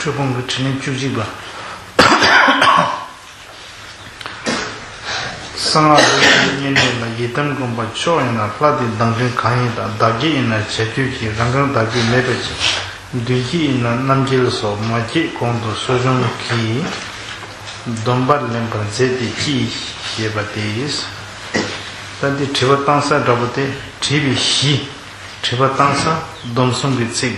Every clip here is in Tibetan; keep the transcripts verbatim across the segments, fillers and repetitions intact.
འཁྲུལ་སྤོང་གི་དྲིས་ལན་བཅུ་གཅིག་པ། གསང་སྔགས་ལུགས་ཀྱི་བསྙེན་གནས་ལ་ཡི་དམ་བསྒོམ་པ་མཆོག་ཡིན་ན། ལྷ་དེ་བདག་མདུན་གང་ཡིན་དང་། བདག་བསྐྱེད་ཡིན་ན་བྱ་རྒྱུད་ཀྱི་རང་གང་བདག་བསྐྱེད་མེད་པ་ཅིག། མདུན་བསྐྱེད་ཡིན་ན་རྣམ་རྒྱལ་སོགས་མ་བསྐྱེད་གོང་དུ་གསོ་སྦྱོང་གི་སྡོམ་པ་ལེན་པར་མཛད་དེ་ཅི་ཞེས་པ་སྟེ། ད་འདི་དྲི་བ་བཏང་ས་འདྲ་པོ་དེ་དྲིས་པའི་གཞི། དྲི་བ་བཏང་ས་སྡོམ་གསུམ་གྱི་ཚིག།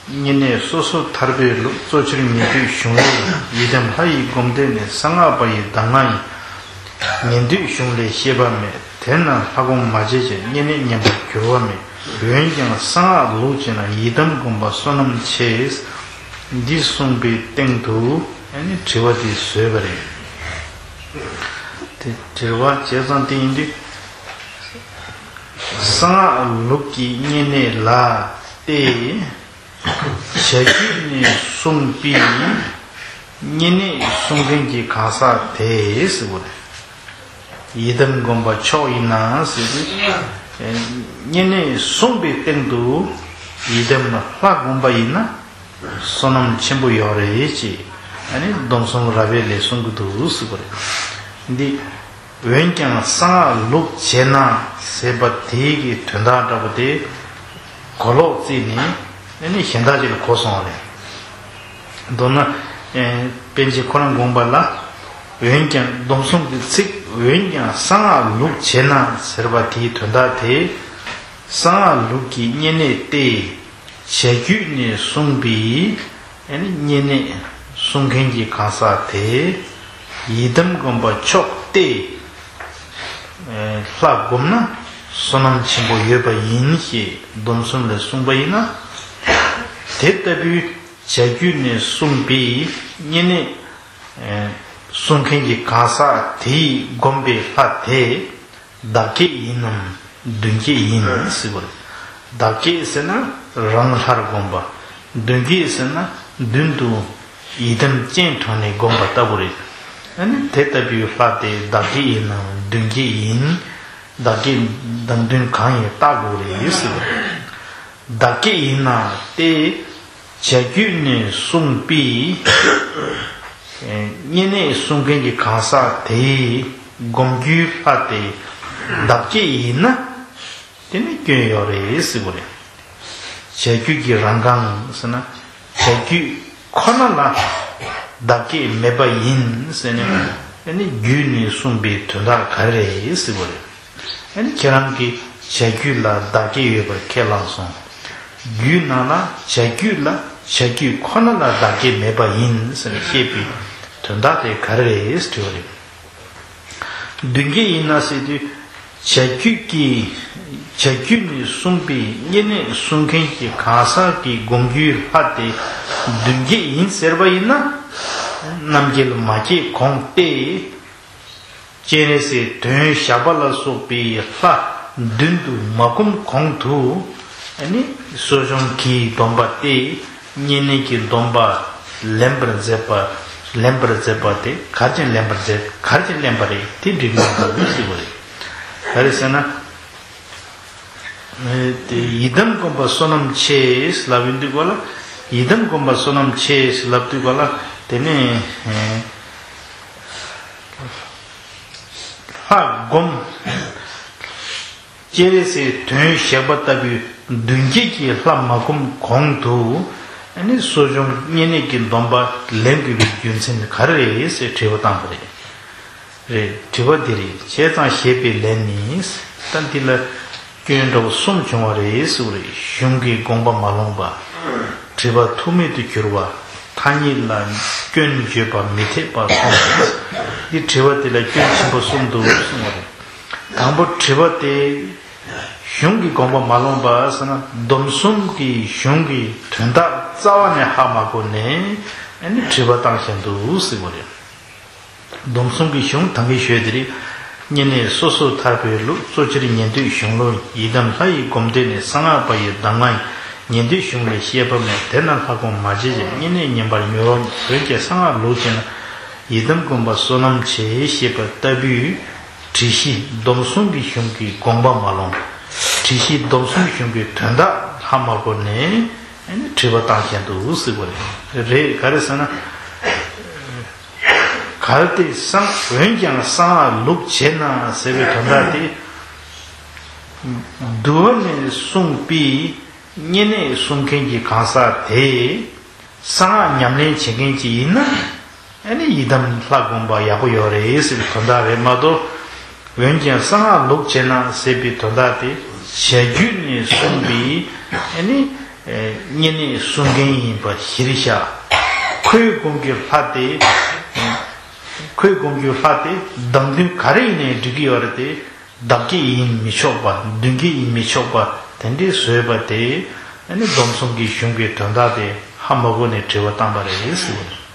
བསྙེན་གནས་སོ་སོ་ཐར་པའི་ལུགས། གཙོ་ཆེར་ཉན་ཐོས་གཞུང་ལུགས་ཡིན། ཡི་དམ་ལྷ་ཡི་སྒོམ་བཟླས་ནི། གསང་སྔགས་པ་ཡི་གདམས་ངག་ཡིན། ཉན་ཐོས་གཞུང་ལས་བཤད་པ་མེད། དེ་རྣམས་ལྷ་སྒོམ་མ་བྱས་ཀྱང་། བསྙེན་གནས་ཉན་པར་འགྱུར་བ་མེད། འོན་ཀྱང་གསང་སྔགས་ལུགས་བྱས་ན། ཡི་དམ་བསྒོམ་པ་བསོད་ནམས་ཆེ། འདི་གསུངས་པའི་སྟེང་དུ་ཨ་ནི་དྲི་བ་འདི་བཟོས་པ་རེད། དེ་དྲི་བ་བྱས་ཙང་དེ་ཡིན་དུས། གསང་སྔགས་ལུགས་ཀྱི་བསྙེན་གནས་ལ་སྟེ། བྱ་རྒྱུད་ནས་གསུངས་པའི་བསྙེན་གནས་གསུང་མཁན་གྱི་གང་ཟག་དེ་ཟེར་བ་རེད། ཡི་དམ་བསྒོམ་པ་མཆོག་ཡིན་ན་ཟེར་དུས། བསྙེན་གནས་གསུངས་པའི་སྟེང་དུ་ཡི་དམ་ལྷ་བསྒོམ་པ་ཡིན་ན་བསོད་ནམས་ཆེན་པོ་ཡོད་རེད་ཅེས་ཨ་ནི་སྡོམ་གསུམ་རབ་དབྱེ་ལས་གསུང་གི་འདུག་ཟེར་བ་རེད། འདི། འོན་ཀྱང་གསང་སྔགས་ལུགས་བྱས་ན་ཟེར་བ་དེའི་གི་དོན་དག་འདྲ་པོ་དེ་གོ་ལོག་བརྩིས་ནས་ཨ་ནི་གཞན་དག་ཅིག་ལ་གོ་སོང་བ་རེད། མདོར་ན། ཨེ། པཎ་ཆེན་ཁོ་རང་དགོངས་པ་ལ། འོན་ཀྱང་སྡོམ་གསུམ་གྱི་ཚིག། འོན་ཀྱང་གསང་སྔགས་ལུགས་བྱས་ན་ཟེར་བ་དེའི་དོན་དག་དེ། གསང་སྔགས་ལུགས་ཀྱི་བསྙེན་གནས་ཏེ། བྱ་རྒྱུད་ནས་གསུངས་པའི་ཨ་ནི་བསྙེན་གནས་གསུང་མཁན་གྱི་གང་ཟག་དེ། ཡི་དམ་བསྒོམ་པ་མཆོག་སྟེ། ལྷ་བསྒོམ་ན་བསོད་ནམས་ཆེན་པོ་ཡོད་པ་ཡིན་ཞེས་སྡོམ་གསུམ་ལས་གསུངས་པ་ཡིན་ན། དེ་ལྟ་བུའི་བྱ་རྒྱུད་ནས་གསུངས་པའི་བསྙེན་གནས་གསུང་མཁན་གྱི་གང་ཟག་དེས་བསྒོམས་པའི་ལྷ་དེ། བདག་བསྐྱེད་ཡིན་ནམ་མདུན་བསྐྱེད་ཡིན་ཟེར་བ་རེད། བདག་བསྐྱེད་ཟེར་ན་རང་ལྷར་བསྒོམ་པ། མདུན་བསྐྱེད་ཟེར་ན་མདུན་དུ་ཡི་དམ་སྤྱན་དྲངས་ནས་བསྒོམ་པ་ལྟ་བུ་རེད། ཨ་ནི་དེ་ལྟ་བུའི་ལྷ་དེ་བདག་བསྐྱེད་ཡིན་ནམ་མདུན་བསྐྱེད་ཡིན། བདག་བསྐྱེད་བདག་མདུན་གང་ཡིན་བལྟ་དགོས་རེད་ཟེར་བ་རེད། བདག་བསྐྱེད་ཡིན་ན་སྟེ། བྱ་རྒྱུད་ནས་གསུངས་པའི་བསྙེན་གནས་གསུང་མཁན་གྱི་གང་ཟག་དེས་བསྒོམ་རྒྱུའི་ལྷ་དེ་བདག་བསྐྱེད་ཡིན་ན། དེ་ནི་སྐྱོན་ཡོད་རེད་ཟེར་བ་རེད། བྱ་རྒྱུད་ཀྱི་རང་གང་ཟེར་ན། བྱ་རྒྱུད་ཁོ་ན་ལ་བདག་བསྐྱེད་མེད་པ་ཡིན་ཟེར་ནས། དེ་ནི་རྒྱུད་ནས་གསུངས་པའི་དོན་དག་ག་རེ་རེད་ཟེར་བ་རེད། ཨ་ནི་ཁྱེད་རང་གིས་བྱ་རྒྱུད་ལ་བདག་བསྐྱེད་ཡོད་པར་ཁས་བླངས་སོང་། རྒྱུད་ནང་ལ་བྱ་རྒྱུད་ལ་བྱ་རྒྱུད་ཁོ་ན་ལ་བདག་བསྐྱེད་མེད་པ་ཡིན་ཟེར་ནས་བཤད་པའི་དོན་དག་དེ་ག་རེ་རེད་ཟེར་དྲི་བ་རེད། མདུན་བསྐྱེད་ཡིན་ན་ཟེར་དུས། བྱ་རྒྱུད་ཀྱི། བྱ་རྒྱུད་ནས་གསུངས་པའི་བསྙེན་གནས་གསུང་མཁན་གྱི་གང་ཟག་གི་བསྒོམ་རྒྱུའི་ལྷ་དེ་མདུན་བསྐྱེད་ཡིན་ཟེར་བ་ཡིན་ན། རྣམ་རྒྱལ་མ་བསྐྱེད་གོང་སྟེ། སྤྱན་རས་གཟིགས་དོན་ཞགས་པ་ལ་སོགས་པའི་ལྷ་མདུན་དུ་མ་བསྒོམ་གོང་དུ། ཨ་ནི་གསོ་སྦྱོང་གི་སྡོམ་པ་སྟེ། བསྙེན་གནས་ཀྱི་སྡོམ་པ་ལེན་པར་མཛད་པ། ལེན་པར་མཛད་པ་དེ་ག་རེ་བྱས་ལེན་པར་མཛད། ག་རེ་བྱས་ལེན་པ་རེད། དེ་འགྲིག་མི་འདུག་ཟེར་བ་རེད། ག་རེ་ཟེར་ན། དེ་ཡི་དམ་བསྒོམ་པ་བསོད་ནམས་ཆེ་ལབ་ཡོང་དུས་ག་ལ། ཡི་དམ་བསྒོམ་པ་བསོད་ནམས་ཆེ་ལབ་དུས་ག་ལ། དེ་ནས་ལྷ་བསྒོམ། སྤྱན་རས་གཟིགས་དོན་ཞགས་པ་ལྟ་བུའི་མདུན་བསྐྱེད་ཀྱི་ལྷ་མ་བསྒོམ་གོང་དུ། ཨ་ནི་གསོ་སྦྱོང་བསྙེན་གནས་ཀྱི་སྡོམ་པ་ལེན་དགོས་པའི་རྒྱུ་མཚན་ག་རེ་རེད་ཟེར་དྲི་བ་བཏང་བ་རེད། རེད། དྲི་བ་འདི་རེད། བྱས་ཙང་ཞེས་པའི་ལན་ནི། ད་འདི་ལ་སྐྱོན་འདྲ་བོ་གསུམ་བྱུང་བ་རེད་ཟེར་བ་རེད། གཞུང་གི་དགོངས་པ་མ་ལོངས་པ། དྲི་བ་ཐུགས་མེད་དུ་གྱུར་བ། ཐ་སྙད་ལ་སྐྱོན་བརྗོད་པ་མི་འཐད་པ་གསུམ་རེད། འདི་དྲི་བ་འདི་ལ་སྐྱོན་ཆེན་པོ་གསུམ་འདུག་གསུངས་པ་རེད། དང་པོ་དྲི་བ་དེ། གཞུང་གི་དགོངས་པ་མ་ལོངས་པ་ཟེར་ན། སྡོམ་གསུམ་གྱི་གཞུང་གི་དོན་དག་རྩ་བ་ནས་ཧ་མ་གོ་ནས་ཨ་ནི་དྲི་བ་བཏང་བཞིན་འདུག་ཟེར་བ་རེད། སྡོམ་གསུམ་གྱི་གཞུང་ད་གིན་ཞུས་དེ་རེད། བསྙེན་གནས་སོ་སོ་ཐར་པའི་ལུགས། གཙོ་ཆེར་ཉན་ཐོས་གཞུང་ལུགས། ཡི་དམ་ལྷ་ཡི་སྒོམ་བཟླས་ནི། གསང་སྔགས་པ་ཡི་གདམས་ངག་ཡིན། ཉན་ཐོས་གཞུང་ལས་བཤད་པ་མེད། དེ་རྣམས་ལྷ་སྒོམ་མ་བྱས་ཀྱང་། བསྙེན་གནས་ཉན་པར་འགྱུར་བ་མེད། འོན་ཀྱང་གསང་སྔགས་ལུགས་བྱས་ན། ཡི་དམ་བསྒོམ་པ་བསོད་ནམས་ཆེ། ཞེས་པ་ལྟ་བུའི་དྲི་གཞི་སྡོམ་གསུམ་གྱི་གཞུང་གི་དགོངས་པ་མ་ལོངས། དྲི་གཞི་སྡོམ་གསུམ་གཞུང་གི་དོན་དག་ཧ་མ་གོ་ནས། ཨ་ནི་དྲི་བ་བཏང་བཞིན་འདུག་ཟེར་བ་རེད། རེད། ག་རེ་ཟེར་ན། གལ་ཏེ་གསང་འོན་ཀྱང་གསང་སྔགས་ལུགས་བྱས་ན་ཟེར་བའི་དོན་དག་དེ། འདུལ་བ་ནས་གསུངས་པའི་བསྙེན་གནས་སྲུང་མཁན་གྱི་གང་ཟག་དེ་གསང་སྔགས་ཉམས་ལེན་བྱེད་མཁན་ཅིག་ཡིན་ན། ཨ་ནི་ཡི་དམ་ལྷ་བསྒོམ་པ་ཡག་པོ་ཡོད་རེད་ཟེར་བའི་དོན་དག་རེད་མ་གཏོགས། འོན་ཀྱང་གསང་སྔགས་ལུགས་བྱས་ན་ཟེར་བའི་དོན་དག་དེ་བྱ་རྒྱུད་ནས་གསུངས་པའི་ཨ་ནི་བསྙེན་གནས་སྲུང་མཁན་ཡིན་པ་གཞིར་བཞག་ཁོའི་སྒོམ་རྒྱུ་ལྷ་དེ། ཁོའི་སྒོམ་རྒྱུ་ལྷ་དེ་བདག་མདུན་ག་རེ་ཡིན་ནའི་འགྲིག་གི་ཡོད་རེད་དེ། བདག་བསྐྱེད་ཡིན་མི་ཆོག་པ། མདུན་བསྐྱེད་ཡིན་མི་ཆོག་པ་དེ་འདྲའི་བཟོས་པ་དེ། ཨ་ནི་སྡོམ་གསུམ་གྱི་གཞུང་གི་དོན་དག་དེ་ཧ་མ་གོ་ནས་དྲི་བ་བཏང་པ་རེད་ཟེར་བ་རེད།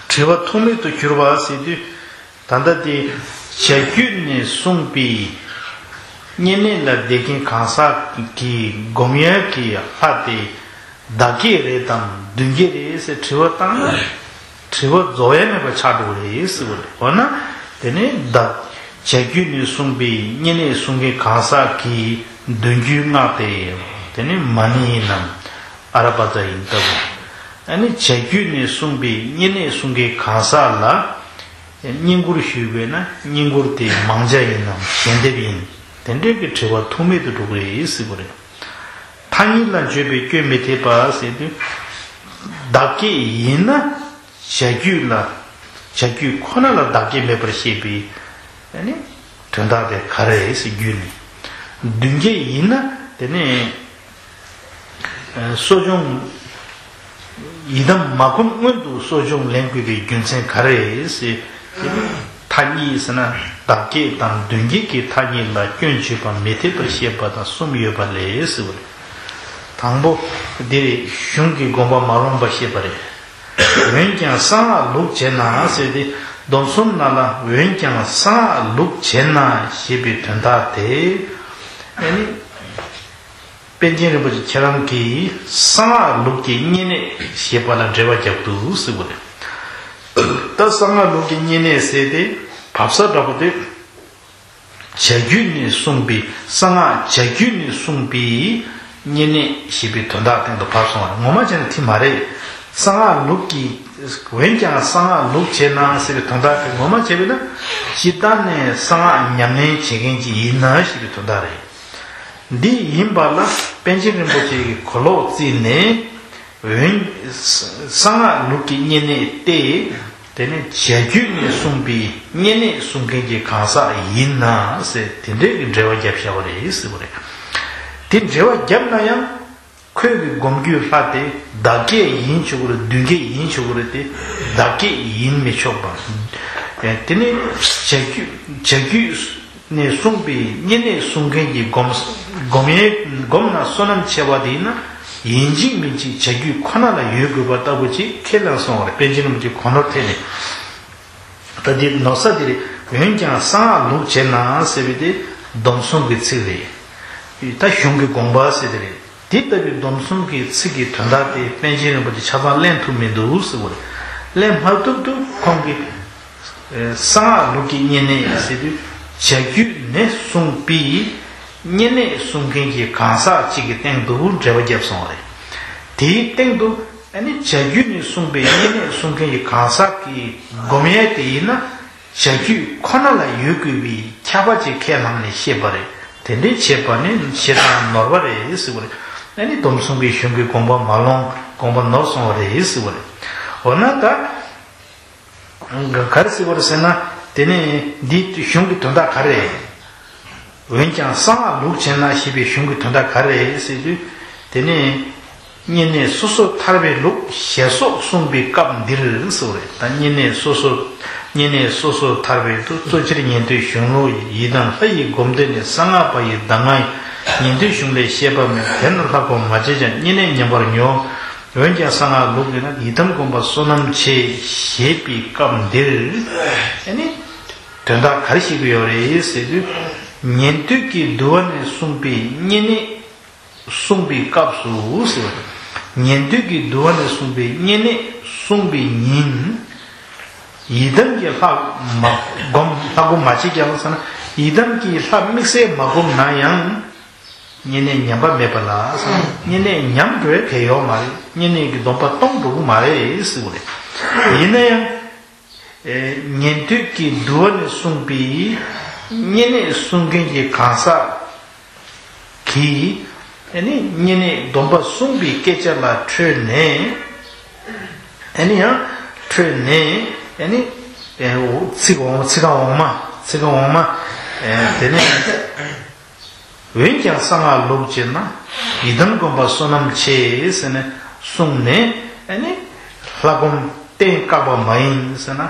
དྲི་བ་ཐུག་མེད་དུ་གྱུར་པ་ཟེར་དུས། ད་ལྟ་དེ་བྱ་རྒྱུད་ནས་གསུངས་པའི་བསྙེན་གནས་ལ་བསྡད་མཁན་གང་ཟག་གི་སྒོམ་ཡས་ཀྱི་ལྷ་དེ་བདག་བསྐྱེད་རེད་དམ་མདུན་བསྐྱེད་རེད་ཟེར་དྲི་བ་བཏང་ན། དྲི་བ་རྫོགས་ཡ་མེད་པ་ཆགས་འགྲོ་གི་རེད་ཟེར་བ་རེད། འོ་ན་དེ་ནས་བདག་བྱ་རྒྱུད་ནས་གསུངས་པའི་བསྙེན་གནས་གསུང་མཁན་གང་ཟག་གི་འདོན་རྒྱུའི་སྔགས་དེ་དེ་ནས་མ་ཎི་ཡིན་ནམ་ཨ་ར་པ་ཙ་ཡིན་ལྟ་བུ། ཨ་ནི་བྱ་རྒྱུད་ནས་གསུངས་པའི་བསྙེན་གནས་གསུང་མཁན་གང་ཟག་ལ་བསྙེན་བཀུར་ཞུས་པས་ན་བསྙེན་བཀུར་དེ་མང་ཇ་ཡིན་ནམ་ཞལ་འདེབས་ཡིན། དེ་འདྲའི་གི་དྲི་བ་ཐུག་མེད་དུ་འགྲོ་གི་རེད་ཟེར་བ་རེད། མཐའ་གཉིས་ལ་འགྱོད་པའི་སྐྱོན་མི་འཐད་པ་ཟེར་དུས། བདག་བསྐྱེད་ཡིན་ན་བྱ་རྒྱུད་ལ་བྱ་རྒྱུད་ཁོ་ན་ལ་བདག་བསྐྱེད་མེད་པར་བཤད་པའི་ཨ་ནི་དོན་དག་དེ་ག་རེ་རེད་ཟེར་རྒྱུད་ནས། མདུན་བསྐྱེད་ཡིན་ན་དེ་ནས་གསོ་སྦྱོང་ཡི་དམ་མ་བསྒོམ་སྔོན་དུ་གསོ་སྦྱོང་ལེན་དགོས་པའི་རྒྱུ་མཚན་ག་རེ་རེད་ཟེར། མཐའ་གཉིས་ཟེར་ན་བདག་བསྐྱེད་དང་མདུན་བསྐྱེད་ཀྱི་མཐའ་གཉིས་ལ་སྐྱོན་བརྗོད་པ་མི་འཐད་པར་བཤད་པ་དང་གསུམ་ཡོད་པ་ལས་ཟེར་བ་རེད། དང་པོ་འདིར་གཞུང་གི་དགོངས་པ་མ་ལོངས་པ་བཤད་པ་རེད། འོན་ཀྱང་གསང་སྔགས་ལུགས་བྱས་ན་ཟེར་ཏེ། སྡོམ་གསུམ་ནང་ལ་འོན་ཀྱང་གསང་སྔགས་ལུགས་བྱས་ན་ཞེས་པའི་དོན་དག་དེ། ཨ་ནི། པཎ་ཆེན་རིན་པོ་ཆེ་ཁྱེད་རང་གིས་གསང་སྔགས་ལུགས་ཀྱི་བསྙེན་གནས་ཞེས་པ་ལ་འགྲེལ་བ་བརྒྱབ་འདུག་ཟེར་བ་རེད། ད་གསང་སྔགས་ལུགས་ཀྱི་བསྙེན་གནས་ཟེར་ཏེ་བབས་ས་འདྲ་པོ་དེ། བྱ་རྒྱུད་ནས་གསུངས་པའི་གསང་སྔགས་བྱ་རྒྱུད་ནས་གསུངས་པའི་བསྙེན་གནས་ཞེས་པའི་དོན་དག་སྟེང་དུ་བབས་སོང་བ་རེད། ངོ་མ་བྱས་ན་དེ་མ་རེད། གསང་སྔགས་ལུགས་ཀྱི་འོན་ཀྱང་གསང་སྔགས་ལུགས་བྱས་ན་ཟེར་བའི་དོན་དག་དེ་ངོ་མ་བྱས་པས་ན་སྤྱིར་བཏང་ནས་གསང་སྔགས་ཉམས་ལེན་བྱེད་མཁན་ཅིག་ཡིན་ན་ཞེས་པའི་དོན་དག་རེད། འདི་ཡིན་པ་ལ་པཎ་ཆེན་རིན་པོ་ཆེ་གིས་གོ་ལོག་བརྩིས་ནས། འོན། གསང་སྔགས་ལུགས་ཀྱི་བསྙེན་གནས་ཏེ། དེ་ནི་བྱ་རྒྱུད་ནས་གསུངས་པའི་བསྙེན་གནས་གསུང་མཁན་གྱི་གང་ཟག་ཡིན་ན་ཟེར་དེ་འདྲའི་གི་འགྲེལ་བ་བརྒྱབ་བཞག་པ་རེད་ཟེར་བ་རེད། དེ་འགྲེལ་བ་བརྒྱབ་ན་ཡང་ཁོས་གི་སྒོམ་རྒྱུའི་ལྷ་དེ་བདག་བསྐྱེད་ཡིན་ཆོག་གི་རེད། མདུན་བསྐྱེད་ཡིན་ཆོག་གི་རེད་དེ། བདག་བསྐྱེད་ཡིན་མི་ཆོག་པ། དེ་ནི་བྱ་རྒྱུད་བྱ་རྒྱུད། ནས་གསུངས་པའི་བསྙེན་གནས་གསུང་མཁན་གྱི་སྒོམ། སྒོམ་ཡས་སྒོམ་ན་བསོད་ནམས་ཆེ་བ་དེ་ཡིན་ན་ཡིན་གཅིག་མིན་གཅིག་བྱ་རྒྱུད་ཁོ་ན་ལ་ཡོད་དགོས་པ་ལྟ་བུ་ཅིག་ཁས་ལེན་སོང་བ་རེད། པཎ་ཆེན་རིན་པོ་ཆེ་གོ་ནོར་ཐད་ནས། ད་འདི་ནོར་ས་དེ་རེད། འོན་ཀྱང་གསང་སྔགས་ལུགས་བྱས་ན་ཟེར་བའི་དེ་སྡོམ་གསུམ་གྱི་ཚིག་རེད། ད་གཞུང་གི་དགོངས་པ་ཟེར་དེ་རེད། དེ་ལྟ་བུའི་སྡོམ་གསུམ་གྱི་ཚིག་གི་དོན་དག་དེ་པཎ་ཆེན་རིན་པོ་ཆེ་ཆ་ཚང་གླེང་ཐུབ་མི་འདུག་ཟེར་བ་རེད། གླེང་མ་ཐུབ་དུས་ཁོང་གིས། གསང་སྔགས་ལུགས་ཀྱི་བསྙེན་གནས་ཟེར་དུས་བྱ་རྒྱུད་ནས་གསུངས་པའི་བསྙེན་གནས་གསུང་མཁན་གྱི་གང་ཟག་ཅིག་གི་སྟེང་དུ་འགྲེལ་བ་བརྒྱབ་སོང་བ་རེད། དེའི་སྟེང་དུ་ཨ་ནི་བྱ་རྒྱུད་ནས་གསུངས་པའི་བསྙེན་གནས་གསུང་མཁན་གྱི་གང་ཟག་གི་སྒོམ་ཡས་དེ་ཡིན་ན་བྱ་རྒྱུད་ཁོ་ན་ལ་ཡོད་དགོས་པའི་ཁྱབ་པ་ཅིག་ཁས་བླངས་ནས་བཤད་པ་རེད། དེ་འདྲའི་བྱས་པ་ནི་བཤད་སྟངས་ནོར་བ་རེད་ཟེར་བ་རེད། ཨ་ནི་སྡོམ་གསུམ་གྱི་གཞུང་གི་དགོངས་པ་མ་ལོངས། དགོངས་པ་ནོར་སོང་བ་རེད་ཟེར་བ་རེད། འོ་ན་ད། ག་རེ་ཟེར་བ་རེད་ཟེར་ན། དེ་ནས་འདི་གཞུང་གི་དོན་དག་ག་རེ་རེད། འོན་ཀྱང་གསང་སྔགས་ལུགས་བྱས་ན་ཞེས་པའི་གཞུང་གི་དོན་དག་ག་རེ་རེད་ཟེར་དུས། དེ་ནས་བསྙེན་གནས་སོ་སོར་ཐར་པའི་ལུགས་ཞེས་སོགས་གསུངས་པའི་སྐབས་འདིར་ཟེར་བ་རེད། ད་བསྙེན་གནས་སོ་སོར། བསྙེན་གནས་སོ་སོར་ཐར་པའི་ལུགས་གཙོ་ཆེར་ཉན་ཐོས་གཞུང་ལུགས་ཡི་དམ་ལྷ་ཡི་སྒོམ་བཟླས་ནས་གསང་སྔགས་པ་ཡི་གདམས་ངག་ཉན་ཐོས་གཞུང་ལས་བཤད་པ་མིན། དེ་རྣམས་ལྷ་བསྒོམ་མ་བྱས་ཀྱང་བསྙེན་གནས་ཉམས་པར་འགྱུར། འོན་ཀྱང་གསང་སྔགས་ལུགས་ཡིན་ན་ཡི་དམ་སྒོམ་པ་བསོད་ནམས་ཆེ་ཞེས་པའི་སྐབས་འདིར། ཨ་ནི། དོན་དག་ག་རེ་བཤད་ཀྱི་ཡོད་རེད་ཟེར་དུས། ཉན་ཐོས་ཀྱི་འདུལ་བ་ནས་གསུངས་པའི་བསྙེན་གནས་གསུངས་པའི་སྐབས་སུ་ཟེར་བ་དང་། ཉན་ཐོས་ཀྱི་འདུལ་བ་ནས་གསུངས་པའི་བསྙེན་གནས་གསུངས་པའི་ཉིན། ཡི་དམ་གྱི་ལྷ་མ་བསྒོམ། ལྷ་བསྒོམ་མ་བྱེད་ཀྱང་ཟེར་ན། ཡི་དམ་གྱི་ལྷ་དམིགས་བསལ་མ་བསྒོམ་ན་ཡང་། བསྙེན་གནས་ཉམས་པ་མེད་པ་ལ་བསྙེན་གནས་ཉམས་འགྲོ་ཡ་གལ་ཡོད་མ་རེད། བསྙེན་གནས་ཀྱི་སྡོམ་པ་གཏོང་འགྲོ་གི་མ་རེད་ཟེར་གི་རེད། ཡིན་ན་ཡང་། ཉན་ཐོས་ཀྱི་འདུལ་བ་ནས་གསུངས་པའི་བསྙེན་གནས་སྲུང་མཁན་གྱི་གང་ཟག་གིས་ཨ་ནི་བསྙེན་གནས་སྡོམ་པ་བསྲུངས་པའི་སྐད་ཆ་ལ་ཁྲོས་ནས་ཨ་ནི་ཡང་ཁྲོས་ནས་ཨ་ནི་ཚིག་འོང་ཚིག་རྐང་འོག་མ་ཚིག་རྐང་འོག་མ་དེ་ནས། འོན་ཀྱང་གསང་སྔགས་ལུགས་བྱེད་ན་ཡི་དམ་སྒོམ་པ་བསོད་ནམས་ཆེ་ཟེར་ནས་གསུངས་ནས་ཨ་ནི་ལྷ་སྒོམ་བསྟེན་བཀག་པ་མ་ཡིན་ཟེར་ན།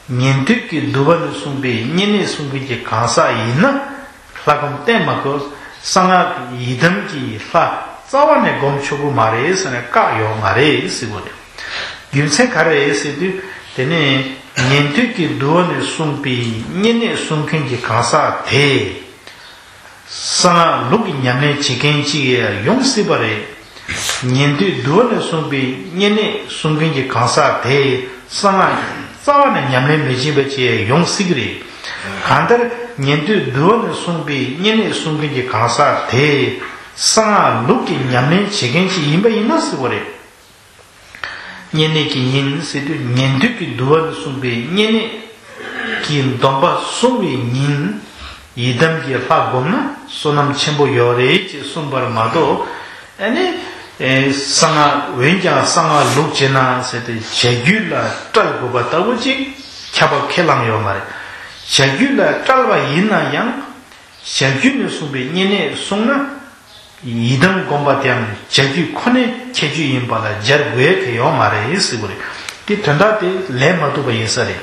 ཉན་ཐོས་ཀྱི་འདུལ་བ་ནས་གསུངས་པའི་བསྙེན་གནས་སྲུང་མཁན་གྱི་གང་ཟག་ཡིན་ན་ལྷ་སྒོམ་བསྟེན་མ་དགོས། གསང་སྔགས་ཡི་དམ་གྱི་ལྷ་རྩ་བ་ནས་སྒོམ་ཆོག་གི་མ་རེད་ཟེར་ནས་བཀག་ཡོད་མ་རེད་ཟེར་གོ་རེད། རྒྱུ་མཚན་ག་རེ་རེད་ཟེར་དུས་དེ་ནས་ཉན་ཐོས་ཀྱི་འདུལ་བ་ནས་གསུངས་པའི་བསྙེན་གནས་སྲུང་མཁན་གྱི་གང་ཟག་དེ། གསང་སྔགས་ལུགས་ཀྱི་ཉམས་ལེན་བྱེད་མཁན་ཅིག་ཡང་ཡོང་སྲིད་པ་རེད། ཉན་ཐོས་འདུལ་བ་ནས་གསུངས་པའི་བསྙེན་གནས་སྲུང་མཁན་གྱི་གང་ཟག་དེས་གསང་སྔགས་རྩ་བ་ནས་ཉམས་ལེན་མི་བྱེད་པ་ཅིག་ཡང་ཡོང་སྲིད་ཀྱི་རེད། གང་ལྟར་ཉན་ཐོས་འདུལ་བ་ནས་གསུངས་པའི་བསྙེན་གནས་སྲུང་མཁན་གྱི་གང་ཟག་དེས་གསང་སྔགས་ལུགས་ཀྱི་ཉམས་ལེན་བྱེད་མཁན་ཅིག་ཡིན་པ་ཡིན་ན་ཟེར་བ་རེད། བསྙེན་གནས་ཀྱི་ཉིན་ཟེར་དུས་ཉན་ཐོས་ཀྱི་འདུལ་བ་ནས་གསུངས་པའི་བསྙེན་གནས་ཀྱི་སྡོམ་པ་བསྲུང་བའི་ཉིན། ཡི་དམ་གྱི་ལྷ་བསྒོམས་ན་བསོད་ནམས་ཆེན་པོ་ཡོད་རེད་ཅེས་གསུངས་པར་མ་གཏོགས། ཨ་ནི། གསང་སྔགས་འོན་ཀྱང་གསང་སྔགས་ལུགས་བྱེད་ན་ཟེར་ཏེ་བྱ་རྒྱུད་ལ་བཀྲལ་དགོས་པ་ལྟ་བུ་ཅིག་ཁྱབ་པ་ཁས་བླངས་ཡོད་མ་རེད། བྱ་རྒྱུད་ལ་བཀྲལ་བ་ཡིན་ན་ཡང་། བྱ་རྒྱུད་ནས་གསུངས་པའི་བསྙེན་གནས་བསྲུངས་ན། ཡི་དམ་སྒོམ་པ་དེའང་བྱ་རྒྱུད་ཁོ་ནའི་ཁྱད་ཆོས་ཡིན་པ་ལ་སྦྱར་དགོས་ཀྱི་ཡོད་མ་རེད་ཟེར་བ་རེད། དེ་དོན་དག་དེ་ལས་མ་ཐུབ་པ་ཡིན་ས་རེད།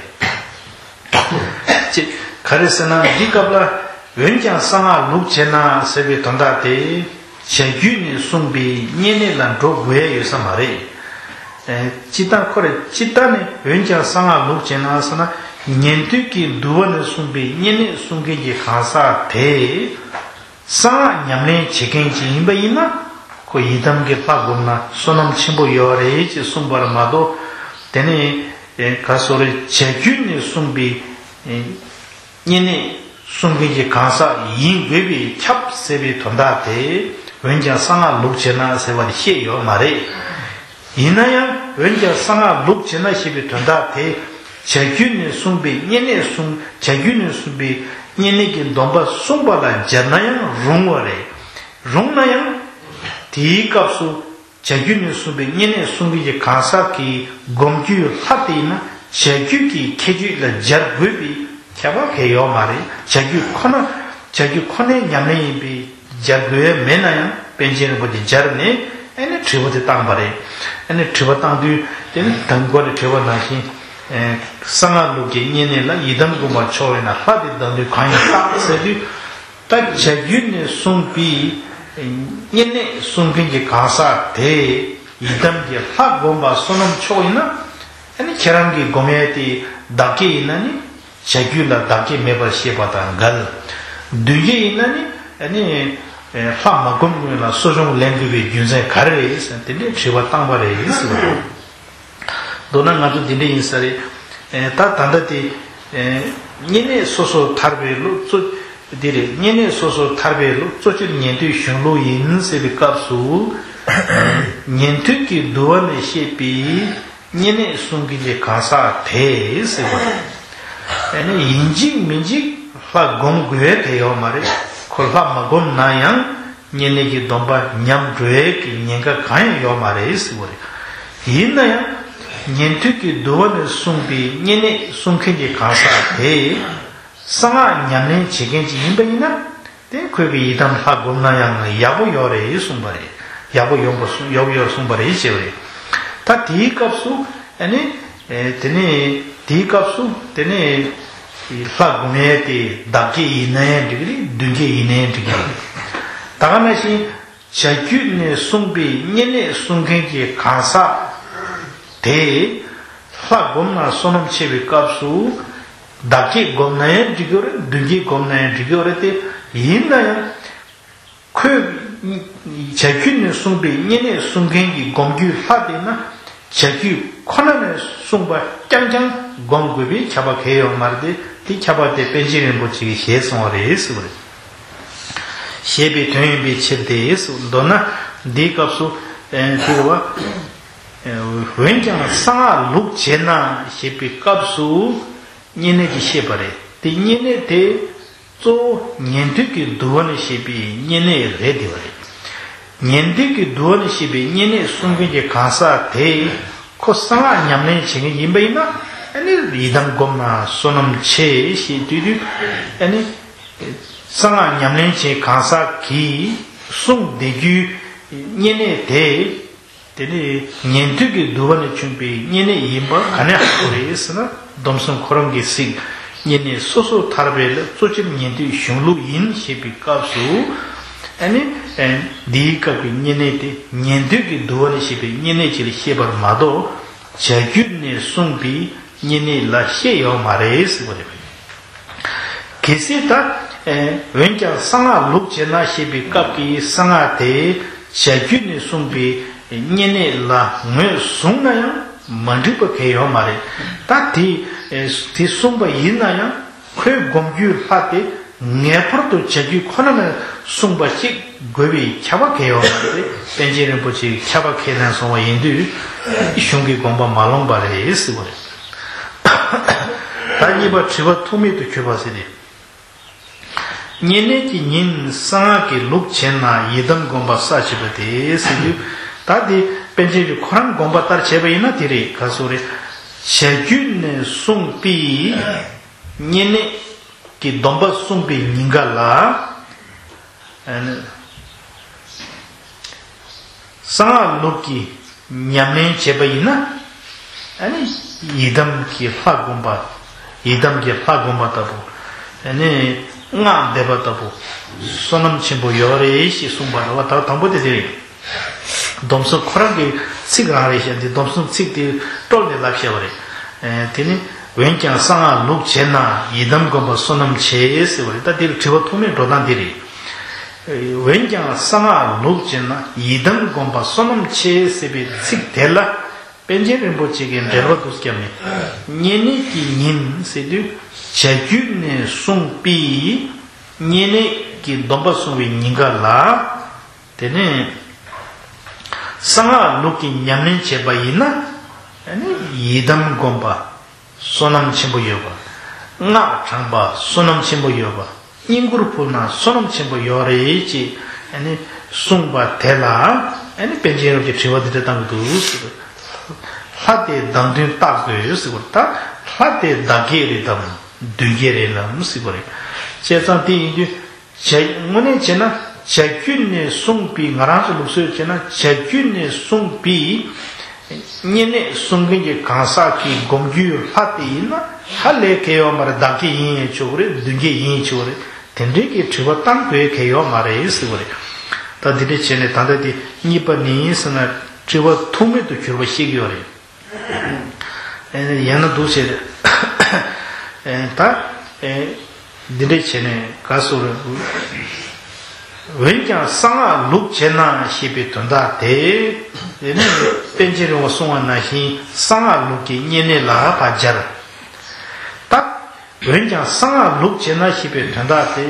ཅེས་ག་རེ་ཟེར་ན་འདི་སྐབས་ལ་འོན་ཀྱང་གསང་སྔགས་ལུགས་བྱེད་ན་ཟེར་བའི་དོན་དག་དེ་བྱ་རྒྱུད་ནས་གསུངས་པའི་བསྙེན་གནས་ལ་འགྲོ་དགོས་ཡ་ཡོད་ས་མ་རེད། སྤྱིར་བཏང་ཁོ་རེ་སྤྱིར་བཏང་ནས་འོན་ཀྱང་གསང་སྔགས་ལུགས་བྱེད་ན་ཟེར་ན་ཉན་ཐོས་ཀྱི་འདུལ་བ་ནས་གསུངས་པའི་བསྙེན་གནས་གསུང་མཁན་གྱི་གང་ཟག་དེ། གསང་སྔགས་ཉམས་ལེན་བྱེད་མཁན་ཅིག་ཡིན་པ་ཡིན་ན། ཁོ་ཡི་དམ་གྱི་ལྷ་བསྒོམས་ན་བསོད་ནམས་ཆེན་པོ་ཡོད་རེད་ཅེས་གསུངས་པར་མ་གཏོགས། དེ་ནས་ག་སོ་རེ་བྱ་རྒྱུད་ནས་གསུངས་པའི་བསྙེན་གནས་གསུང་མཁན་གྱི་གང་ཟག་ཡིན་དགོས་པས་ཁྱབ་ཟེར་བའི་དོན་དག་དེ་འོན་ཀྱང་གསང་སྔགས་ལུགས་བྱེད་ན་ཟེར་བ་དེ་བཤད་ཡོད་མ་རེད། ཡིན་ན་ཡང་འོན་ཀྱང་གསང་སྔགས་ལུགས་བྱེད་ན་ཞེས་པའི་དོན་དག་དེ་བྱ་རྒྱུད་ནས་གསུངས་པའི་བསྙེན་གནས་གསུངས་བྱ་རྒྱུད་ནས་གསུངས་པའི་བསྙེན་གནས་ཀྱི་སྡོམ་པ་བསྲུངས་པ་ལ་སྦྱར་ན་ཡང་རུང་བ་རེད། རུང་ན་ཡང་དེའི་སྐབས་སུ་བྱ་རྒྱུད་ནས་གསུངས་པའི་བསྙེན་གནས་གསུང་མཁན་གྱི་གང་ཟག་གི་སྒོམ་རྒྱུའི་ལྷ་དེ་ཡིན་ན་བྱ་རྒྱུད་ཀྱི་ཁྱད་ཆོས་ལ་སྦྱར་དགོས་པའི་ཁྱད་པར་གང་ཡང་ཡོད་མ་རེད། བྱ་རྒྱུད་ཁོ་ན་བྱ་རྒྱུད་ཁོ་ནའི་ཉམས་ལེན་ཡིན་པས་སྦྱར་དགོས་ཡ་མེད་ན་ཡང་པཎ་ཆེན་རིན་པོ་ཆེས་སྦྱར་ནས་ཨ་ནི་དྲི་བ་དེ་བཏང་པ་རེད། ཨ་ནི་དྲི་བ་བཏང་དུས་དེ་ནི་དང་པོ་ལ་དྲི་བ་ནང་བཞིན་གསང་སྔགས་ལུགས་ཀྱི་བསྙེན་གནས་ལ་ཡི་དམ་སྒོམ་པ་མཆོག་ཡིན་ན་ལྷ་དེ་བདག་མདུན་གང་ཡིན་བརྟག་ཟེར་དུས། ད་བྱ་རྒྱུད་ནས་གསུངས་པའི་བསྙེན་གནས་གསུང་མཁན་གྱི་གང་ཟག་དེ་ཡི་དམ་གྱི་ལྷ་བསྒོམ་པ་བསོད་ནམས་མཆོག་ཡིན་ན། ཨ་ནི་ཁྱེད་རང་གི་སྒོམ་ཡས་དེ་བདག་བསྐྱེད་ཡིན་ན་ནི་བྱ་རྒྱུད་ལ་བདག་བསྐྱེད་མེད་པར་ཤེས་པ་དང་འགལ། མདུན་བསྐྱེད་ཡིན་ན་ནི་ཨ་ནི་ལྷ་མ་བསྒོམ་སྔོན་ལ་གསོ་སྦྱོང་ལེན་དགོས་པའི་རྒྱུ་མཚན་ག་རེ་རེད་ཟེར་དེ་འདྲའི་དྲི་བ་བཏང་པ་རེད་ཟེར་བ་རེད། མདོར་ན་ང་ཚོ་འདི་འདྲ་ཡིན་ས་རེད། ཨེ། ད་ད་ལྟ་དེ། ཨེ། བསྙེན་གནས་སོ་སོར་ཐར་པའི་ལུགས་གཙོ། འདི་རེད། བསྙེན་གནས་སོ་སོར་ཐར་པའི་ལུགས་གཙོ་ཆེར་ཉན་ཐོས་གཞུང་ལུགས་ཡིན་ཟེར་བའི་སྐབས་སུ། ཉན་ཐོས་ཀྱི་འདུལ་བ་ནས་བཤད་པའི་བསྙེན་གནས་གསུང་མཁན་གྱི་གང་ཟག་དེ་ཟེར་བ་རེད། ཨེ་ནི་ཡིན་གཅིག་མིན་གཅིག་ལྷ་སྒོམ་དགོས་དེ་ཡོད་མ་རེད། ཁོ་ལྷ་མ་བསྒོམས་ན་ཡང་། བསྙེན་གནས་ཀྱི་སྡོམ་པ་ཉམས་འགྲོ་ཡས་ཀྱི་ཉེན་ཁ་གང་ཡང་ཡོད་མ་རེད་ཟེར་བ་རེད། ཡིན་ན་ཡང་། ཉན་ཐོས་ཀྱི་འདུལ་བ་ནས་གསུངས་པའི་བསྙེན་གནས་གསུང་མཁན་གྱི་གང་ཟག་དེ། གསང་སྔགས་ཉམས་ལེན་བྱེད་མཁན་ཅིག་ཡིན་པ་ཡིན་ན། དེ་ཁོས་ཀྱི་ཡི་དམ་ལྷ་བསྒོམས་ན་ཡང་ཡག་པོ་ཡོད་རེད་གསུངས་པ་རེད། ཡག་པོ་ཡོང་པ་གསུངས་ཡག་པོ་ཡོད་གསུངས་པ་རེད་ཅེས་པ་རེད། ད་དེའི་སྐབས་སུ་ཨ་ནི། ཨེ། དེ་ནས་དེའི་སྐབས་སུ་དེ་ནས་ལྷ་སྒོམ་ཡས་དེ་བདག་བསྐྱེད་ཡིན་ན་ཡང་འགྲིག་གི་རེད། མདུན་བསྐྱེད་ཡིན་ན་ཡང་འགྲིག་གི་རེད། ད་ག་ནང་བཞིན་བྱ་རྒྱུད་ནས་གསུངས་པའི་བསྙེན་གནས་གསུང་མཁན་གྱི་གང་ཟག་དེ་ལྷ་བསྒོམས་ན་བསོད་ནམས་ཆེ་བའི་སྐབས་སུ་བདག་བསྐྱེད་བསྒོམས་ན་ཡང་འགྲིག་གི་རེད། མདུན་བསྐྱེད་བསྒོམས་ན་ཡང་འགྲིག་གི་རེད། དེ་ཡིན་ན་ཡང་། ཁོས་བྱ་རྒྱུད་ནས་གསུངས་པའི་བསྙེན་གནས་གསུང་མཁན་གྱི་སྒོམ་རྒྱུའི་ལྷ་དེ་ན་བྱ་རྒྱུད་ཁོ་ན་ནས་གསུངས་པ་རྐྱང་རྐྱང་སྒོམ་དགོས་པའི་ཁྱབ་པ་གང་ཡང་ཡོད་མ་རེད་དེ། དེ་ཁྱབ་པ་དེ་པཎ་ཆེན་རིན་པོ་ཆེ་གིས་ཞེས་གསུངས་པ་རེད་ཟེར་བ་རེད། ཞེས་པའི་དོན་ཡིན་པའི་ཕྱིར་ཏེ། མདོར་ན་འདིའི་སྐབས་སུ་ཨེ་དེ་བ། འོན་ཀྱང་གསང་སྔགས་ལུགས་བྱེད་ན་ཞེས་པའི་སྐབས་སུ་བསྙེན་གནས་ཀྱི་བཤད་པ་རེད། དེ་བསྙེན་གནས་དེ་གཙོ་བོ་ཉན་ཐོས་ཀྱི་འདུལ་བ་ནས་བཤད་པའི་བསྙེན་གནས་རེད་དེ་བ་རེད། ཉན་ཐོས་ཀྱི་འདུལ་བ་ནས་བཤད་པའི་བསྙེན་གནས་གསུང་མཁན་གྱི་གང་ཟག་དེ་ཁོ་གསང་སྔགས་ཉམས་ལེན་བྱེད་མཁན་ཡིན་པ་ཡིན་ན། ཨ་ནི་ཡི་དམ་སྒོམ་ན་བསོད་ནམས་ཆེ་ཞེས་དུས་དུས་ཨ་ནི་གསང་སྔགས་ཉམས་ལེན་བྱེད་གང་ཟག་གིས་གསུང་བདེ་རྒྱུའི་བསྙེན་གནས་དེ། དེ་ནི་ཉན་ཐོས་ཀྱི་འདུལ་བ་ནས་བྱུང་བའི་བསྙེན་གནས་ཡིན་པ་ག་ནས་ཧ་གོ་རེད་ཟེར་ན། སྡོམ་གསུམ་ཁོ་རང་གིས་གཟིགས། བསྙེན་གནས་སོ་སོར་ཐར་པའི་གཙོ་ཆེར་ཉན་ཐོས་གཞུང་ལུགས་ཡིན་ཞེས་པའི་སྐབས་སུ། ཨ་ནི་འདིའི་སྐབས་ཀྱི་བསྙེན་གནས་དེ་ཉན་ཐོས་ཀྱི་འདུལ་བ་ནས་བཤད་པའི་བསྙེན་གནས་ཅིག་ལ་བཤད་པར་མ་གཏོགས། བྱ་རྒྱུད་ནས་གསུངས་པའི་བསྙེན་གནས་ལ་བཤད་ཡོད་མ་རེད་ཟེར་བ་རེད། གལ་སྲིད་ད། འོན་ཀྱང་གསང་སྔགས་ལུགས་བྱེད་ན་ཞེས་པའི་སྐབས་ཀྱི་གསང་སྔགས་དེ་བྱ་རྒྱུད་ནས་གསུངས་པའི་བསྙེན་གནས་ལ་ངོས་བཟུང་ན་ཡང་མ་འགྲིག་པ་གང་ཡང་ཡོད་མ་རེད། ད་དེ་དེ་གསུངས་པ་ཡིན་ན་ཡང་ཁོའི་སྒོམ་རྒྱུའི་ལྷ་དེ་ངེས་པར་དུ་བྱ་རྒྱུད་ཁོ་ན་ནས་གསུངས་པ་ཞིག་དགོས་པའི་ཁྱབ་པ་གང་ཡང་ཡོད་མ་རེད། པཎ་ཆེན་རིན་པོ་ཆེས་ཁྱབ་པ་ཁས་ལེན་སོང་བ་ཡིན་དུས་གཞུང་གི་དགོངས་པ་མ་ལོངས་པ་རེད་ཟེར་བ་རེད། ད་གཉིས་པ་དྲི་བ་ཐུག་མེད་དུ་གྱུར་པ་ཟེར་ཏེ། བསྙེན་གནས་ཀྱི་ཉིན་གསང་སྔགས་ཀྱི་ལུགས་བྱེད་ན་ཡི་དམ་སྒོམ་པ་ས་བྱེད་པ་དེ་ཟེར་དུས། ད་དེ་པཎ་ཆེན་གྱི་ཁོ་རང་དགོངས་པ་ལྟར་བྱས་པ་ཡིན་ན་དེ་རེད། ག་སོ་རེད། བྱ་རྒྱུད་ནས་གསུངས་པའི་བསྙེན་གནས་ཀྱི་སྡོམ་པ་གསུངས་པའི་ཉིན་ག་ལ། གསང་སྔགས་ལུགས་ཀྱི་ཉམས་ལེན་བྱས་པ་ཡིན་ན། ཨ་ནི་ཡི་དམ་གྱི་ལྷ་བསྒོམ་པ། ཡི་དམ་གྱི་ལྷ་བསྒོམ་པ་ལྟ་བུ། ཨ་ནི་སྔགས་བཟླས་པ་ལྟ་བུ། བསོད་ནམས་ཆེན་པོ་ཡོད་རེད་ཞེས་གསུངས་པ་རེད་བ། ད་དང་པོ་དེ་དེ་རེད། སྡོམ་གསུམ་ཁོ་རང་གི་ཚིག་རང་རེད་ཤག་འདི་སྡོམ་གསུམ་ཚིག་དེ་བཀྲོལ་ནས་ལབ་བཤད་པ་རེད། དེ་ནི་འོན་ཀྱང་གསང་སྔགས་ལུགས་བྱེད་ན་ཡི་དམ་སྒོམ་པ་བསོད་ནམས་ཆེ་ཟེར་བ་རེད། ད་འདིར་དྲི་བ་ཐུག་མེད་འགྲོ་སྟངས་འདི་རེད། འོན་ཀྱང་གསང་སྔགས་ལུགས་བྱེད་ན་ཡི་དམ་སྒོམ་པ་བསོད་ནམས་ཆེ་ཟེར་བའི་ཚིག་དེ་ལ་པཎ་ཆེན་རིན་པོ་ཆེ་གིས་འགྲེལ་པ་འདུག་སེ་བརྒྱབ་ནས། བསྙེན་གནས་ཀྱི་ཉིན་ཟེར་དུས་བྱ་རྒྱུད་ནས་གསུངས་པའི་བསྙེན་གནས་ཀྱི་སྡོམ་པ་གསུངས་པའི་ཉིན་ག་ལ། དེ་ནས་གསང་སྔགས་ལུགས་ཀྱི་ཉམས་ལེན་བྱས་པ་ཡིན་ན། ཨ་ནི་ཡི་དམ་སྒོམ་པ། བསོད་ནམས་ཆེན་པོ་ཡོད་པ། སྔགས་བགྲང་པ་བསོད་ནམས་ཆེན་པོ་ཡོད་པ། བསྙེན་བཀུར་ཕུལ་ན་བསོད་ནམས་ཆེན་པོ་ཡོད་རེད་ཅེས་ཨ་ནི་གསུངས་པ་དེ་ལ། ཨ་ནི་པཎ་ཆེན་རབ་ཀྱིས་དྲི་བ་འདི་འདྲ་བཏང་གི་འདུག་ཟེར། ལྷ་དེ་བདག་མདུན་བལྟ་དགོས་ཟེར་བ་ད། ལྷ་དེ་བདག་བསྐྱེད་རེད་དམ་མདུན་བསྐྱེད་རེད་ལམ་ཟེར་བ་རེད། བྱས་ཙང་དེ་ཡིན་དུས། བྱ་དངོས་གནས་བྱས་ན་བྱ་རྒྱུད་ནས་གསུངས་པའི། ང་རང་ཚོ་ལུགས་སྲོལ་བྱས་ན་བྱ་རྒྱུད་ནས་གསུངས་པའི་བསྙེན་གནས་གསུང་མཁན་གྱི་གང་ཟག་གི་སྒོམ་རྒྱུའི་ལྷ་དེ་ཡིན་ན་ཧ་ལས་གལ་ཡོད་མ་རེད། བདག་བསྐྱེད་ཡིན་ཡང་ཆོག་གི་རེད། མདུན་བསྐྱེད་ཡིན་ཡང་ཆོག་གི་རེད། དེ་འདྲའི་གི་དྲི་བ་བཏང་དགོས་གལ་ཡོད་མ་རེད་ཟེར་བ་རེད། ད་འདི་འདྲ་བྱས་ནས་ད་ལྟ་དེ་གཉིས་པ་ནི་ཟེར་ན་དྲི་བ་ཐུག་མེད་དུ་གྱུར་པ་ཤེས་ཀྱི་ཡོད་རེད། ཡང་ན་འདུག་ཟེར། ད་འདི་འདྲ་བྱས་ནས་ག་སོ་རེད། འོན་ཀྱང་གསང་སྔགས་ལུགས་བྱེད་ན་ཞེས་པའི་དོན་དག་དེ། དེ་ནི་པཎ་ཆེན་རིན་པོ་གསུངས་པ་ནང་བཞིན་གསང་སྔགས་ལུགས་ཀྱི་བསྙེན་གནས་ལ་ཕར་སྦྱར། ད་འོན་ཀྱང་གསང་སྔགས་ལུགས་བྱེད་ན་ཞེས་པའི་དོན་དག་དེ།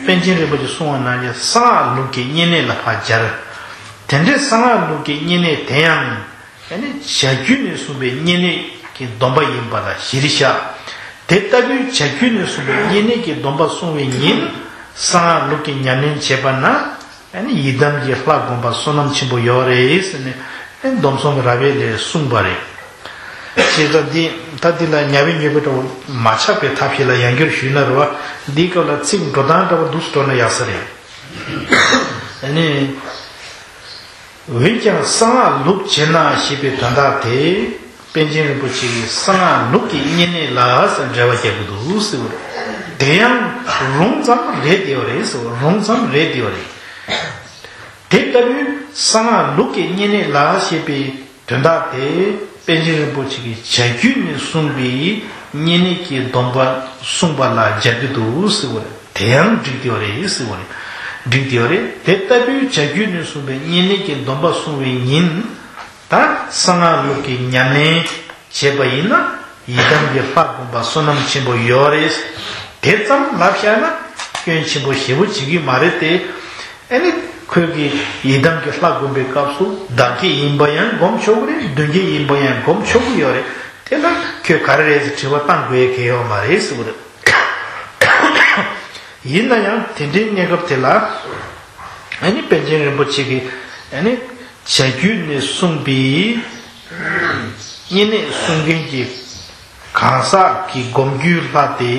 པཎ་ཆེན་རིན་པོ་ཆེས་གསུངས་པ་ནང་བཞིན་གསང་སྔགས་ལུགས་ཀྱི་བསྙེན་གནས་ལ་ཕར་སྦྱར། དེ་འདྲའི་གསང་སྔགས་ལུགས་ཀྱི་བསྙེན་གནས་དེ་ཡང་། ཨ་ནི་བྱ་རྒྱུད་ནས་གསུངས་པའི་བསྙེན་གནས་ཀྱི་སྡོམ་པ་ཡིན་པ་ལ་གཞིར་བཞག་དེ་ལྟ་བུའི་བྱ་རྒྱུད་ནས་གསུངས་པའི་བསྙེན་གནས་ཀྱི་སྡོམ་པ་གསུངས་པའི་ཉིན། གསང་སྔགས་ལུགས་ཀྱི་ཉམས་ལེན་བྱས་པ་ན། ཨ་ནི་ཡི་དམ་གྱི་ལྷ་བསྒོམ་པ་བསོད་ནམས་ཆེན་པོ་ཡོད་རེད་ཟེར་ནས། ཨ་ནི་སྡོམ་གསུམ་རབ་དབྱེ་ལས་གསུངས་པ་རེད། ཞེས་ད་འདི་ད་འདི་ལ་ཉ་བའི་ཉེས་པའི་འདྲ་བོ་མ་ཆགས་པའི་ཐབས་ཤེས་ལ་ཡང་བསྐྱར་ཞུས་ན་རེད་བ། འདིའི་སྐབས་ལ་ཚིག་འགྲོ་སྟངས་འདྲ་བོ་འདུག་སེ་འགྲོ་ན་ཡག་ས་རེད། ཨ་ནི། འོན་ཀྱང་གསང་སྔགས་ལུགས་བྱེད་ན་ཞེས་པའི་དོན་དག་དེ། པཎ་ཆེན་རིན་པོ་ཆེ་གིས་གསང་སྔགས་ལུགས་ཀྱི་བསྙེན་གནས་ལ་ཟེར་འགྲེལ་བ་རྒྱག་གི་འདུག་ཟེར་བ་རེད། དེ་ཡང་རུང་ཙམ་རེད་དེ་བ་རེད་ཟེར་བ། རུང་ཙམ་རེད་དེ་བ་རེད། དེ་ལྟ་བུའི་གསང་སྔགས་ལུགས་ཀྱི་བསྙེན་གནས་ལ་ཞེས་པའི་དོན་དག་དེ། པཎ་ཆེན་རིན་པོ་ཆེ་གིས་བྱ་རྒྱུད་ནས་གསུངས་པའི་བསྙེན་གནས་ཀྱི་སྡོམ་པ་གསུངས་པ་ལ་སྦྱར་གྱི་འདུག་ཟེར་བ་རེད། དེ་ཡང་འགྲིག་དེ་བ་རེད་ཟེར་བ་རེད། འགྲིག་དེ་བ་རེད། དེ་ལྟ་བུའི་བྱ་རྒྱུད་ནས་གསུངས་པའི་བསྙེན་གནས་ཀྱི་སྡོམ་པ་གསུངས་པའི་ཉིན། ད་གསང་སྔགས་ལུགས་ཀྱི་ཉམས་ལེན་བྱས་པ་ཡིན་ན་ཡི་དམ་གྱི་ལྷ་བསྒོམ་པ་བསོད་ནམས་ཆེན་པོ་ཡོད་རེད། དེ་ཙམ་ལབ་བཞག་ན་ སྐྱོན་ཆེན་པོ་ཞེ་པོ་བྱེད་ཀྱི་མ་རེད་དེ། ཨ་ནི་ཁོས་ཀྱི་ཡི་དམ་གྱི་ལྷ་བསྒོམ་པའི་སྐབས་སུ་བདག་བསྐྱེད་ཡིན་པ་ཡང་སྒོམ་ཆོག་གི་རེད། མདུན་བསྐྱེད་ཡིན་པ་ཡང་སྒོམ་ཆོག་གི་ཡོད་རེད། དེ་ལ་ཁྱོད་ག་རེ་རེད་ཟེར་དྲི་བ་བཏང་དགོས་ཡ་གལ་ཡོད་མ་རེད་ཟེར་བ་རེད། ཡིན་ན་ཡང་དེ་འདྲའི་གནས་སྐབས་དེ་ལ། ཨ་ནི་པཎ་ཆེན་རིན་པོ་ཆེ་གིས་ཨ་ནི་བྱ་རྒྱུད་ནས་གསུངས་པའི་བསྙེན་གནས་གསུང་མཁན་གྱི་གང་ཟག་གི་སྒོམ་རྒྱུའི་ལྷ་དེ་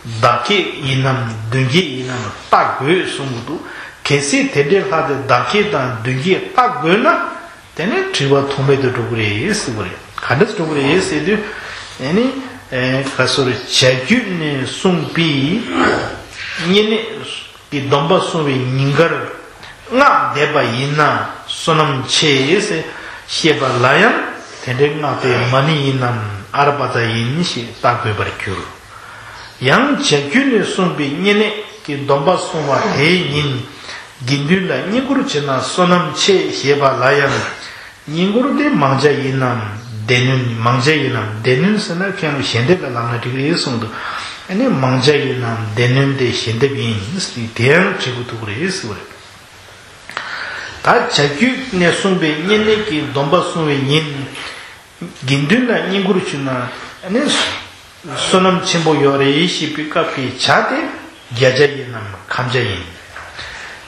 བདག་བསྐྱེད་ཡིན་ནམ་མདུན་བསྐྱེད་ཡིན་ནམ་བལྟ་དགོས་གསུང་གི་འདུག་གལ་སྲིད་དེ་འདྲའི་ལྷ་དེ་བདག་བསྐྱེད་དང་མདུན་བསྐྱེད་བལྟ་དགོས་ན། དེ་ནས་དྲི་བ་ཐུག་མེད་དུ་འགྲོ་གི་རེད་ཟེར་བ་རེད། ག་འདྲ་འགྲོ་གི་རེད་ཟེར་དུས། ཨ་ནི། ཨེ། ག་སོ་རེད། བྱ་རྒྱུད་ནས་གསུངས་པའི་བསྙེན་གནས་ཀྱི་སྡོམ་པ་བསྲུང་བའི་ཉིན་དཀར་སྔགས་བཟླས་པ་ཡིན་ན་བསོད་ནམས་ཆེ་ཟེར་བཤད་པ་ལ་ཡང་དེ་འདྲའི་སྔགས་དེ་མ་ཎི་ཡིན་ནམ་ཨ་ར་པ་ཙ་ཡིན་ཞེས་བལྟ་དགོས་པར་འགྱུར། ཡང་བྱ་རྒྱུད་ནས་གསུངས་པའི་བསྙེན་གནས་ཀྱི་སྡོམ་པ་བསྲུང་བ་དེའི་ཉིན། དགེ་འདུན་ལ་བསྙེན་བཀུར་བྱེད་ན་བསོད་ནམས་ཆེ་ཞེས་པ་ལ་ཡང་། བསྙེན་བཀུར་དེ་མང་ཇ་ཡིན་ནམ་སྡེ་སྣོད། མང་ཇ་ཡིན་ནམ་སྡེ་སྣོད་ཟེར་ན་ཁྱེད་རང་ཞལ་འདེབས་ལ་ལབ་ན་འགྲིག་རེད་གསུངས་འདུག་ཨ་ནི་མང་ཇ་ཡིན་ནམ་སྡེ་སྣོད་དེ་ཞལ་འདེབས་ཡིན་ཟེར་དེ་ཡང་དྲི་བ་ཐུག་རེད་ཟེར་བ་རེད། ད་བྱ་རྒྱུད་ནས་གསུངས་པའི་བསྙེན་གནས་ཀྱི་སྡོམ་པ་བསྲུང་བའི་ཉིན། དགེ་འདུན་ལ་བསྙེན་བཀུར་ཞུས་ན་ཨ་ནི། བསོད་ནམས་ཆེན་པོ་ཡོད་རེད་ཞེས་པའི་སྐབས་ཀྱི་བྱ་དེ་རྒྱ་བྱ་ཡིན་ནམ་ཁམས་བྱ་ཡིན།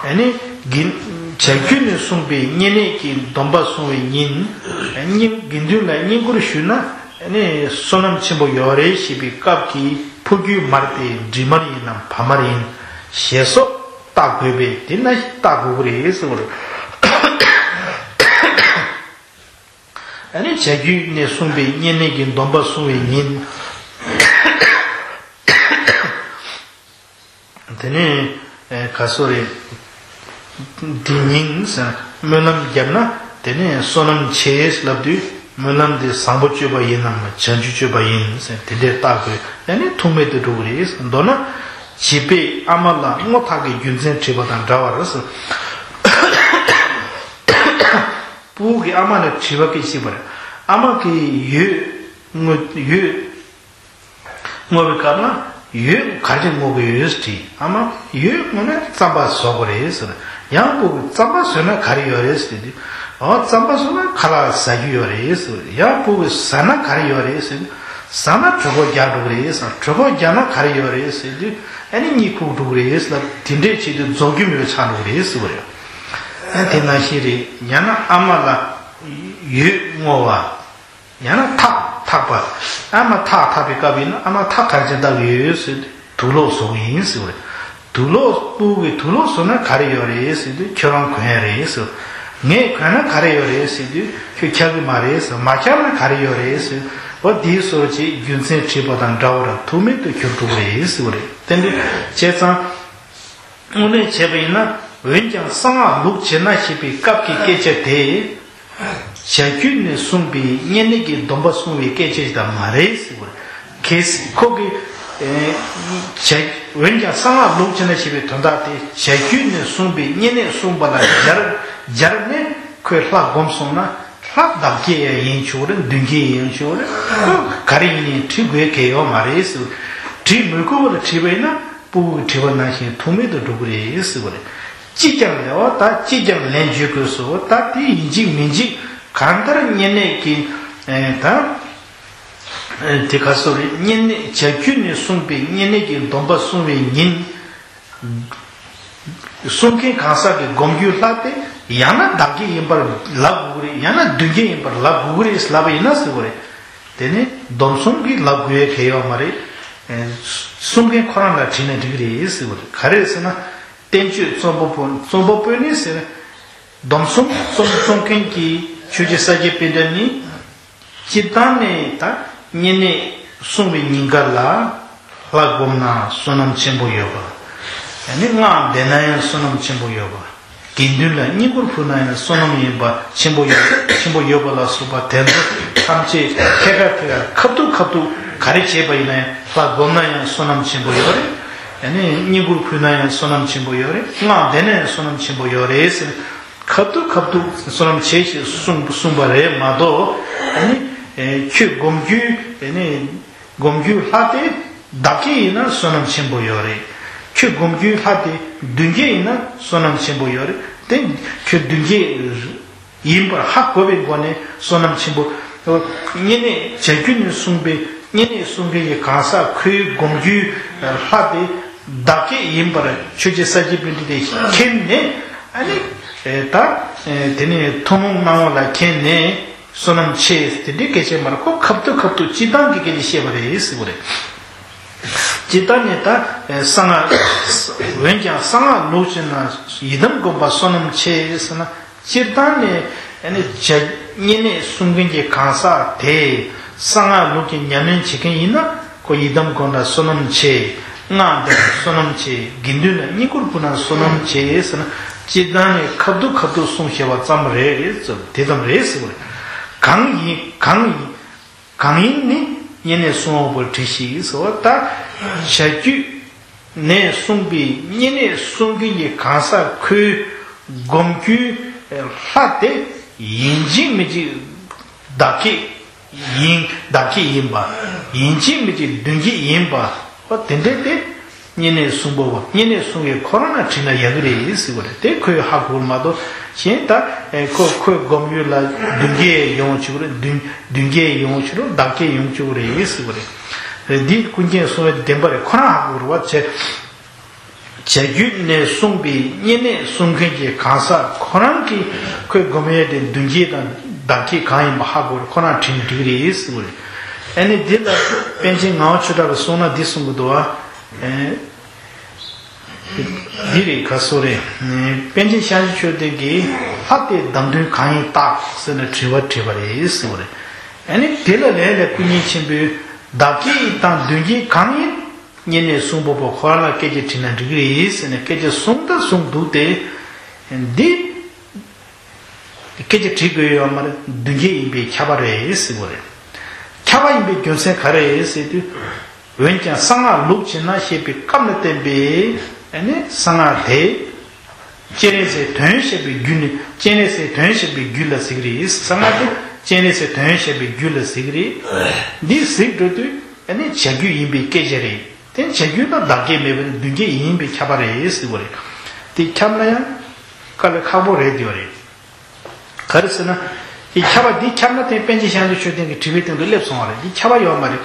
ཨ་ནི་དགེ། བྱ་རྒྱུད་ནས་གསུངས་པའི་བསྙེན་གནས་ཀྱི་སྡོམ་པ་བསྲུང་བའི་ཉིན། བསྙེན། དགེ་འདུན་ལ་བསྙེན་བཀུར་ཞུས་ན་ཨ་ནི་བསོད་ནམས་ཆེན་པོ་ཡོད་རེད་ཞེས་པའི་སྐབས་ཀྱི་ཕོ་རྒྱུད་མར་དེ་འབྲིང་མར་ཡིན་ནམ་བར་མར་ཡིན་ཞེས་སོགས་བལྟ་དགོས་པས་དེ་ན་བལྟ་དགོས་ཀྱི་རེད་ཟེར་བ་རེད། ཨ་ནི་བྱ་རྒྱུད་ནས་གསུངས་པའི་བསྙེན་གནས་ཀྱི་སྡོམ་པ་བསྲུང་བའི་ཉིན། དེ་ནས་ག་སོ་རེད། འདི་ཉིན་སྨོན་ལམ་བརྒྱབ་ན་དེ་ནས་བསོད་ནམས་ཆེ་ལབ་དུས་སྨོན་ལམ་འདི་བཟང་པོ་སྤྱོད་པ་ཡིན་ནམ་བྱང་ཆུབ་སྤྱོད་པ་ཡིན་དེ་འདྲས་བལྟ་དགོས། ཨ་ནི་ཐུག་མེད་དུ་འགྲོ་གི་རེད། མདོར་ན་བྱིས་པས་ཨ་མ་ལ་རྔོ་ཐག་གི་རྒྱུ་མཚན་དྲིས་པ་དང་འདྲ་བར། སྤུ་གུ་གིས་ཨ་མ་ལ་དྲི་བ་སྐད་ཅིག་པར། ཨ་མ་གིས་ཡོས་རྔོ་ཡོས་རྔོ་བའི་སྐབས་ན་ཡོས་ག་རེ་རྔོ་གི་ཡོད་དྲིས། ཨ་མ་ཡོས་རྔོ་ན་རྩམ་པ་བཟོ་དགོས་རེད་ཟེར། ཡང་སྤུ་གུས་རྩམ་པ་བཟོས་ན་ག་རེ་ཡོད་རེད་ཟེར་དུས། ཨོ་རྩམ་པ་བཟོས་ན་ཁ་ལག་ཟ་རྒྱུ་ཡོད་རེད་ཟེར། ཡང་སྤུ་གུས་ཟ་ན་ག་རེ་ཡོད་རེད་ཟེར་དུས། ཟ་ན་གྲོད་ཁོག་རྒྱགས་འགྲོ་གི་རེད་ཟེར། གྲོད་ཁོག་རྒྱགས་ན་ག་རེ་ཡོད་རེད་ཟེར་དུས། ཨ་ནི་གཉིད་ཁུག་འགྲོ་གི་རེད་ཟེར། དེ་འདྲས་བྱེད་དུས་རྫོགས་རྒྱུ་མེད་པ་ཆགས་འགྲོ་གི་རེད་ཟེར་བ་རེད། ཨ་དེ་ནང་བཞིན་རེད། ཡང་ན་ཨ་མ་ལ་ཡོས་རྔོ་བ། ཡང་ན་ཐག་འཐག་པ། ཨ་མ་ཐག་འཐག་པའི་སྐབས་ཡིན་ན་ཨ་མ་ཐག་ག་རེ་བྱས་འཐག་གི་ཡོད་ཟེར་དུས་དུག་ལོག་བཟོ་གི་ཡིན་ཟེར་བ་རེད། དུག་ལོག་སྤུ་གུས་དུག་ལོག་བཟོ་ན་ག་རེ་ཡོད་རེད་ཟེར་དུས་ཁྱོད་རང་གོན་ཡ་རེད་ཟེར། ངས་གོན་ན་ག་རེ་ཡོད་རེད་ཟེར་དུས་ཁྱོད་འཁྱག་གི་མ་རེད་ཟེར། མ་འཁྱག་ན་ག་རེ་ཡོད་རེད་ཟེར། འོ་དེའི་སོར་གྱི་རྒྱུ་མཚན་དྲིས་པ་དང་འདྲ་བར་ཐུག་མེད་དུ་གྱུར་འགྲོ་གི་རེད་ཟེར་བ་རེད། དེ་འདྲ་བྱས་ཙང་། དངོས་གནས་བྱས་པ་ཡིན་ན་འོན་ཀྱང་གསང་སྔགས་ལུགས་བྱེད་ན་ཞེས་པའི་སྐབས་ཀྱི་སྐད་ཆ་དེ། བྱ་རྒྱུད་ནས་གསུངས་པའི་བསྙེན་གནས་ཀྱི་སྡོམ་པ་བསྲུང་བའི་སྐད་ཆ་ཞིག་དང་མ་རེད་ཟེར་བ་རེད། གལ་སྲིད་ཁོ་གིས། ཨེ། བྱ། འོན་ཀྱང་གསང་སྔགས་ལུགས་བྱེད་ན་ཞེས་པའི་དོན་དག་དེ་བྱ་རྒྱུད་ནས་གསུངས་པའི་བསྙེན་གནས་གསུངས་པ་ལ་སྦྱར། སྦྱར་ནས་ཁོས་ལྷ་བསྒོམས་སོང་ན་ལྷ་བདག་བསྐྱེད་ཡང་ཡིན་ཆོག་རེད། མདུན་བསྐྱེད་ཡིན་ཆོག་རེད། ག་རེ་ཡིན་ཡིན་དྲི་དགོས་གལ་ཡོད་མ་རེད་ཟེར། དྲི་མི་དགོས་པ་ལ་དྲིས་པ་ཡིན་ན་སྤུ་གུ་གི་དྲི་བ་ནང་བཞིན་ཐུག་མེད་དུ་འགྲོ་གི་རེད་ཟེར་བ་རེད། ཅིས་ཀྱང་ལན། འོ་ད་ཅིས་ཀྱང་ལན་བརྗོད་དགོས་སོ། ད་དེ་ཡིན་གཅིག་མིན་གཅིག་གང་ལྟར་བསྙེན་གནས་ཀྱི། ཨེ། ད། ཨེ། དེ་ག་སོ་རེད། བསྙེན་གནས་བྱ་རྒྱུད་ནས་གསུངས་པའི་བསྙེན་གནས་ཀྱི་སྡོམ་པ་བསྲུང་བའི་ཉིན། གསུང་མཁན་གང་ཟག་གི་སྒོམ་རྒྱུའི་ལྷ་དེ་ཡང་ན་བདག་བསྐྱེད་ཡིན་པར་ལབ་དགོས་ཀྱི་རེད། ཡང་ན་མདུན་བསྐྱེད་ཡིན་པར་ལབ་དགོས་ཀྱི་རེད་ལབ་པ་ཡིན་ན་ཟེར་བ་རེད། དེ་ནི་སྡོམ་གསུམ་གྱིས་ལབ་དགོས་ཡ་གལ་ཡོད་མ་རེད། ཨེ། གསུང་མཁན་ཁོ་རང་ལ་དྲིས་ན་འགྲིག་གི་རེད་ཟེར་བ་རེད། ག་རེ་ཟེར་ན། བསྟན་བཅོས་རྩོམ་པ་པོ། རྩོམ་པ་པོ་ནི་ཟེར། སྡོམ་གསུམ་རྩོམ་རྩོམ་མཁན་གྱི་ཆོས་རྗེ་ས་སྐྱ་པཎྜི་ཏ་ནི། སྤྱིར་བཏང་ནས་ད་བསྙེན་གནས་གསུངས་པའི་ཉིན་དཀར་ལ་ལྷ་བསྒོམས་ན་བསོད་ནམས་ཆེན་པོ་ཡོད་པ། ཡང་ན་སྔགས་བཟླས་ན་ཡང་བསོད་ནམས་ཆེན་པོ་ཡོད་པ། དགེ་འདུན་ལ་བསྙེན་བཀུར་ཕུལ་ན་ཡང་བསོད་ནམས་ཡིན་པ་ཆེན་པོ་ཡོད། ཆེན་པོ་ཡོད་པ་ལ་སོགས་པ་དེ་ཚོ་ཐམས་ཅད་ཐད་ཀར་ཐད་ཀར་ཁ་ཐུག་ཁ་ཐུག་ག་རེ་བྱས་པ་ཡིན་ན་ཡང་ལྷ་བསྒོམས་ན་ཡང་བསོད་ནམས་ཆེན་པོ་ཡོད་རེད། ཡང་ན་བསྙེན་བཀུར་ཕུལ་ན་ཡང་བསོད་ནམས་ཆེན་པོ་ཡོད་རེད། སྔགས་བཟླས་ན་ཡང་བསོད་ནམས་ཆེན་པོ་ཡོད་རེད་ཟེར། ཁ་ཐུག་ཁ་ཐུག་བསོད་ནམས་ཆེ་ཞེས་གསུངས་གསུངས་པ་རེད་མ་གཏོགས། ཨ་ནི་ཁྱོད་སྒོམ་རྒྱུའི། ཨ་ནི་སྒོམ་རྒྱུའི་ལྷ་དེ་བདག་བསྐྱེད་ཡིན་ན་བསོད་ནམས་ཆེན་པོ་ཡོད་རེད། ཁྱོད་སྒོམ་རྒྱུའི་ལྷ་དེ་མདུན་བསྐྱེད་ཡིན་ན་བསོད་ནམས་ཆེན་པོ་ཡོད་རེད། དེ་ཁྱོད་མདུན་བསྐྱེད་ཡིན་པར་ཧ་གོ་བའི་སྒོ་ནས་བསོད་ནམས་ཆེན་པོ། བསྙེན་གནས་བྱ་རྒྱུད་ནས་གསུངས་པའི་བསྙེན་གནས་གསུང་མཁན་གྱི་གང་ཟག་ཁོའི་སྒོམ་རྒྱུའི་ལྷ་དེ་བདག་བསྐྱེད་ཡིན་པར་ཆོས་རྗེ་ས་སྐྱ་པཎྜི་ཏས་མཁྱེན་ནས། ཨ་ནི་ད་དེ་ནས་ཐུན་མོང་སྣང་བ་ལ་མཁྱེན་ནས། བསོད་ནམས་ཆེ་དེ་འདྲའི་སྐད་ཆ་མ་རེད། ཁོ་ཁ་ཐུག་ཁ་ཐུག་སྤྱིར་བཏང་གི་སྐད་ཆ་བཤད་པ་རེད་ཟེར་བ་རེད། སྤྱིར་བཏང་ནས་ད་གསང་སྔགས། འོན་ཀྱང་གསང་སྔགས་ལུགས་ཀྱི་ནང་ཡི་དམ་སྒོམ་པ་བསོད་ནམས་ཆེ་ཟེར་ན། སྤྱིར་བཏང་ནས་ཨ་ནི་བྱ་བསྙེན་གནས་གསུང་མཁན་གྱི་གང་ཟག་དེ་གསང་སྔགས་ལུགས་ཀྱི་ཉམས་ལེན་བྱེད་མཁན་ཡིན་ན། ཁོ་ཡི་དམ་སྒོམ་ན་བསོད་ནམས་ཆེ། སྔགས་འདོན་ན་བསོད་ནམས་ཆེ། དགེ་འདུན་ལ་བསྙེན་བཀུར་ཕུལ་ན་བསོད་ནམས་ཆེ་ཟེར་ན། སྤྱིར་བཏང་ནས་ཁ་ཐུག་ཁ་ཐུག་གསུངས་བཞག་པ་ཙམ་རེད་ཟེར། དེ་ཙམ་རེད་ཟེར་བ་རེད། གང་ཡིན་གང་ཡིན་གང་ཡིན་ནི་བསྙེན་གནས་གསུང་འོག་པར་བྲིས་ཤིག་ཟེར་བ། ད་བྱ་རྒྱུད་ནས་གསུངས་པའི་བསྙེན་གནས་གསུང་མཁན་གྱི་གང་ཟག་ཁོའི་སྒོམ་རྒྱུའི་ལྷ་དེ་ཡིན་གཅིག་མིན་གཅིག་བདག་བསྐྱེད་ཡིན། བདག་བསྐྱེད་ཡིན་པ། ཡིན་གཅིག་མིན་གཅིག་མདུན་བསྐྱེད་ཡིན་པ། ཨོ་དེ་འདྲ་དེ་བསྙེན་གནས་གསུང་པོ་བ། བསྙེན་གནས་གསུང་བའི་ཁོ་རང་ལ་བྲིས་ན་ཡག་གི་རེད་ཟེར་བ་རེད། དེ་ཁོས་ཧ་གོ་མ་གཏོགས་གཞན་ད་ཨེ་ཁོ་ཁོའི་སྒོམ་ཡུལ་ལ་མདུན་བསྐྱེད་ཡོང་ཆོག་རེད། མདུན་མདུན་བསྐྱེད་ཡོང་ཆོག་རེད། བདག་བསྐྱེད་ཡོང་ཆོག་རེད་ཟེར་བ་རེད། རེད། འདི་ཀུན་མཁྱེན་གསུང་བའི་བདེན་པ་རེད། ཁོ་རང་ཧ་གོ་རེད་བ། བྱ་བྱ་རྒྱུད་ནས་གསུངས་པའི་བསྙེན་གནས་གསུང་མཁན་གྱི་གང་ཟག་ཁོ་རང་གིས་ཁོའི་སྒོམ་ཡས་དེ་མདུན་བསྐྱེད་དང་བདག་བསྐྱེད་གང་ཡིན་པ་ཧ་གོ་རེད། ཁོ་རང་བྲིས་ན་འགྲིག་གི་རེད་ཟེར་བ་རེད། ཨ་ནི་འདི་ལ་པཎ་ཆེན་ངག་དབང་ཆོས་གྲགས་ཀྱིས་གསུངས་ན་འདི་གསུང་གི་འདུག་བ། ཨེ། འདི་རེད། ག་སོ་རེད། པཎ་ཆེན་ཤཱཀྱ་མཆོག་ལྡན་གྱིས་ལྷ་དེ་བདག་མདུན་གང་ཡིན་བརྟག་ཟེར་ནས་དྲི་བ་དྲིས་པ་རེད་ཟེར་བ་རེད། ཨ་ནི་དེ་ལ་ལན་ལ་ཀུན་མཁྱེན་ཆེན་པོས་བདག་བསྐྱེད་དང་མདུན་བསྐྱེད་གང་ཡིན། བསྙེན་གནས་གསུང་པོ་པོ་ཁོ་རང་ལ་སྐད་ཆ་དྲིས་ན་འགྲིག་གི་རེད་ཟེར་ནས་སྐད་ཆ་གསུངས་ད་གསུངས་འདུག་སྟེ། འདི་སྐད་ཆ་དྲི་དགོས་ཡོད་མ་རེད། མདུན་བསྐྱེད་ཡིན་པས་ཁྱབ་པ་རེད་ཟེར་བ་རེད། ཁྱབ་པ་ཡིན་པའི་རྒྱུ་མཚན་ག་རེ་རེད་ཟེར་དུས། འོན་ཀྱང་གསང་སྔགས་ལུགས་ཀྱི་ནང་བཤད་པའི་སྐབས་ལ་བརྟེན་པའི་ཨ་ནི་གསང་སྔགས་དེ། སྤྱན་རས་གཟིགས་དོན་བཤད་པའི་རྒྱུད་ནས། སྤྱན་རས་གཟིགས་དོན་བཤད་པའི་རྒྱུད་ལ་གཟིགས་རེད། གསང་སྔགས་དེ་སྤྱན་རས་གཟིགས་དོན་བཤད་པའི་རྒྱུད་ལ་གཟིགས་རེད། འདི་གཟིགས་འགྲོ་དུས་ཨ་ནི་བྱ་རྒྱུད་ཡིན་པའི་སྐད་ཆ་རེད། དེ་བྱ་རྒྱུད་ལ་བདག་བསྐྱེད་མེད་པར་མདུན་བསྐྱེད་ཡིན་པས་ཁྱབ་པ་རེད་ཟེར་བ་རེད། དེ་ཁྱབ་ན་ཡང་དཀའ་ལས་ཁག་པོ་རེད་ཟེར་བ་རེད། ག་རེ་ཟེར་ན། དེ་ཁྱབ་པ་འདི་ཁྱབ་ན་དེ་པཎ་ཆེན་ཤཱཀྱ་མཆོག་ལྡན་གྱི་དྲི་བའི་སྟེང་དུ་སླེབས་སོང་བ་རེད། འདི་ཁྱབ་པ་ཡོད་མ་རེད།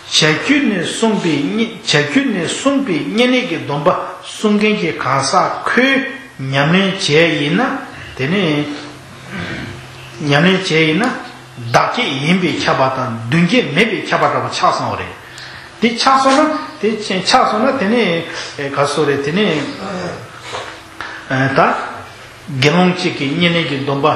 བྱ་རྒྱུད་ནས་གསུངས་པའི་བསྙེན། བྱ་རྒྱུད་ནས་གསུངས་པའི་བསྙེན་གནས་ཀྱི་སྡོམ་པ་གསུང་མཁན་གྱི་གང་ཟག་ཁོས་ཉམས་ལེན་བྱས་ཡིན་ན། དེ་ནས་ཉམས་ལེན་བྱས་ཡིན་ན་བདག་བསྐྱེད་ཡིན་པས་ཁྱབ་པ་དང་མདུན་བསྐྱེད་མེད་པས་ཁྱབ་པ་འདྲ་པོ་ཆགས་སོང་བ་རེད། དེ་ཆགས་སོང་ན་དེ་ཆགས་སོང་ན་དེ་ནས་ག་སོ་རེད། དེ་ནས་ད། དགེ་སློང་གཅིག་གིས་བསྙེན་གནས་ཀྱི་སྡོམ་པ་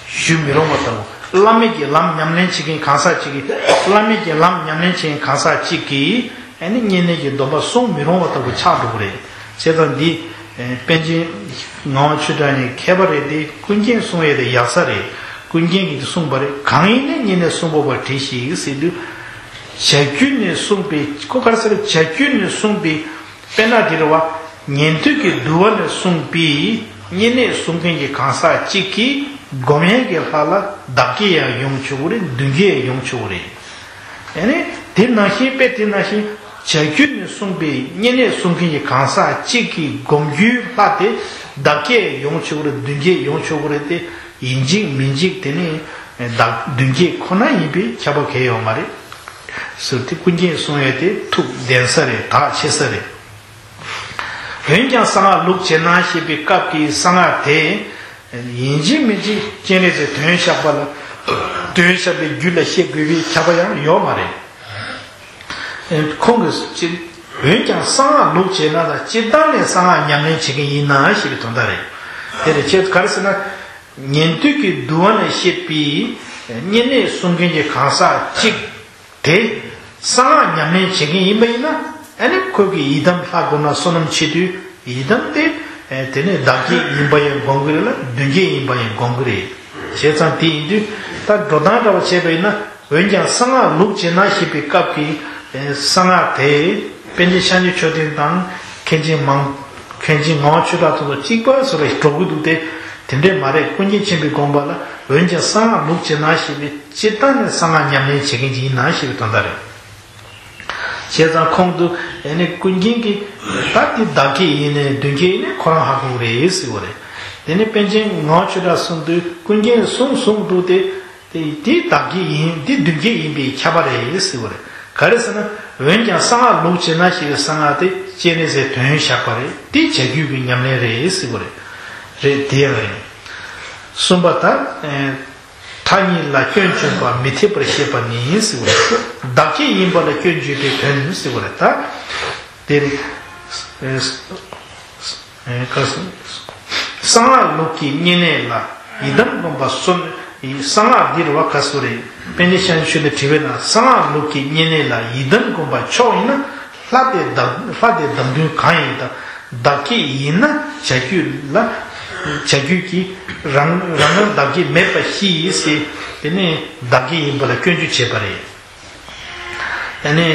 ཞུ་མི་རུང་བ་ལྟ་བུ། བླ་མེད་ཀྱི་ལམ་ཉམས་ལེན་བྱེད་མཁན་གང་ཟག་གཅིག་གིས། བླ་མེད་ཀྱི་ལམ་ཉམས་ལེན་བྱེད་མཁན་གང་ཟག་གཅིག་གིས་ཨ་ནི་བསྙེན་གནས་ཀྱི་སྡོམ་པ་སྲུང་མི་རུང་བ་ལྟ་བུ་ཆགས་འགྲོ་གི་རེད། བྱས་ཙང་འདི་པཎ་ཆེན་ངག་དབང་ཆོས་གྲགས་གཉིས་མཁས་པ་རེད་དེ། ཀུན་མཁྱེན་གསུང་ཡས་དེ་ཡག་ས་རེད། ཀུན་མཁྱེན་གྱིས་གསུངས་པ་རེད། གང་ཡིན་ནས་བསྙེན་གནས་གསུང་པོ་པ་བྲིས་ཤིག་ཟེར་དུས། བྱ་རྒྱུད་ནས་གསུངས་པའི། ཁོ་ག་རེ་ཟེར། བྱ་རྒྱུད་ནས་གསུངས་པའི། དཔེར་ན་འདིར་བ། ཉན་ཐོས་ཀྱི་འདུལ་བ་ནས་གསུངས་པའི་བསྙེན་གནས་གསུང་མཁན་གྱི་གང་ཟག་གཅིག་གིས་སྒོམ་ཡས་ཀྱི་ལྷ་ལ་བདག་བསྐྱེད་ཡང་ཡོང་ཆོག་གི་རེད། མདུན་བསྐྱེད་ཡང་ཡོང་ཆོག་གི་རེད། ཨ་ནི་དེ་ནང་བཞིན། དཔེ་དེ་ནང་བཞིན་བྱ་རྒྱུད་ནས་གསུངས་པའི་བསྙེན་གནས་གསུང་མཁན་གྱི་གང་ཟག་གཅིག་གིས་སྒོམ་རྒྱུའི་ལྷ་དེ་བདག་བསྐྱེད་ཡང་ཡོང་ཆོག་གི་རེད། མདུན་བསྐྱེད་ཡང་ཡོང་ཆོག་གི་རེད་དེ། ཡིན་གཅིག་མིན་གཅིག་དེ་ནི་བདག་མདུན་བསྐྱེད་ཁོ་ན་ཡིན་པས་ཁྱབ་པ་གང་ཡང་ཡོད་མ་རེད། ཟེར་དེ་ཀུན་མཁྱེན་གསུང་ཡས་དེ་ཐུགས་བདེན་ས་རེད། དག་ཆེ་ས་རེད། འོན་ཀྱང་གསང་སྔགས་ལུགས་ཇི་སྣང་བཤད་པའི་སྐབས་ཀྱི་གསང་སྔགས་དེ། ཡིན་གཅིག་མིན་གཅིག་སྤྱན་རས་གཟིགས་དོན་བཤད་པ་ལ། དོན་བཤད་པའི་རྒྱུད་ལ་བཤད་དགོས་པའི་ཁྱབ་པ་ཡང་ཡོད་མ་རེད། ཁོང་གིས་སྤྱིར། འོན་ཀྱང་གསང་སྔགས་ལུགས་ཇི་སྣང་ལ་སྤྱིར་བཏང་ནས་གསང་སྔགས་ཉམས་ལེན་བྱེད་མཁན་ཡིན་ན་ཞེས་པའི་དོན་དག་རེད། དེ་རེད། ཁྱེད་ག་རེ་ཟེར་ན། ཉན་ཐོས་ཀྱི་འདུལ་བ་ནས་བཤད་པའི་བསྙེན་གནས་གསུང་མཁན་གྱི་གང་ཟག་གཅིག་དེ་གསང་སྔགས་ཉམས་ལེན་བྱེད་མཁན་ཡིན་པ་ཡིན་ན། ཨ་ནི་ཁོ་གིས་ཡི་དམ་ལྷ་སྒོམ་ན་བསོད་ནམས་ཆེ་དུས་ཡི་དམ་དེ་དེ་ནས་བདག་བསྐྱེད་ཡིན་པ་ཡང་སྒོམ་གྱི་རེད་ལ། མདུན་བསྐྱེད་ཡིན་པ་ཡང་སྒོམ་གྱི་རེད། བྱས་ཙང་དེ་ཡིན་དུས་ད་འགྲོ་སྟངས་འདྲ་བ་བྱས་པ་ཡིན་ན། འོན་ཀྱང་གསང་སྔགས་ལུགས་ཇི་སྣང་བཤད་པའི་སྐབས་ཀྱི་གསང་སྔགས་དེ་པཎ་ཆེན་ཤཱཀྱ་མཆོག་ལྡན་དང་མཁན་ཆེན་མང་། མཁན་ཆེན་ངག་དབང་ཆོས་གྲགས་ཚོ་གཅིག་པ་བཟོ་འདྲ་ཞིག་འགྲོ་གི་འདུག་སྟེ། དེ་འདྲས་མ་རེད། ཀུན་མཁྱེན་ཆེན་པོའི་དགོངས་པ་ལ། འོན་ཀྱང་གསང་སྔགས་ལུགས་ཇི་སྣང་བཤད་པའི་སྤྱིར་བཏང་ནས་གསང་སྔགས་ཉམས་ལེན་བྱེད་མཁན་ཅིག་ཡིན་ན་ཞེས་པའི་དོན་དག་རེད། བྱས་ཙང་ཁོང་དུ་ཨེ་ནི་ཀུན་མཁྱེན་གྱིས་ད་དེ་བདག་བསྐྱེད་ཡིན་ནའི་མདུན་བསྐྱེད་ཡིན་ནའི་ཁོ་རང་ཧ་གོ་གི་རེད་ཟེར་བ་རེད། དེ་ནས་པཎ་ཆེན་ངག་ཆོས་གྲགས་གསུམ་དུས་ཀུན་མཁྱེན་གསུངས་གསུངས་འདུག་སྟེ། དེ་དེ་བདག་བསྐྱེད་ཡིན་དེ་མདུན་བསྐྱེད་ཡིན་པས་ཁྱབ་པ་རེད་ཟེར་བ་རེད། ག་རེ་ཟེར་ན། འོན་ཀྱང་གསང་སྔགས་ལུགས་ཇི་སྣང་ཞེས་པའི་གསང་སྔགས་དེ་སྤྱན་རས་གཟིགས་དོན་བཞག་པ་རེད། དེ་བྱ་རྒྱུད་ཀྱི་ཉམས་ལེན་རེད་ཟེར་བ་རེད། རེད་དེ་ཡང་རེད། གསུམ་པ་ད། མཐའ་གཉིས་ལ་སྐྱོན་བརྗོད་པ་མི་འཐད་པར་བཤད་པ་ནི་ཟེར་བ་རེད། བདག་བསྐྱེད་ཡིན་པ་ལ་སྐྱོན་བརྗོད་པའི་དོན་ཟེར་བ་རེད་ད། དེ་རེད། གསང་སྔགས་ལུགས་ཀྱི་བསྙེན་གནས་ལ་ཡི་དམ་བསྒོམ་པ་གསུམ། གསང་སྔགས་འདིར་བ་ག་སུ་རེད། པཎ་ཆེན་ཤཱཀྱ་མཆོག་ནས་དྲིས་པས་ན། གསང་སྔགས་ལུགས་ཀྱི་བསྙེན་གནས་ལ་ཡི་དམ་བསྒོམ་པ་མཆོག་ཡིན་ན། ལྷ་དེ་བདག་ལྷ་དེ་བདག་མདུན་གང་ཡིན་དང་། བདག་བསྐྱེད་ཡིན་ན་བྱ་རྒྱུད་ལ་བྱ་རྒྱུད་ཀྱི་རང་རང་རང་བདག་བསྐྱེད་མེད་པ་ཞིག་ཟེར། དེ་ནས་བདག་བསྐྱེད་ཡིན་པ་ལ་སྐྱོན་བརྗོད་བྱས་པ་རེད། ཨ་ནི་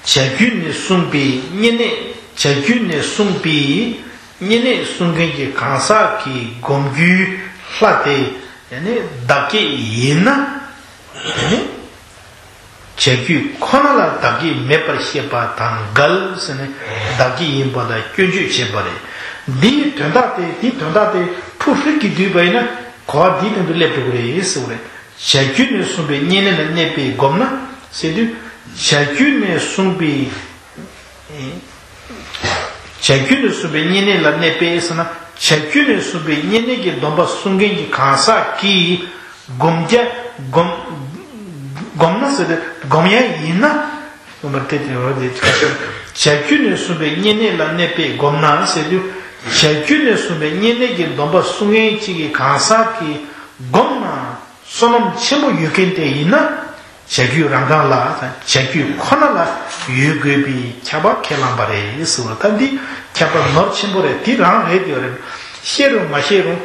བྱ་རྒྱུད་ནས་གསུངས་པའི་བསྙེན་གནས་བྱ་རྒྱུད་ནས་གསུངས་པའི་བསྙེན་གནས་གསུང་མཁན་གྱི་གང་ཟག་གི་སྒོམ་རྒྱུའི་ལྷ་དེ་ཨ་ནི་བདག་བསྐྱེད་ཡིན་ན་ཨ་ནི་བྱ་རྒྱུད་ཁོ་ན་ལ་བདག་བསྐྱེད་མེད་པར་བཤད་པ་དང་འགལ་ཟེར་ནས་བདག་བསྐྱེད་ཡིན་པ་ལ་སྐྱོན་བརྗོད་བྱས་པ་རེད། འདིའི་དོན་དག་དེ་འདིའི་དོན་དག་དེ་ཕུ་ཧྲི་གི་བསྡུས་པ་ཡིན་ན་གོ་བ་འདིའི་སྟེང་དུ་སླེབས་འགྲོ་གི་རེད་ཟེར་བ་རེད། བྱ་རྒྱུད་ནས་གསུངས་པའི་བསྙེན་གནས་ལ་གནས་པས་བསྒོམས་ན་ཟེར་དུས། བྱ་རྒྱུད་ནས་གསུངས་པའི། བྱ་རྒྱུད་ནས་གསུངས་པའི་བསྙེན་གནས་ལ་གནས་པས་ཟེར་ན། བྱ་རྒྱུད་ནས་གསུངས་པའི་བསྙེན་གནས་ཀྱི་སྡོམ་པ་སྲུང་མཁན་གྱི་གང་ཟག་གིས་བསྒོམ་རྒྱ་བསྒོམ་བསྒོམ་ན་ཟེར་ཏེ་བསྒོམ་ཡ་ཡིན་ན། བསྒོམ་པར་ཐལ་ཏེ་འོ་དེ། བྱ་རྒྱུད་ནས་གསུངས་པའི་བསྙེན་གནས་ལ་གནས་པས་བསྒོམས་ན་ཟེར་དུས། བྱ་རྒྱུད་ནས་གསུངས་པའི་བསྙེན་གནས་ཀྱི་སྡོམ་པ་སྲུང་མཁན་གཅིག་གི་གང་ཟག་གིས་བསྒོམས་ན། བསོད་ནམས་ཆེན་པོ་ཡོད་མཁན་དེ་ཡིན་ན། བྱ་རྒྱུད་རང་གང་ལ་དང་བྱ་རྒྱུད་ཁོ་ན་ལ་ཡོད་དགོས་པའི་ཁྱབ་པ་ཁས་བླངས་པ་རེད་ཟེར་བ་ད་འདི་ཁྱབ་པ་ནོར་ཆེན་པོ་རེད། དེ་རང་རེད་དེ་རེད། ཤེས་རུང་མ་ཤེས་རུང་།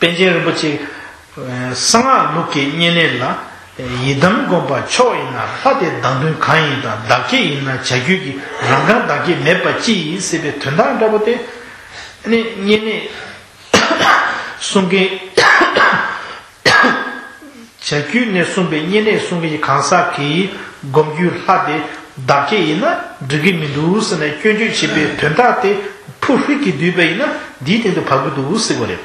པཎ་ཆེན་རིན་པོ་ཆེ། གསང་སྔགས་ལུགས་ཀྱི་བསྙེན་གནས་ལ། ཡི་དམ་བསྒོམ་པ་མཆོག་ཡིན་ན་ལྷ་དེ་བདག་མདུན་གང་ཡིན་དང་། བདག་བསྐྱེད་ཡིན་ན་བྱ་རྒྱུད་ཀྱི་རང་གང་བདག་བསྐྱེད་མེད་པ་ཅི་ཡིན་ཟེར་བའི་དོན་དག་འདྲ་པོ་དེ། ནི་བསྙེན་གནས། གསུང་གི་བྱ་རྒྱུད་ནས་གསུངས་པའི་བསྙེན་གནས་གསུང་གི་གང་ཟག་གིས་སྒོམ་རྒྱུའི་ལྷ་དེ་བདག་བསྐྱེད་ཡིན་ན་འགྲིག་གི་མི་འདུག་ཟེར་ནས་སྐྱོན་བརྗོད་བྱེད་པའི་དོན་དག་དེ་ཕུ་ཧྲི་གིས་བསྡུས་པ་ཡིན་ན་འདིའི་སྟེང་དུ་བབས་ཀྱི་འདུག་ཟེར་བ་རེད།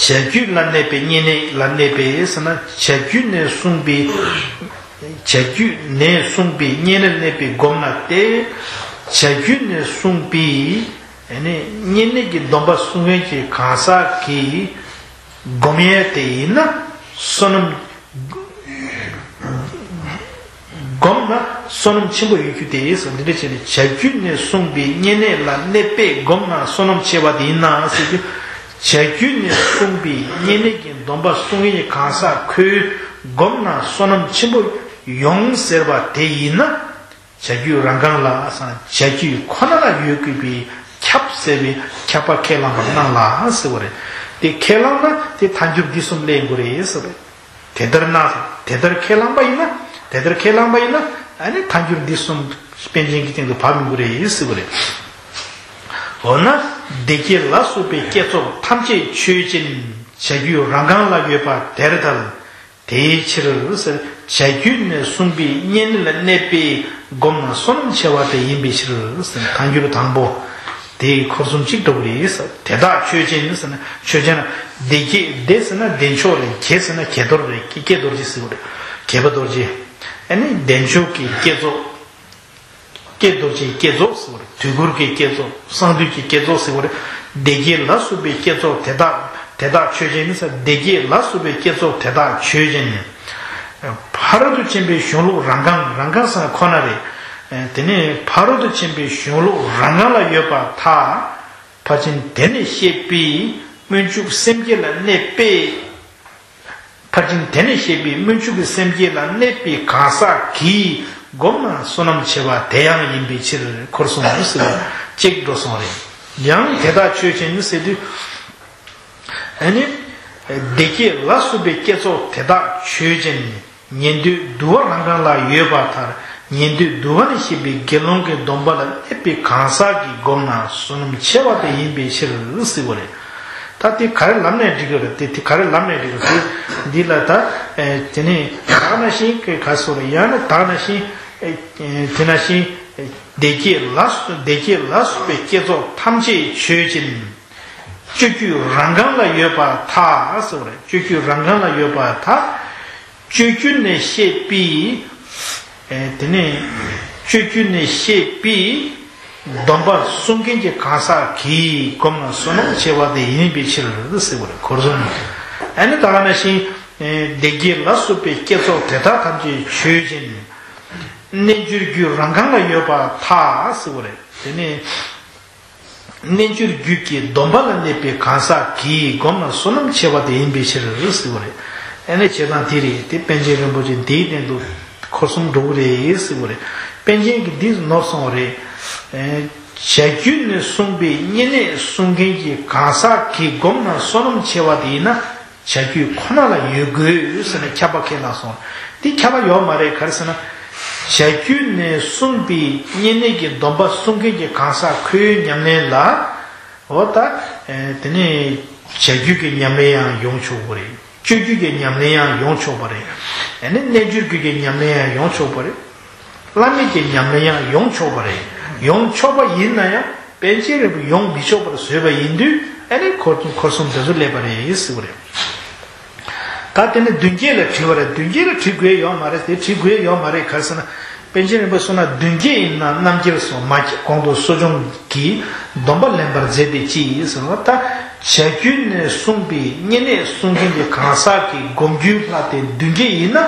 བྱ་རྒྱུད་ལ་གནས་པའི་བསྙེན་གནས་ལ་གནས་པས་ཟེར་ན་བྱ་རྒྱུད་ནས་གསུངས་པའི་བྱ་རྒྱུད་ནས་གསུངས་པའི་བསྙེན་གནས་ལ་གནས་པའི་སྒོམ་ན་སྟེ། བྱ་རྒྱུད་ནས་གསུངས་པའི་ནི་བསྙེན་གནས་ཀྱི་སྡོམ་པ་སྲུང་མཁན་གྱི་གང་ཟག་གིས་སྒོམ་ཡས་དེ་ཡིན་ན་བསོད་ནམས་སྒོམ་ན་བསོད་ནམས་ཆེན་པོ་ཡོད་རྒྱུ་དེ་ཟེར། འདི་འདྲ་བྱས་ནས་བྱ་རྒྱུད་ནས་གསུངས་པའི་བསྙེན་གནས་ལ་གནས་པས་སྒོམ་ན་བསོད་ནམས་ཆེ་བ་དེ་ཡིན་ན་ཟེར་དུས། བྱ་རྒྱུད་ནས་གསུངས་པའི་བསྙེན་གནས་ཀྱི་སྡོམ་པ་སྲུང་མཁན་གྱི་གང་ཟག་ཁོས་སྒོམ་ན་བསོད་ནམས་ཆེན་པོ་ཡོང་ཟེར་བ་དེ་ཡིན་ན། བྱ་རྒྱུད་རང་གང་ལ་སང་བྱ་རྒྱུད་ཁོ་ན་ལ་ཡོད་དགོས་པའི་ཁྱབ་ཟེར་བའི་ཁྱབ་པ་ཁས་བླངས་པར་སྣང་ལ་ཟེར་བ་རེད། དེ་ཁས་བླངས་ན་དེ་ཐལ་འགྱུར་འདི་གསུམ་སླེབས་དགོས་རེད་ཟེར་བ་རེད། དེ་ལྟར་ན་དེ་ལྟར་ཁས་བླངས་པ་ཡིན་ན་དེ་ལྟར་ཁས་བླངས་པ་ཡིན་ན་ཨ་ནི་ཐལ་འགྱུར་འདི་གསུམ་པཎ་ཆེན་གྱི་སྟེང་དུ་བབས་མི་དགོས་རེད་ཟེར་བ་རེད། འོ་ན་བདེ་དགེ་ལ་སོགས་པའི་བསྐྱེད་རྫོགས་ཐམས་ཅད་ཆོས་ཅན། བྱ་རྒྱུད་རང་གང་ལ་ཡོད་པ་དེར་ཐལ། དེའི་ཕྱིར་ཟེར། བྱ་རྒྱུད་ནས་གསུངས་པའི་བསྙེན་གནས་ལ་གནས་པས་སྒོམ་ན་བསོད་ནམས་ཆེ་བ་དེ་ཡིན་པའི་ཕྱིར་ཟེར། ཐལ་འགྱུར་དང་པོ། དེའི་འཁོར་གསུམ་གཅིག་འགྲོ་གི་རེད་ཟེར། དེ་དག་ཆོས་ཅན་ཟེར་ན་ཆོས་ཅན་ན་བདེ་དགེ་བདེ་ཟེར་ན་བདེ་མཆོག་རེད། དགེ་ཟེར་ན་དགྱེས་རྡོར་རེད། དགྱེས་རྡོ་རྗེ་ཟེར་བ་རེད། དགྱེས་པ་རྡོ་རྗེ། ཨ་ནི་བདེ་མཆོག་གི་བསྐྱེད་རྫོགས། དགྱེས་རྡོ་རྗེའི་བསྐྱེད་རྫོགས་ཟེར་བ་རེད། དུས་འཁོར་གྱི་བསྐྱེད་རྫོགས། གསང་འདུས་ཀྱི་བསྐྱེད་རྫོགས་ཟེར་བ་རེད། བདེ་དགེ་ལ་སོགས་པའི་བསྐྱེད་རྫོགས་དེ་དག་དེ་དག་ཆོས་ཅན་ནི་ཟེར། བདེ་དགེ་ལ་སོགས་པའི་བསྐྱེད་རྫོགས་དེ་དག་ཆོས་ཅན། ཕ་རོལ་ཏུ་ཕྱིན་པའི་གཞུང་ལུགས་རང་གང་། རང་གང་ཟེར་ན་ཁོ་ན་རེད། དེ་ནས་ཕ་རོལ་ཏུ་ཕྱིན་པའི་གཞུང་ལུགས་རང་གང་ལ་ཡོད་པར་ཐལ། ཕར་ཕྱིན་དེ་ནས་བཤད་པའི་སྨོན་འཇུག་སེམས་བསྐྱེད་ལ་གནས་པས། ཕར་ཕྱིན་དེ་ནས་བཤད་པའི་སྨོན་འཇུག་གི་སེམས་བསྐྱེད་ལ་གནས་པའི་གང་ཟག་གིས་བསྒོམས་ན་བསོད་ནམས་ཆེ་བ་དེ་ཡང་ཡིན་པའི་ཕྱིར། འཁོར་གསུམ་ཟེར་བ་གཅིག་འགྲོ་སོང་རེད། ཡང་དེ་དག་ཆོས་ཅན་ཟེར་དུས། ཨ་ནི། བདེ་དགེ་ལ་སོགས་པའི་བསྐྱེད་རྫོགས་དེ་དག་ཆོས་ཅན། ཉན་ཐོས་འདུལ་བ་རང་གང་ལ་ཡོད་པར་ཐལ། ཉན་ཐོས་འདུལ་བ་ནས་བཤད་པའི་དགེ་སློང་གི་སྡོམ་པ་ལ་གནས་པའི་གང་ཟག་གིས་བསྒོམས་ན་བསོད་ནམས་ཆེ་བ་དེ་ཡིན་པའི་ཕྱིར་ཟེར་བ་རེད། ད་དེ་ག་རེ་ལབ་ནས་འགྲིག་གི་རེད། དེ་དེ་ག་རེ་ལབ་ནས་འགྲིག་གི་རེད། དེ་འདི་ལ་ད་དེ་ནས་ད་ག་ནང་བཞིན་ག་རེ་ཟེར་རེད། ཡང་ན་ད་ག་ནང་བཞིན། དེ་ནང་བཞིན་བདེ་སྐྱིད་ལ་བདེ་སྐྱིད་ལ་སོགས་པའི་བསྐྱེད་རྫོགས་ཐམས་ཅད་མཆོད་ཅིང་། སྤྱོད་བརྒྱུད་རང་གང་ལ་ཡོད་པར་ཐལ་ཟེར་བ་རེད། སྤྱོད་བརྒྱུད་རང་གང་ལ་ཡོད་པར་ཐལ། སྤྱོད་བརྒྱུད་ནས་བཤད་པའི། དེ་ནས་སྤྱོད་བརྒྱུད་ནས་བཤད་པའི་སྡོམ་པ་སྲུང་མཁན་གྱི་གང་ཟག་གིས་བསྒོམས་ན་བསོད་ནམས་ཆེ་བ་དེ་ཡིན་པའི་ཕྱིར་ཟེར་བ་རེད། འཁོར་གསུམ། ཨ་ནི་ད་ག་ནང་བཞིན་བདེ་སྐྱིད་ལ་སོགས་པའི་བསྐྱེད་རྫོགས་དེ་དག་ཐམས་ཅད་མཆོད་ཅིང་། རྣལ་འབྱོར་རྒྱུད་རང་གང་ལ་ཡོད་པར་ཐལ་ཟེར་བ་རེད། དེ་ནས་རྣལ་འབྱོར་རྒྱུད་ཀྱི་སྡོམ་པ་ལ་གནས་པའི་གང་ཟག་གིས་བསྒོམས་ན་བསོད་ནམས་ཆེ་བ་དེ་ཡིན་པའི་ཕྱིར་ཟེར་བ་རེད། ཨ་ནི་བྱེད་སྟངས་དེ་རེད། དེ་པཎ་ཆེན་རིན་པོ་ཆེ་འདིའི་སྟེང་དུ་འཁོར་གསུམ་འགྲོ་གི་རེད་ཟེར་བ་རེད། པཎ་ཆེན་གྱིས་འདི་ནོར་སོང་བ་རེད། བྱ་རྒྱུད་ནས་གསུངས་པའི་བསྙེན་གནས་གསུང་མཁན་གྱི་གང་ཟག་གིས་བསྒོམས་ན་བསོད་ནམས་ཆེ་བ་དེ་ཡིན་ན། བྱ་རྒྱུད་ཁོ་ན་ལ་ཡོད་དགོས་ཟེར་ནས་ཁྱབ་པ་ཁས་བླངས་སོང་། འདི་ཁྱབ་པ་ཡོད་མ་རེད། ག་རེ་ཟེར་ན། བྱ་རྒྱུད་ནས་གསུངས་པའི་བསྙེན་གནས་ཀྱི་སྡོམ་པ་སྲུང་མཁན་གྱི་གང་ཟག་ཁོའི་ཉམས་ལེན་ལ། འོ་ད། དེ་ནས་བྱ་རྒྱུད་ཀྱི་ཉམས་ལེན་ཡང་ཡོང་ཆོག་གི་རེད། སྤྱོད་རྒྱུད་ཀྱི་ཉམས་ལེན་ཡང་ཡོང་ཆོག་པ་རེད། ཨ་ནི་རྣལ་འབྱོར་རྒྱུད་ཀྱི་ཉམས་ལེན་ཡང་ཡོང་ཆོག་པ་རེད། བླ་མེད་ཀྱི་ཉམས་ལེན་ཡང་ཡོང་ཆོག་པ་རེད། ཡོང་ཆོག་པ་ཡིན་ན་ཡང་པཎ་ཆེན་རིན་པོ་ཡོང་མི་ཆོག་པར་བཟོས་པ་ཡིན་དུས། ཨ་ནི་འཁོར་འཁོར་གསུམ་དེ་ཚོ་སླེབས་པ་རེད་ཟེར་བ་རེད། ད་དེ་ནི་མདུན་བསྐྱེད་ལ་དྲི་བ་རེད། མདུན་བསྐྱེད་ལ་དྲི་དགོས་ཡོད་མ་རེད། དེ་དྲི་དགོས་ཡོད་མ་རེད། ག་རེ་ཟེར་ན། པཎ་ཆེན་རིན་པོ་གསུངས་ན་མདུན་བསྐྱེད་ཡིན་ན་རྣམ་རྒྱལ་སོགས་མ་སྐྱེས་གོང་དུ་གསོ་སྦྱོང་གི་སྡོམ་པ་ལེན་པར་མཛད་པའི་ཕྱིར་ཟེར་བ། ད་བྱ་རྒྱུད་ནས་གསུངས་པའི་བསྙེན་གནས་གསུང་མཁན་གྱི་གང་ཟག་གི་སྒོམ་རྒྱུན་ལྷག་སྟེ་མདུན་བསྐྱེད་ཡིན་ན།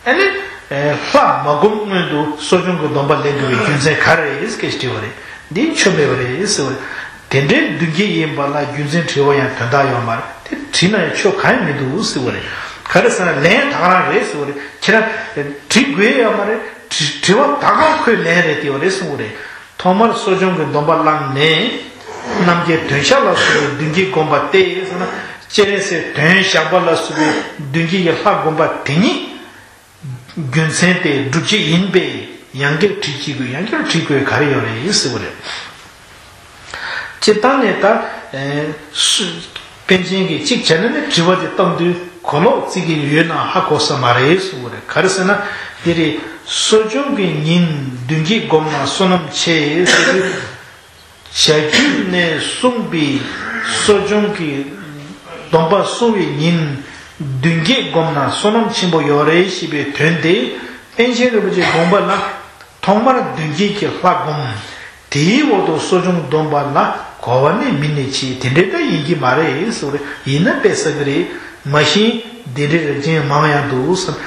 ཨ་ནི། ལྷག་མ་སྒོམ་སྔོན་དུ་གསོ་སྦྱོང་གི་སྡོམ་པ་ལེན་དགོས་པའི་རྒྱུ་མཚན་ག་རེ་རེད་ཟེར་དྲིས་པ་རེད། འདི་ཆོ་མེད་པ་རེད་ཟེར་བ་རེད། དེ་འདྲའི་མདུན་བསྐྱེད་ཡིན་པ་ལ་རྒྱུ་མཚན་དྲི་བ་ཡང་དོན་དག་ཡོད་མ་རེད། དེ་དྲིས་ན་ཡང་ཆོ་གང་ཡང་མི་འདུག་ཟེར་བ་རེད། ག་རེ་ཟེར་ན་ལན་ད་ག་རང་རེད་ཟེར་བ་རེད། ཁྱེད་རང་དྲི་དགོས་ཡོད་མ་རེད། དྲི་དྲི་བ་ད་ག་ཁོའི་ལན་རེད་དེ་བ་རེད་གསུངས་པ་རེད། ཐོག་མར་གསོ་སྦྱོང་གི་སྡོམ་པ་བླངས་ནས། རྣམ་མཁྱེན་དོན་ཞགས་ལ་སོགས་པའི་མདུན་བསྐྱེད་བསྒོམ་པ་སྟེ་ཟེར་ན། སྤྱན་རས་གཟིགས་དོན་ཞགས་པ་ལ་སོགས་པའི་མདུན་བསྐྱེད་ཀྱི་ལྷ་བསྒོམ་པ་དེ་ཉིད་རྒྱུ་མཚན་དེ་སྒྲུབ་བྱེད་ཡིན་པས་ཡང་བསྐྱར་དྲི་ཅི་དགོས། ཡང་བསྐྱར་དྲི་དགོས་ག་རེ་ཡོད་རེད་ཟེར་བ་རེད། སྤྱིར་བཏང་ནས་ད། ཨེ། སུ། པཎ་ཆེན་གྱིས་གཅིག་བྱས་ན་ནི་དྲི་བ་དེ་བཏང་དུས་གོ་ལོག་བརྩི་གི་ཡོད་ན་ཧ་གོ་ས་མ་རེད་གསུངས་པ་རེད། ག་རེ་ཟེར་ན། འདི་རེད། གསོ་སྦྱོང་གི་ཉིན་མདུན་བསྐྱེད་བསྒོམས་ན་བསོད་ནམས་ཆེ་ཟེར་དུས། བྱ་རྒྱུད་ནས་གསུངས་པའི་གསོ་སྦྱོང་གི་སྡོམ་པ་སྲུང་བའི་ཉིན་མདུན་བསྐྱེད་བསྒོམས་ན་བསོད་ནམས་ཆེན་པོ་ཡོད་རེད་ཞེས་པའི་དོན་དེ་པཎ་ཆེན་རིན་པོ་ཆེའི་དགོངས་པ་ལ། ཐོག་མར་མདུན་བསྐྱེད་ཀྱི་ལྷ་བསྒོམ། དེའི་འོག་ཏུ་གསོ་སྦྱོང་སྡོམ་པ་ལ་གོ་བ་ནི་མིན་ནི་ཆེ། དེ་འདྲའི་ད་ཡིན་གྱི་མ་རེད་ཟེར་བ་རེད། ཡིན་ན་དཔེ་ཟ་གི་རེད། མ་གཞི་དེ་འདྲའི་རིགས་ཅན་མང་ཡང་འདུག་ཟེར།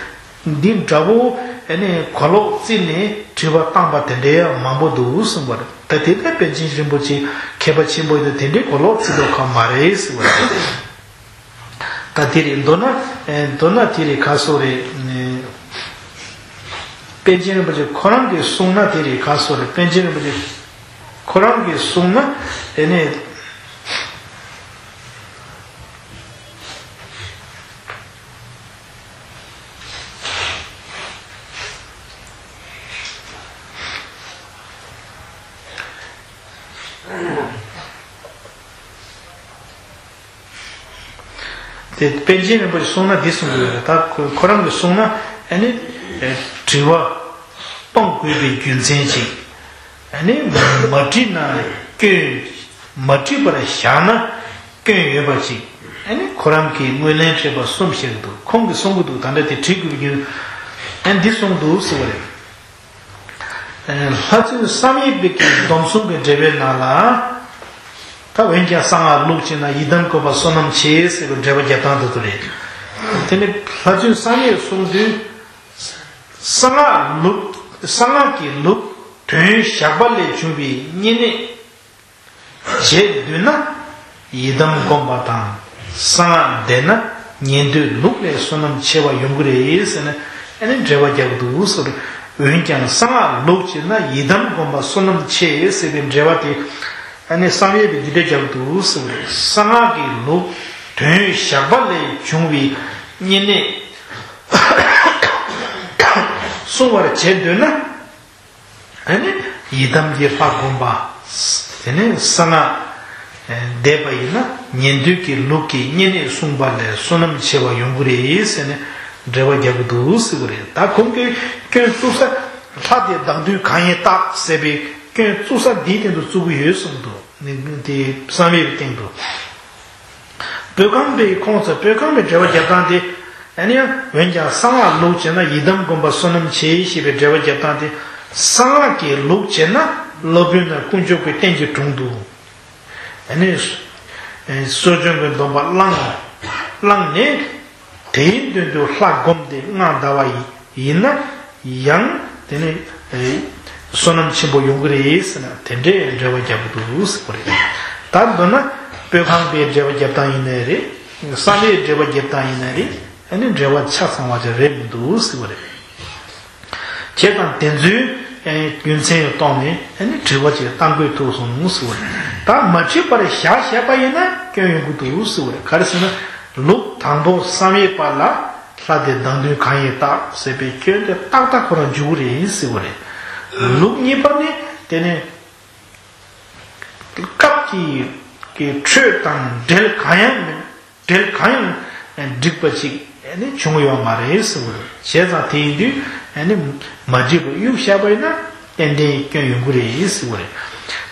འདི་འདྲ་བོ་ཨ་ནི་གོ་ལོག་བརྩིས་ནས་དྲི་བ་བཏང་པ་དེ་འདྲའི་མང་པོ་འདུག་གསུངས་པ་རེད། ད་དེ་ལྟར་པཎ་ཆེན་རིན་པོ་ཆེ་མཁས་པ་ཆེན་པོ་ཡིན་ན་དེ་འདྲའི་གོ་ལོག་བརྩི་མདོག་ཁ་མ་རེད་ཟེར་བ་རེད། ད་དེ་རེད། མདོར་ན་ཨེ་མདོར་ན་དེ་རེད། ག་སོགས་རེད། ཨེ་པཎ་ཆེན་རིན་པོ་ཆེ་ཁོ་རང་གིས་གསུངས་ན་དེ་རེད། ག་སོགས་རེད། པཎ་ཆེན་རིན་པོ་ཆེ་ཁོ་རང་གིས་གསུངས་ན་དེ་ནས། དེ་པཎ་ཆེན་རིན་པོ་ཆེ་གསུངས་ན་འདི་གསུང་གི་ཡོད་རེད། ད་ཁོ་ཁོ་རང་གིས་གསུངས་ན་ཨ་ནི་དྲི་བ་སྤང་དགོས་པའི་རྒྱུ་མཚན་ཅིག་ཨ་ནི་མ་དྲིས་ན་སྐྱོན། མ་དྲིས་པར་བཞག་ན་སྐྱོན་ཡོད་པ་ཅིག་ཨ་ནི་ཁོ་རང་གིས་ངོས་ལེན་སྤྲད་པ་གསུམ་བཤད་ཀྱི་འདུག་ཁོང་གིས་གསུང་གི་འདུག་ད་ལྟ་དེ་དྲི་དགོས་པའི་རྒྱུ་ཨ་ནི་འདི་གསུང་འདུག་ཟེར་བ་རེད། ལྷ་བཙུན་བསམ་ཡས་པའི་གི་སྡོམ་གསུམ་གྱི་འགྲེལ་པའི་ནང་ལ། ད་འོན་ཀྱང་གསང་སྔགས་ལུགས་བྱེད་ན་ཡི་དམ་བསྒོམ་པ་བསོད་ནམས་ཆེ་ཟེར་བའི་འགྲེལ་པ་རྒྱབ་སྟངས་དེ་ཚོ་རེད། དེ་ནི་ལྷ་བཙུན་བསམ་ཡས་གསུང་དུས། གསང་སྔགས་ལུགས་གསང་སྔགས་ཀྱི་ལུགས་དོན་ཞགས་པ་ལས་བྱུང་བའི་བསྙེན་གནས། བྱེད་འདོད་ན་ཡི་དམ་བསྒོམ་པ་དང་གསང་སྔགས་བཟླས་ན་ཉན་ཐོས་ལུགས་ལས་བསོད་ནམས་ཆེ་བ་ཡོང་གི་རེད་ཟེར་ནས་ཨ་ནི་འགྲེལ་པ་རྒྱག་གི་འདུག་ཟེར། འོན་ཀྱང་གསང་སྔགས་ལུགས་བྱེད་ན་ཡི་དམ་བསྒོམ་པ་བསོད་ནམས་ཆེ་ཟེར་བའི་འགྲེལ་པ་དེ་ཨ་ནི་བསམ་ཡས་པས་འདི་འདྲ་རྒྱག་གི་འདུག་ཟེར། གསང་སྔགས་ཀྱི་ལུགས་དོན་ཞགས་པ་ལས་བྱུང་བའི་བསྙེན་གནས་བསྲུང་བར་བྱེད་འདོད་ན། ཨ་ནི་ཡི་དམ་གྱི་ལྷ་བསྒོམ་པ། དེ་ནས་གསང་སྔགས་བཟླས་པ་ཡིན་ན་ཉན་ཐོས་ཀྱི་ལུགས་ཀྱི་བསྙེན་གནས་བསྲུངས་པ་ལས་བསོད་ནམས་ཆེ་བ་ཡོང་གི་རེད་ཟེར་ནས་འགྲེལ་པ་རྒྱག་གི་འདུག་ཟེར་གི་རེད། ད་ཁོང་གིས་སྐྱོན་བཙུགས་ས་ ལྷ་དེ་བདག་མདུན་གང་ཡིན་བརྟག་ཟེར་བའི་སྐྱོན་བཙུགས་ས་འདིའི་སྟེང་དུ་བཙུགས་ཀྱི་ཡོད་གསུངས་འདུག། དེ་བསམ་ཡས་ཀྱི་སྟེང་དུ། པོད་ཁང་པའི་ཁོངས་སུ་པོད་ཁང་པའི་འགྲེལ་པ་རྒྱབ་སྟངས་དེ། ཨ་ནི་འོན་ཀྱང་གསང་སྔགས་ལུགས་བྱས་ན་ཡི་དམ་སྒོམ་པ་བསོད་ནམས་ཆེ་ཞེས་པའི་འགྲེལ་པ་རྒྱབ་སྟངས་དེ། གསང་སྔགས་ཀྱི་ལུགས་བྱས་ན་སློབ་དཔོན་དང་དཀོན་མཆོག་གི་རྟེན་གྱི་དྲུང་དུ། ཨ་ནི། གསོ་སྦྱོང་གི་སྡོམ་པ་བླངས། བླངས་ནས། དེའི་མདུན་དུ་ལྷ་བསྒོམས་ཏེ་སྔགས་བཟླ་བ་ཡིན་ན་ཡང་དེ་ནི་བསོད་ནམས་ཆེན་པོ་ཡོང་གི་རེད་ཟེར་ན་དེ་འདྲའི་འགྲེལ་པ་རྒྱབ་ཀྱི་འདུག་ཟེར་བ་རེད། ད་མདོར་ན་པོད་ཁང་པའི་འགྲེལ་པ་རྒྱབ་སྟངས་ཡིན་ནའི་རེད། གསང་སྔགས་འགྲེལ་པ་རྒྱབ་སྟངས་ཡིན་ནའི་རེད། ཨ་ནི་འགྲེལ་པ་ཆ་ཚང་བ་ཅིག་རེད་མི་འདུག་ཟེར་བ་རེད། བྱས་ཙང་དེ་ཚོའི་རྒྱུ་མཚན་ཡང་གཏོང་ནས་ཨ་ནི་དྲི་བ་ཅིག་བཏང་དགོས་ཐུག་སོང་ཟེར་བ་རེད། ད་མ་དྲིས་པར་བཞག་བཞག་པ་ཡིན་ན་སྐྱོན་ཡོང་གི་འདུག་ཟེར་བ་རེད། ག་རེ་ཟེར་ན། ལུགས་དང་པོ་བསམ་ཡས་པ་ལ་ལྷ་དེ་བདག་མདུན་གང་ཡིན་བརྟག་ཟེར་བའི་སྐྱོན་དེ་ཏག་ཏག་ཁོ་རང་འཇུག་གི་རེད་ཟེར་བ་རེད། ལུགས་གཉིས་པ་ནི་དེ་ནི་སྐབས་ཀྱི་ཀྱི་འཕྲོས་དང་འབྲེལ་གང་ཡང་མེད། འབྲེལ་གང་ཡང་འགྲིག་པ་ཅིག་ནི་བྱུང་ཡོད་མ་རེད་ཟེར་བ་རེད། བྱས་ཙང་དེ་ཡིན་དུས་ནི་མ་འགྲིག་པ་གཡུག་བཞག་པ་ཡིན་ན་ཏན་ཏན་སྐྱོན་ཡོང་གི་རེད་ཟེར་བ་རེད།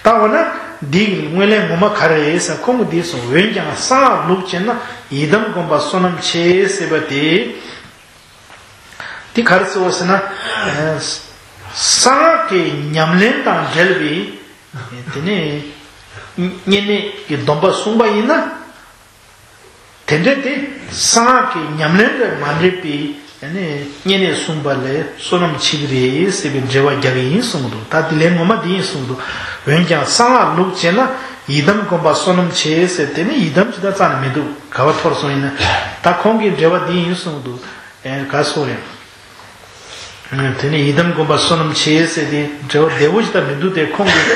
ད་འོ་ན་འདིའི་ངོས་ལེན་ངོ་མ་ག་རེ་རེད་ཟེར་ཁོང་གིས་འདི་གསུངས། འོན་ཀྱང་གསང་སྔགས་ལུགས་བྱས་ན་ཡི་དམ་སྒོམ་པ་བསོད་ནམས་ཆེ་ཟེར་བ་དེ། དེ་ག་རེ་ཟེར་བ་ཟེར་ན། གསང་སྔགས་ཀྱི་ཉམས་ལེན་དང་འབྲེལ་བའི་དེ་ནས་བསྙེན་གནས་ཀྱི་སྡོམ་པ་བསྲུངས་པ་ཡིན་ན། དེ་འདྲ་དེ་གསང་སྔགས་ཀྱི་ཉམས་ལེན་དང་མ་འབྲེལ་བའི་བསྙེན་གནས་བསྲུངས་པ་ལས་བསོད་ནམས་ཆེ་གི་རེད་ཟེར་བའི་འགྲེལ་བ་རྒྱག་གི་ཡིན་གསུངས་འདུག། ད་དེ་ལན་ངོ་མ་དེ་ཡིན་གསུངས་འདུག། འོན་ཀྱང་གསང་སྔགས་ལུགས་བྱས་ན་ཡི་དམ་སྒོམ་པ་བསོད་ནམས་ཆེ་ཟེར་དེ་ནི་ཡི་དམ་ཇི་ལྟར་རྩ་ནས་མི་འདུག། ག་བ་འཐོར་སོང་ཡིན་ན། ད་ཁོང་གི་འགྲེལ་བ་འདི་ཡིན་གསུངས་འདུག། ཨེ་ག་སོ་རེད། དེ་ནི་ཡི་དམ་སྒོམ་པ་བསོད་ནམས་ཆེ་ཟེར་དེ་འགྲེལ་བ་བདེ་བོ་ཞིག་ད་མི་འདུག་སྟེ། ཁོང་གིས་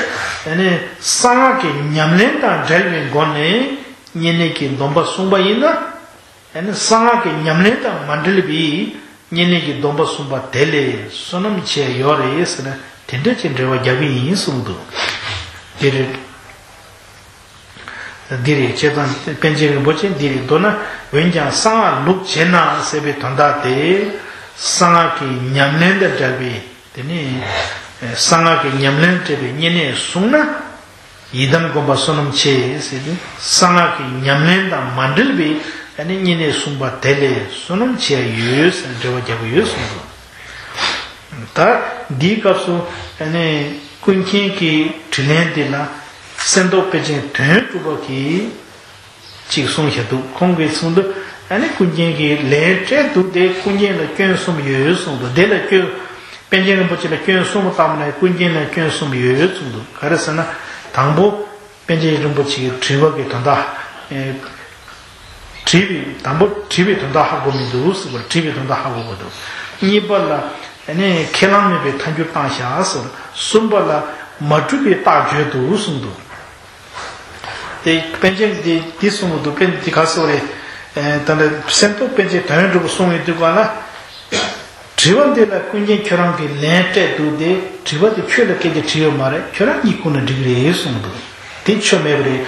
ཨ་ནི་གསང་སྔགས་ཀྱི་ཉམས་ལེན་དང་འབྲེལ་བའི་སྒོ་ནས་བསྙེན་གནས་ཀྱི་སྡོམ་པ་བསྲུངས་པ་ཡིན་ན། ཨ་ནི་གསང་སྔགས་ཀྱི་ཉམས་ལེན་དང་མ་འབྲེལ་བའི་བསྙེན་གནས་ཀྱི་སྡོམ་པ་བསྲུངས་པ་དེ་ལས་བསོད་ནམས་ཆེ་ཡོད་རེད་ཟེར་ན་དེ་འདྲ་ཅིག་འགྲེལ་བ་རྒྱག་གི་ཡིན་གསུངས་འདུག། དེ་རེད། འདི་རེད། བྱས་ཙང་པཎ་ཆེན་རིན་པོ་ཆེ་འདི་རེད། མདོར་ན་འོན་ཀྱང་གསང་སྔགས་ལུགས་བྱས་ན་ཟེར་བའི་དོན་དག་དེ། གསང་སྔགས་ཀྱི་ཉམས་ལེན་དང་འབྲེལ་བའི་དེ་ནི། གསང་སྔགས་ཀྱི་ཉམས་ལེན་འབྲེལ་བའི་བསྙེན་གནས་བསྲུངས་ན། ཡི་དམ་སྒོམ་པ་བསོད་ནམས་ཆེ་ཟེར་ཏེ། གསང་སྔགས་ཀྱི་ཉམས་ལེན་དང་མ་འབྲེལ་བའི་བསྙེན་གནས་བསྲུངས་པ་དེ་ལས་བསོད་ནམས་ཆེ་ཡོད་ཟེར་འགྲེལ་བ་རྒྱག་གི་ཡོད་གསུངས་འདུག། ད་འདིའི་སྐབས་སུ་ཨ་ནི་ཀུན་མཁྱེན་གྱི་དྲིས་ལན་འདི་ལ་གསེར་མདོག་དཔེ་ཅན་དོན་གྲུབ་པ་གིས་ཅིག་གསུངས་བཞག་འདུག། ཁོང་གིས་གསུངས་འདུག། ཨ་ནི་ཀུན་མཁྱེན་གྱིས་ལན་སྤྲད་འདུག་སྟེ་ཀུན་མཁྱེན་ལ་སྐྱོན་གསུམ་ཡོད་གསུངས་འདུག། དེ་ལ་སྐྱོན། པཎ་ཆེན་རིན་པོ་ཆེ་ལ་སྐྱོན་གསུམ་བཏང་ནས་ཀུན་མཁྱེན་ལ་སྐྱོན་གསུམ་ཡོད་གསུངས་འདུག། ག་རེ་ཟེར་ན། དང་པོ། པཎ་ཆེན་རིན་པོ་ཆེ་གི་དྲི་བ་གི་དོན་དག། ཨེ། དྲིས་པའི་དང་པོ་དྲིས་པའི་དོན་དག་ཧ་གོ་མི་འདུག་ཟེར་བ། དྲིས་པའི་དོན་དག་ཧ་གོ་གི་འདུག། གཉིས་པ་ལ་ཨ་ནི་ཁས་བླངས་མེད་པའི་ཐལ་འགྱུར་བཏང་བཞག་ཟེར། གསུམ་པ་ལ་མ་གྲུབ་པའི་རྟགས་བརྗོད་འདུག་གསུངས་འདུག། དེ་པཎ་ཆེན་འདི་འདི་གསུངས་འདུག། པཎ་འདི་ག་སོ་རེད། ཨེ། ད་ལྟ་གསེར་མདོག་དཔེ་ཅན་དོན་གྲུབ་པ་གསུངས་ཡོད་དུས་ག་ལ། དྲི་བ་འདི་ལ་ཀུན་མཁྱེན་ཁྱོད་རང་གིས་ལན་སྤྲད་འདུག་སྟེ། དྲི་བ་དེ་ཁྱོད་ལ་སྐད་ཆ་དྲིས་ཡོད་མ་རེད། ཁྱོད་རང་གཉིད་ཁུག་ན་འགྲིག་རེད་གསུངས་འདུག། དེ་ཆོ་མེད་པ་རེད།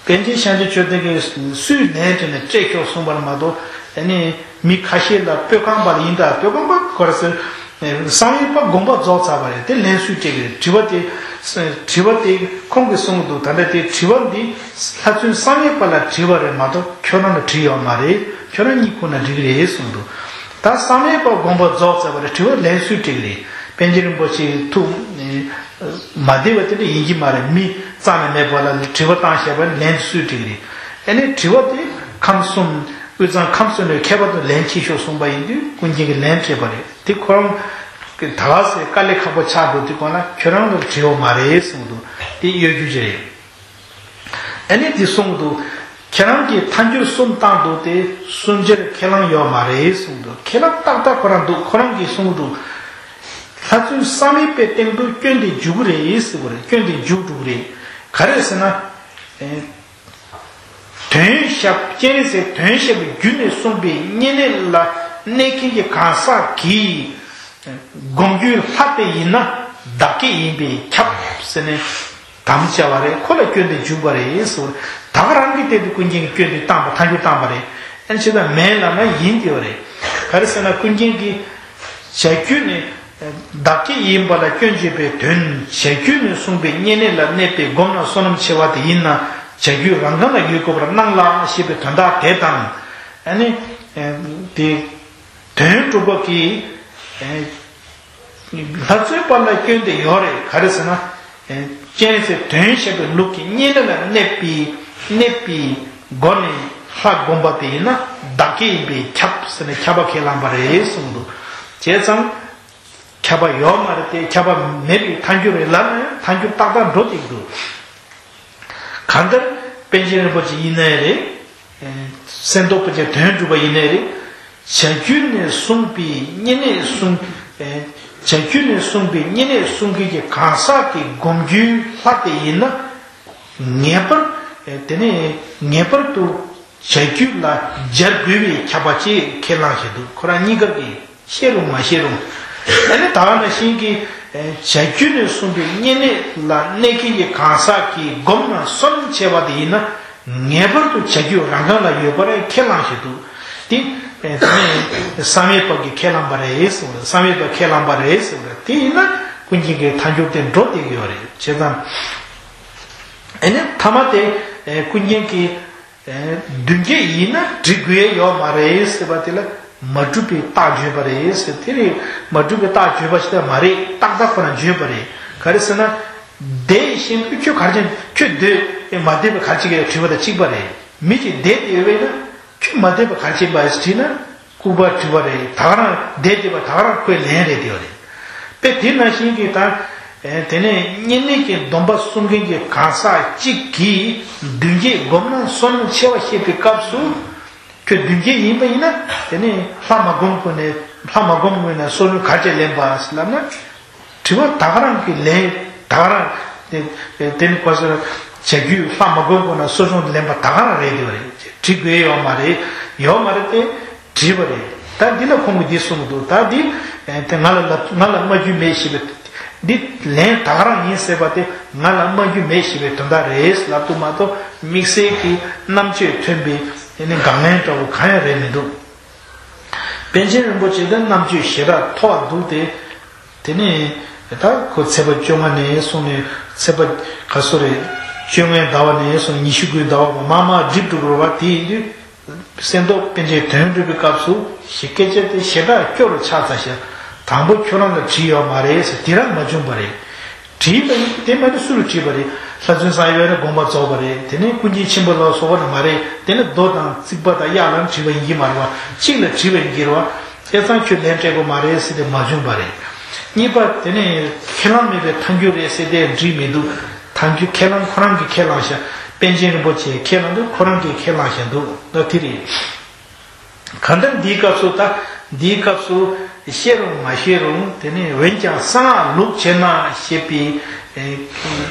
པཎ་ཆེན་ཤཱཀྱ་མཆོག་ལྡན་གྱིས་སུས་ལན་སྤྲད་ནས་སྤྲད་ཆོག་གསུངས་པར་མ་གཏོགས། ཨ་ནི་མི་ཁ་ཤས་ལ་པོད་ཁང་པ་ལ་ཡིན་ད། པོད་ཁང་པ་ག་རེ་ཟེར། གསང་བའི་པ་དགོངས་པ་རྫོགས་ཚར་བ་རེད། དེ་ལན་སུས་སྤྲད་ཀྱི་རེད། དྲི་བ་དེ། དྲི་བ་དེ་ཁོང་གིས་གསུངས་འདུག། ད་ལྟ་དེ་དྲི་བ་འདི་ལྷ་བཙུན་གསང་བའི་པ་ལ་དྲིས་པ་རེད་མ་གཏོགས་ཁྱོད་རང་ལ་དྲིས་ཡོད་མ་རེད། ཁྱོད་རང་གཉིད་ཁུག་ན་འགྲིག་གི་རེད་གསུངས་འདུག། ད་གསང་བའི་པ་དགོངས་པ་རྫོགས་ཚར་བ་རེད། དྲི་བ་ལན་སུས་སྤྲད་ཀྱི་རེད། པཎ་ཆེན་རིན་པོ་ཆེའི་ཐུགས་མ་བདེ་བ་དེ་འདྲ་ཡིན་གྱི་མ་རེད། མི་རྩ་ནས་མེད་པ་ལ་དྲི་བ་བཏང་བཞག་པ་ལན་སུས་སྤྲད་ཀྱི་རེད། ཨ་ནི་དྲི་བ་དེ་ཁམས་གསུམ། དབུས་གཙང་ཁམས་གསུམ་ནས་ཁྱད་པར་དུ་ལན་ཆེ་ཤོས་གསུངས་པ་ཡིན་དུས་ཀུན་མཁྱེན་གྱིས་ལན་སྤྲད་པ་རེད། དེ་ཁོ་རང་གི་ད་ག་སེ་དཀའ་ལས་ཁག་པོ་ཆགས་འགྲོ་དུས་གང་ལ་ཁྱོད་རང་ལ་དྲི་བ་མ་རེད་གསུངས་འདུག། དེ་གཡོ་སྒྱུ་ཅིག་རེད། ཨ་ནི་དེ་གསུངས་འདུག། ཁྱེད་རང་གིས་ཐལ་འགྱུར་གསུམ་བཏང་འདུག་སྟེ་གསུམ་ཆར་ཁས་བླངས་ཡོད་མ་རེད་གསུངས་འདུག། ཁས་བླངས་ཏག་ཏག་ཁོ་རང་འདུག། ཁོ་རང་གིས་གསུངས་འདུག། ལྷ་བཙུན་བསམ་ཡས་པའི་སྟེང་དུ་སྐྱོན་དེ་འཇུག་གི་རེད་ཟེར་བ་རེད། སྐྱོན་དེ་འཇུག་འགྲོ་གི་རེད། ག་རེ་ཟེར་ན། དོན་ཞབས། སྤྱན་རས་གཟིགས་དོན་ཞབས་པའི་རྒྱུད་ནས་གསུངས་པའི་བསྙེན་གནས་ལ་གནས་མཁན་གྱི་གང་ཟག་གིས་སྒོམ་རྒྱུའི་ལྷ་དེ་ཡིན་ན་བདག་བསྐྱེད་ཡིན་པས་ཁྱབ་ཟེར་ནས་དམ་བཅའ་བ་རེད། ཁོ་ལ་སྐྱོན་དེ་འཇུག་པ་རེད་ཟེར། ད་ག་རང་གི་སྟེང་དུ་ཀུན་མཁྱེན་གྱིས་སྐྱོན་དེ་བཏང་པ། ཐལ་འགྱུར་བཏང་པ་རེད། ཨ་ནི་ཇི་ལྟར་མིན་ལབ་ན་ཡིན་དེ་བ་རེད། ག་རེ་ཟེར་ན་ཀུན་མཁྱེན་གྱིས་བྱ་རྒྱུད་ནས། བདག་བསྐྱེད་ཡིན་པ་ལ་སྐྱོན་བརྗོད་པའི་དོན། བྱ་རྒྱུད་ནས་གསུངས་པའི་བསྙེན་གནས་ལ་གནས་པའི་སྒོམ་རྣམས་བསོད་ནམས་ཆེ་བ་དེ་ཡིན་ན་བྱ་རྒྱུད་རང་གང་ལ་ཡོད་དགོས་པར་སྣང་ལ་ཞེས་པའི་དོན་དག་དེ་དང་། ཨ་ནི། དེ། དོན་གྲུབ་པ་གིས། ལྷ་བཙུན་པ་ལ་སྐྱོན་དེ་ཡོད་རེད། ག་རེ་ཟེར་ན། སྐྱོན་ཟེར་དོན་བཤད་པའི་ལུགས་ཀྱི་བསྙེན་གནས་ལ་གནས་པའི་གནས་པའི་སྒོ་ནས་ལྷ་བསྒོམ་པ་དེ་ཡིན་ན་བདག་བསྐྱེད་ཡིན་པས་ཁྱབ་ཟེར་ནས་ཁྱབ་པ་ཁས་བླངས་པ་རེད་གསུངས་འདུག་བྱས་ཙང་། ཁྱབ་པ་ཡོད་མ་རེད་དེ། ཁྱབ་པ་མེད་པའི་ཐལ་འགྱུར་རེད་ལབ་ན་ཐལ་འགྱུར་ཏག་ཏག་འགྲོ་བསྡད་འདུག་གང་ལྟར་པཎ་ཆེན་རིན་པོ་ཆེ་ཡིན་ནའི་རེད། སེམས་རྟོགས་པ་ཅན་དོན་གྲུབ་པ་ཡིན་ནའི་རེད། བྱ་རྒྱུད་ནས་གསུངས་པའི་བསྙེན་གནས་གསུང་། བྱ་རྒྱུད་ནས་གསུངས་པའི་བསྙེན་གནས་གསུང་མཁན་གྱི་གང་ཟག་གི་སྒོམ་རྒྱུའི་ལྷ་དེ་ཡིན་ན། ངེས་པར། དེ་ནས་ངེས་པར་དུ་བྱ་རྒྱུད་ལ་སྦྱར་དགོས་པའི་ཁྱབ་པ་ཅིག་ཁས་བླངས་བཞིན་འདུག་ཁོ་རང་གཉིས་ཀར་གྱི། ཤེས་རུང་མ་ཤེས་རུང་། ཨ་ནི་ད་ག་ནང་བཞིན་གྱི། བྱ་རྒྱུད་ནས་གསུངས་པའི་བསྙེན་གནས་ལ་གནས་མཁན་གྱི་གང་ཟག་གིས་སྒོམ་རྣམས་བསོད་ནམས་ཆེ་བ་དེ་ཡིན་ན། ངེས་པར་དུ་བྱ་རྒྱུད་རང་གང་ལ་ཡོད་པར་ཁས་བླངས་བཞིན་འདུག་དེ། དེ་ནས་བསམ་ཡས་པ་གིས་ཁས་བླངས་པ་རེད་ཟེར་བ་རེད། བསམ་ཡས་པ་ཁས་བླངས་པ་རེད་ཟེར་བ་རེད། དེ་ཡིན་ན་ཀུན་མཁྱེན་གྱི་ཐལ་འགྱུར་དེ་འགྲོ་བསྡད་ཀྱི་ཡོད་རེད། བྱས་ཙང་། ཨ་ནི་མཐའ་མ་དེ། ཀུན་མཁྱེན་གྱིས། མདུན་བསྐྱེད་ཡིན་ན་འབྲི་དགོས་ཡ་ཡོད་མ་རེད་ཟེར་བ་དེ་ལ་མ་གྲུབ་པའི་རྟགས་བརྗོད་པ་རེད་ཟེར། དེ་ནི་མ་གྲུབ་པའི་རྟགས་བརྗོད་པ་ཞིག་ད་མ་རེད། ཏག་ཏག་ཁོ་ན་བརྗོད་པ་རེད། ག་རེ་ཟེར་ན། བསྡད་ཤེས་ཁྱོད་ག་རེ་ཁྱོད་སྡོད་མ་བསྡད་པའི་ག་རེ་ཅིག་དྲི་བ་དང་གཅིག་པ་རེད། མི་གཅིག་བསྡད་དེ་ཡོད་པས་ན་ཁྱོད་མ་བསྡད་པའི་ག་རེ་ཅིག་པ་དྲིས་ན། སྐུར་པ་དྲི་བ་རེད། ད་ག་རང་བསྡད་དེ་པ་ད་ག་རང་ཁོའི་ལན་རེད་དེ་བ་རེད། དཔེ་དེ་ནང་བཞིན་གྱི་ད། དེ་ནས་བསྙེན་གནས་ཀྱི་སྡོམ་པ་སྲུང་མཁན་གྱི་གང་ཟག་གཅིག་གིས་མདུན་བསྐྱེད་སྒོམ་རྣམས་བསོད་ནམས་ཆེ་བ་བཤད་པའི་སྐབས་སུ། ཁྱོད་མདུན་བསྐྱེད་ཡིན་པ་ཡིན་ན་དེ་ནས་ལྷ་མ་བསྒོམ་དགོས་ནས་ལྷ་མ་བསྒོམ་དགོས་ན་བསོད་ནམས་ག་ཚད་ལེན་པ་ལབ་ན། དྲི་བ་ད་ག་རང་གི་ལན་ད་ག་རང་། དེ་དེ་ནི་གོ་ས་བྱ་རྒྱུད་ལྷ་མ་བསྒོམ་དགོས་ན་བསོད་ནམས་ལེན་པ་ད་ག་རང་རེད་དེ་བ་རེད། དྲི་དགོས་ཡོད་མ་རེད། ཡོད་མ་རེད་དེ། བྲིས་པ་རེད། ད་འདི་ལ་ཁོང་གིས་འདི་གསུངས་འདུག་ད་འདི། དེ་ང་ལ་ལབ་ང་ལ་སྨྲ་རྒྱུ་མེད་ཞེས་པའི། འདི་ལན་ད་ག་རང་ཡིན་ཟེར་བ་དེ་ང་ལ་སྨྲ་རྒྱུ་མེད་ཞེས་པའི་དོན་དག་རེད་ལབ་འདུག་མ་གཏོགས་དམིགས་བསལ་གྱི་རྣམ་དཔྱོད་ཐོན་པའི་དེ་ནི་དགག་ལན་འདྲ་བོ་གང་ཡང་རེད་མི་འདུག་པཎ་ཆེན་རིན་པོ་ཆེ་དེ་རྣམ་དཔྱོད་ཞེ་དྲག་མཐོ་བ་འདུག་སྟེ། དེ་ནས་ད་ཁོ་ཚེས་པ་བཅོ་ལྔ་ནས་བཟུང་ནས་ཚེས་པ་ག་སོ་རེད། བཅོ་ལྔའི་ཟླ་བ་ནས་བཟུང་ཉི་ཤུ་དགུའི་ཟླ་བ་མ་མ་འགྲིབ་འགྲོ་གི་རེད་བ། དེ་ཡིན་དུས། སེམས་རྟོགས་པཎ་ཆེན་དོན་གྲུབ་པའི་སྐབས་སུ་ཞིག་སྐད་ཆ་དེ་ཞེ་དྲག་སྐྱོ་རུ་ཆགས་ཚར་ཤག་དང་པོ་ཁྱོད་རང་ལ་བྲིས་ཡོད་མ་རེད་ཟེར་དེ་རང་མ་བྱུང་བ་རེད། བྲིས་པ་ཡིན་དེ་མ་ནི་སུ་ལ་བྲིས་པ་རེད། ལྷ་བཙུན་བསམ་ཡས་ནས་དགོངས་པ་རྫོགས་པ་རེད། དེ་ནས་ཀུན་མཁྱེན་ཆེན་པོ་ལ་སོགས་པ་ནི་མ་རེད། དེ་ནས་རྡོ་དང་རྩིག་པ་དང་གཡག་ལ་བྲིས་པ་ཡིན་གྱི་མ་རེད་བ། གཅིག་ལ་བྲིས་པ་ཡིན་གྱི་རེད་བ། བྱས་ཙང་ཁྱོད་ལན་སྤྲད་དགོས་མ་རེད་ཟེར་ཏེ་མ་བྱུང་བ་རེད། གཉིས་པ་དེ་ནས་ཁས་བླངས་མེད་པའི་ཐལ་འགྱུར་རེད་ཟེར་ཏེ་འགྲིག་མི་འདུག་ཐལ་འགྱུར་ཁས་བླངས་ཁོ་རང་གིས་ཁས་བླངས་ཤག་པཎ་ཆེན་རིན་པོ་ཆེས་ཁས་བླངས་འདུག་ཁོ་རང་གིས་ཁས་བླངས་ཤག་འདུག་ད་དེ་རེད། གང་ལྟར་འདིའི་སྐབས་སུ་ད་འདིའི་སྐབས་སུ་ཤེས་རུང་མ་ཤེས་རུང་དེ་ནས་འོན་ཀྱང་གསང་སྔགས་ལུགས་བྱེད་ན་ཞེས་པའི་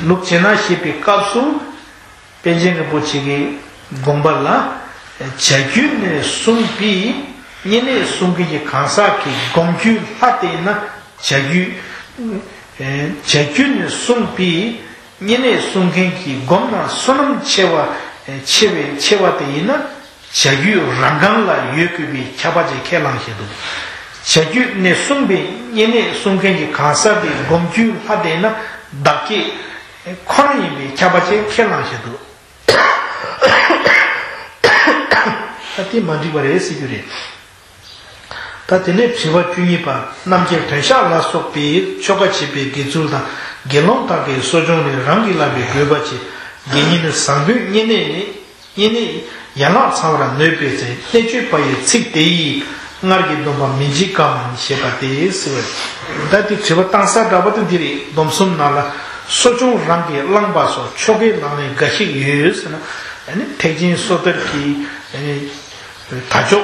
ལུགས་བྱེད་ན་ཞེས་པའི་སྐབས་སུ། པཎ་ཆེན་རིན་པོ་ཆེ་གི་དགོངས་པ་ལ། བྱ་རྒྱུད་ནས་གསུངས་པའི་བསྙེན་གནས་གསུང་མཁན་གྱི་གང་ཟག་གི་སྒོམ་རྒྱུའི་ལྷ་དེ་ཡིན་ན་བྱ་རྒྱུད། བྱ་རྒྱུད་ནས་གསུངས་པའི་བསྙེན་གནས་གསུང་མཁན་གྱི་སྒོམ་རྣམས་བསོད་ནམས་ཆེ་བ་ཆེ་བའི་ཆེ་བ་དེ་ཡིན་ན་བྱ་རྒྱུད་རང་གང་ལ་ཡོད་དགོས་པའི་ཁྱབ་པ་ཅིག་ཁས་བླངས་བཞིན་འདུག་བྱ་རྒྱུད་ནས་གསུངས་པའི་བསྙེན་གནས་གསུང་མཁན་གྱི་གང་ཟག་གི་སྒོམ་རྒྱུའི་ལྷ་དེ་ཡིན་ན་བདག་བསྐྱེད། ཁོ་རང་ཡིན་པའི་ཁྱབ་པ་ཅིག་ཁས་བླངས་བཞིན་འདུག་ད་དེ་མ་འགྲིག་པ་རེད་ཟེར་རྒྱུ་རེད། ད་དེ་ནས་དྲི་བ་བཅུ་གཉིས་པ། རྣམ་མཁྱེན་དོན་ཤག་ལ་སོགས་པའི་ཆོ་ག་བྱེད་པའི་དགེ་ཚུལ་དང་དགེ་སློང་དག་གི་གསོ་སྦྱོང་ནི་རང་གིས་བསླབ་པའི་དགོས་པ་ཆེ། དགེ་བསྙེན་ནི་བཟང་པོའི་བསྙེན་གནས་ནི་བསྙེན་གནས་ཡན་ལག་ཚང་བར་ནོད་པའི་ཚེ་གནད་གཅོད་པ་ཡི་ཚིག་དེ་ཡིས། སྔར་གྱི་སྡོམ་པ་མི་འཇིག་གམ་ཞེས་པ་སྟེ་ཟེར་བས། ད་དེ་དྲི་བ་བཏང་ས་འདྲ་པོ་དེ་འདི་རེད། སྡོམ་གསུམ་ནང་ལ་གསོ་སྦྱོང་རང་གིས་བླངས་པ་སོགས་ཆོ་གའི་ལག་ལེན་འགའ་ཞིག་ཡོད་ཟེར་ན། ཨ་ནི་ཐེག་ཆེན་སོ་ཐར་གྱི་ཨ་ནི་དལ་འབྱོར་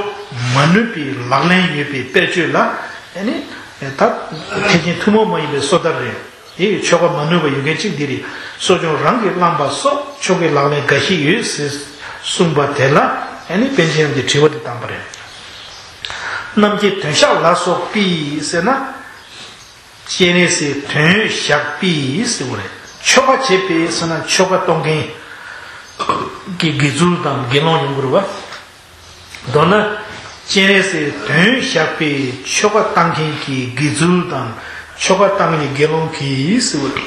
མ་ནུས་པའི་ལག་ལེན་ཡོད་པའི་དཔེར་བརྗོད་ལ་ཨ་ནི་ད་ཐེག་ཆེན་ཐུན་མོང་མ་ཡིན་པའི་སོ་ཐར་རེད། དེ་ཡི་ཆོ་ག་མ་ནུས་པ་ཡོད་མཁན་གཅིག་འདི་རེད། གསོ་སྦྱོང་རང་གིས་བླངས་པ་སོགས་ཆོ་གའི་ལག་ལེན་འགའ་ཞིག་ཡོད་ཟེར་གསུངས་པ་དེ་ལ་ཨ་ནི་པཎ་ཆེན་གྱིས་དྲི་བ་འདི་བཏང་པ་རེད། རྣམ་མཁྱེན་དོན་ཤག་ལ་སོགས་པའི་ཟེར་ན། སྤྱན་རས་གཟིགས་དོན་ཞགས་པའི་ཟེར་བ་རེད། ཆོ་ག་བྱེད་པའི་ཟེར་ན་ཆོ་ག་གཏོང་མཁན་གྱི་དགེ་ཚུལ་དང་དགེ་སློང་ཡོང་གི་རེད་བ། མདོར་ན། སྤྱན་རས་གཟིགས་དོན་བཞག་པའི་ཆོ་ག་བཏང་མཁན་གྱི་དགེ་ཚུལ་དང་ཆོ་ག་བཏང་མཁན་གྱི་དགེ་སློང་གིས་ཟེར་བ་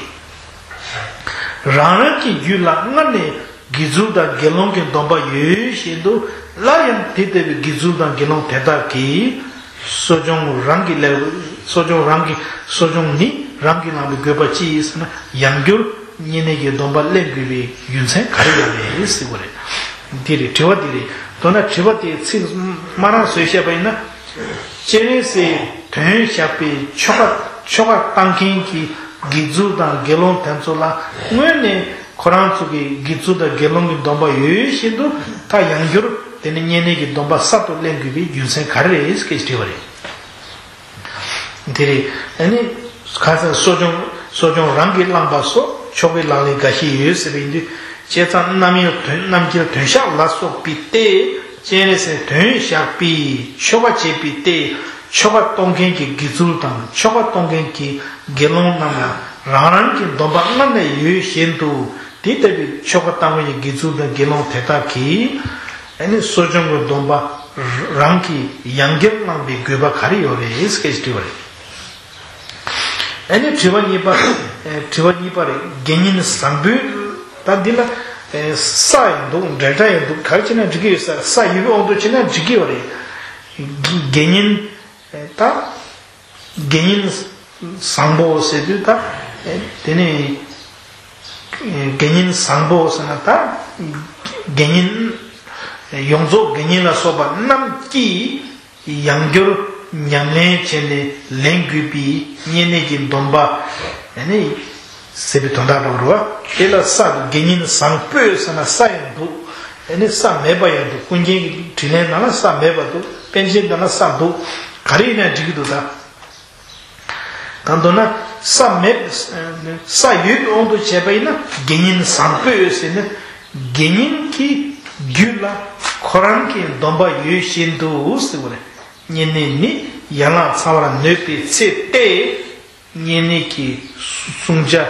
རེད། རང་རང་གི་རྒྱུད་ལ་སྔར་ནས་དགེ་ཚུལ་དང་དགེ་སློང་གི་སྡོམ་པ་ཡོད་བཞིན་དུ། སླར་ཡང་དེ་ལྟ་བུའི་དགེ་ཚུལ་དང་དགེ་སློང་དེ་དག་གིས་གསོ་སྦྱོང་རང་གི་ལས། གསོ་སྦྱོང་རང་གི། གསོ་སྦྱོང་ནི་རང་གིས་བླངས་པའི་དགོས་པ་ཅི་ཡིན་ཟེར་ན། ཡང་བསྐྱར་བསྙེན་གནས་ཀྱི་སྡོམ་པ་ལེན་དགོས་པའི་རྒྱུ་མཚན་ག་རེ་ཡོད་རེད་ཟེར་བ་རེད། འདི་རེད། དྲི་བ་འདི་རེད། མདོར་ན་དྲི་བ་དེའི་ཚིག་སྨ་ར་བཟོས་བཤད་པ་ཡིན་ན། སྤྱན་རས་གཟིགས་དོན་བཞག་པའི་ཆོ་ག། ཆོ་ག་བཏང་མཁན་གྱི་དགེ་ཚུལ་དང་དགེ་སློང་དེ་ཚོ་ལ་སྔོན་ནས་ཁོ་རང་ཚོ་གི་དགེ་ཚུལ་དང་དགེ་སློང་གི་སྡོམ་པ་ཡོད་བཞིན་དུ། ད་ཡང་བསྐྱར་དེ་ནི་བསྙེན་གནས་ཀྱི་སྡོམ་པ་གསར་དུ་ལེན་དགོས་པའི་རྒྱུ་མཚན་ག་རེ་རེད་ཟེར་དྲིས་པ་རེད། དེ་རེད། ཨ་ནི། ཁ་སང་གསོ་སྦྱོང་། གསོ་སྦྱོང་རང་གིས་བླངས་པ་སོགས་ཆོ་གའི་ལག་ལེན་འགའ་ཞིག་ཡོད་ཟེར་བ་ཡིན་དུས། བྱས་ཙང་རྣམ་དབྱེ་དོན། རྣམ་འགྱེལ་དོན་བཞག་ལ་སོགས་པའི་སྟེ། སྤྱན་རས་གཟིགས་དོན་བཞག་པའི་ཆོ་ག་བྱེད་པའི་སྟེ། ཆོ་ག་གཏོང་མཁན་གྱི་དགེ་ཚུལ་དང་ཆོ་ག་གཏོང་མཁན་གྱི་དགེ་སློང་རྣམས་ལ་རང་རང་གི་སྡོམ་པ་སྔར་ནས་ཡོད་བཞིན་དུ། དེ་ལྟ་བུའི་ཆོ་ག་བཏང་བའི་དགེ་ཚུལ་དང་དགེ་སློང་དེ་དག་གིས། ཨ་ནི་གསོ་སྦྱོང་གི་སྡོམ་པ་རང་གིས་ཡང་བསྐྱར་བླངས་པའི་དགོས་པ་ག་རེ་ཡོད་རེད་ཟེར་དྲིས་པ་རེད། ཨ་ནི་དྲི་བ་གཉིས་པ། ཨེ། དྲི་བ་གཉིས་པ་རེད། དགེ་བསྙེན་བཟང་པོའི། ད་འདི་ལ། ཨེ། ས་ཡང་འདུག་འབྲེལ་སྒྲ་ཡང་འདུག་ག་རེ་བྱས་ན་འགྲིག་གི་ཡོད་ས། ས་ཡོད་པའི་དབང་དུ་བྱས་ན་འགྲིག་གི་ཡོད་རེད། དགེ་བསྙེན། ཨེ། ད། དགེ་བསྙེན་བཟང་པོ་ཟེར་དུས་ད། ཨེ། དེ་ནི། ཨེ། དགེ་བསྙེན་བཟང་པོ་ཟེར་ན་ད། དགེ་བསྙེན། ཡོངས་རྫོགས་དགེ་བསྙེན་ལ་སོགས་པ་རྣམས་ཀྱིས། ཡང་བསྐྱར་ཉམས་ལེན་བྱས་ནས་ལེན་དགོས་པའི་བསྙེན་གནས་ཀྱི་སྡོམ་པ། ཨ་ནི། ཟེར་བའི་དོན་དག་འགྲོ་རུ་བ། དེ་ལ་ས་དགེ་བསྙེན་བཟང་པོས་ཟེར་ན་ས་ཡང་འདུག་ཨ་ནི་ས་མེད་པ་ཡང་འདུག་ཀུན་མཁྱེན་གྱི་དྲིས་ལན་ནང་ལ་ས་མེད་པ་འདུག་པཎ་ཆེན་དང་ལ་ས་འདུག་ག་རེ་ཡིན་ན་འགྲིག་གི་འདུག་ད། ད་མདོར་ན་ས་མེད། ས་ཡོད་པའི་དབང་དུ་བྱས་པ་ཡིན་ན། དགེ་བསྙེན་བཟང་པོས་ཟེར་ན། དགེ་བསྙེན་གྱི་རྒྱུད་ལ་ཁོ་རང་གི་སྡོམ་པ་ཡོད་བཞིན་དུ་ཟེར་བ་རེད། བསྙེན་གནས་ནི་ཡན་ལག་ཚང་བར་ནོད་པའི་ཚེ་སྟེ། བསྙེན་གནས་ཀྱི་བསྲུང་བྱ།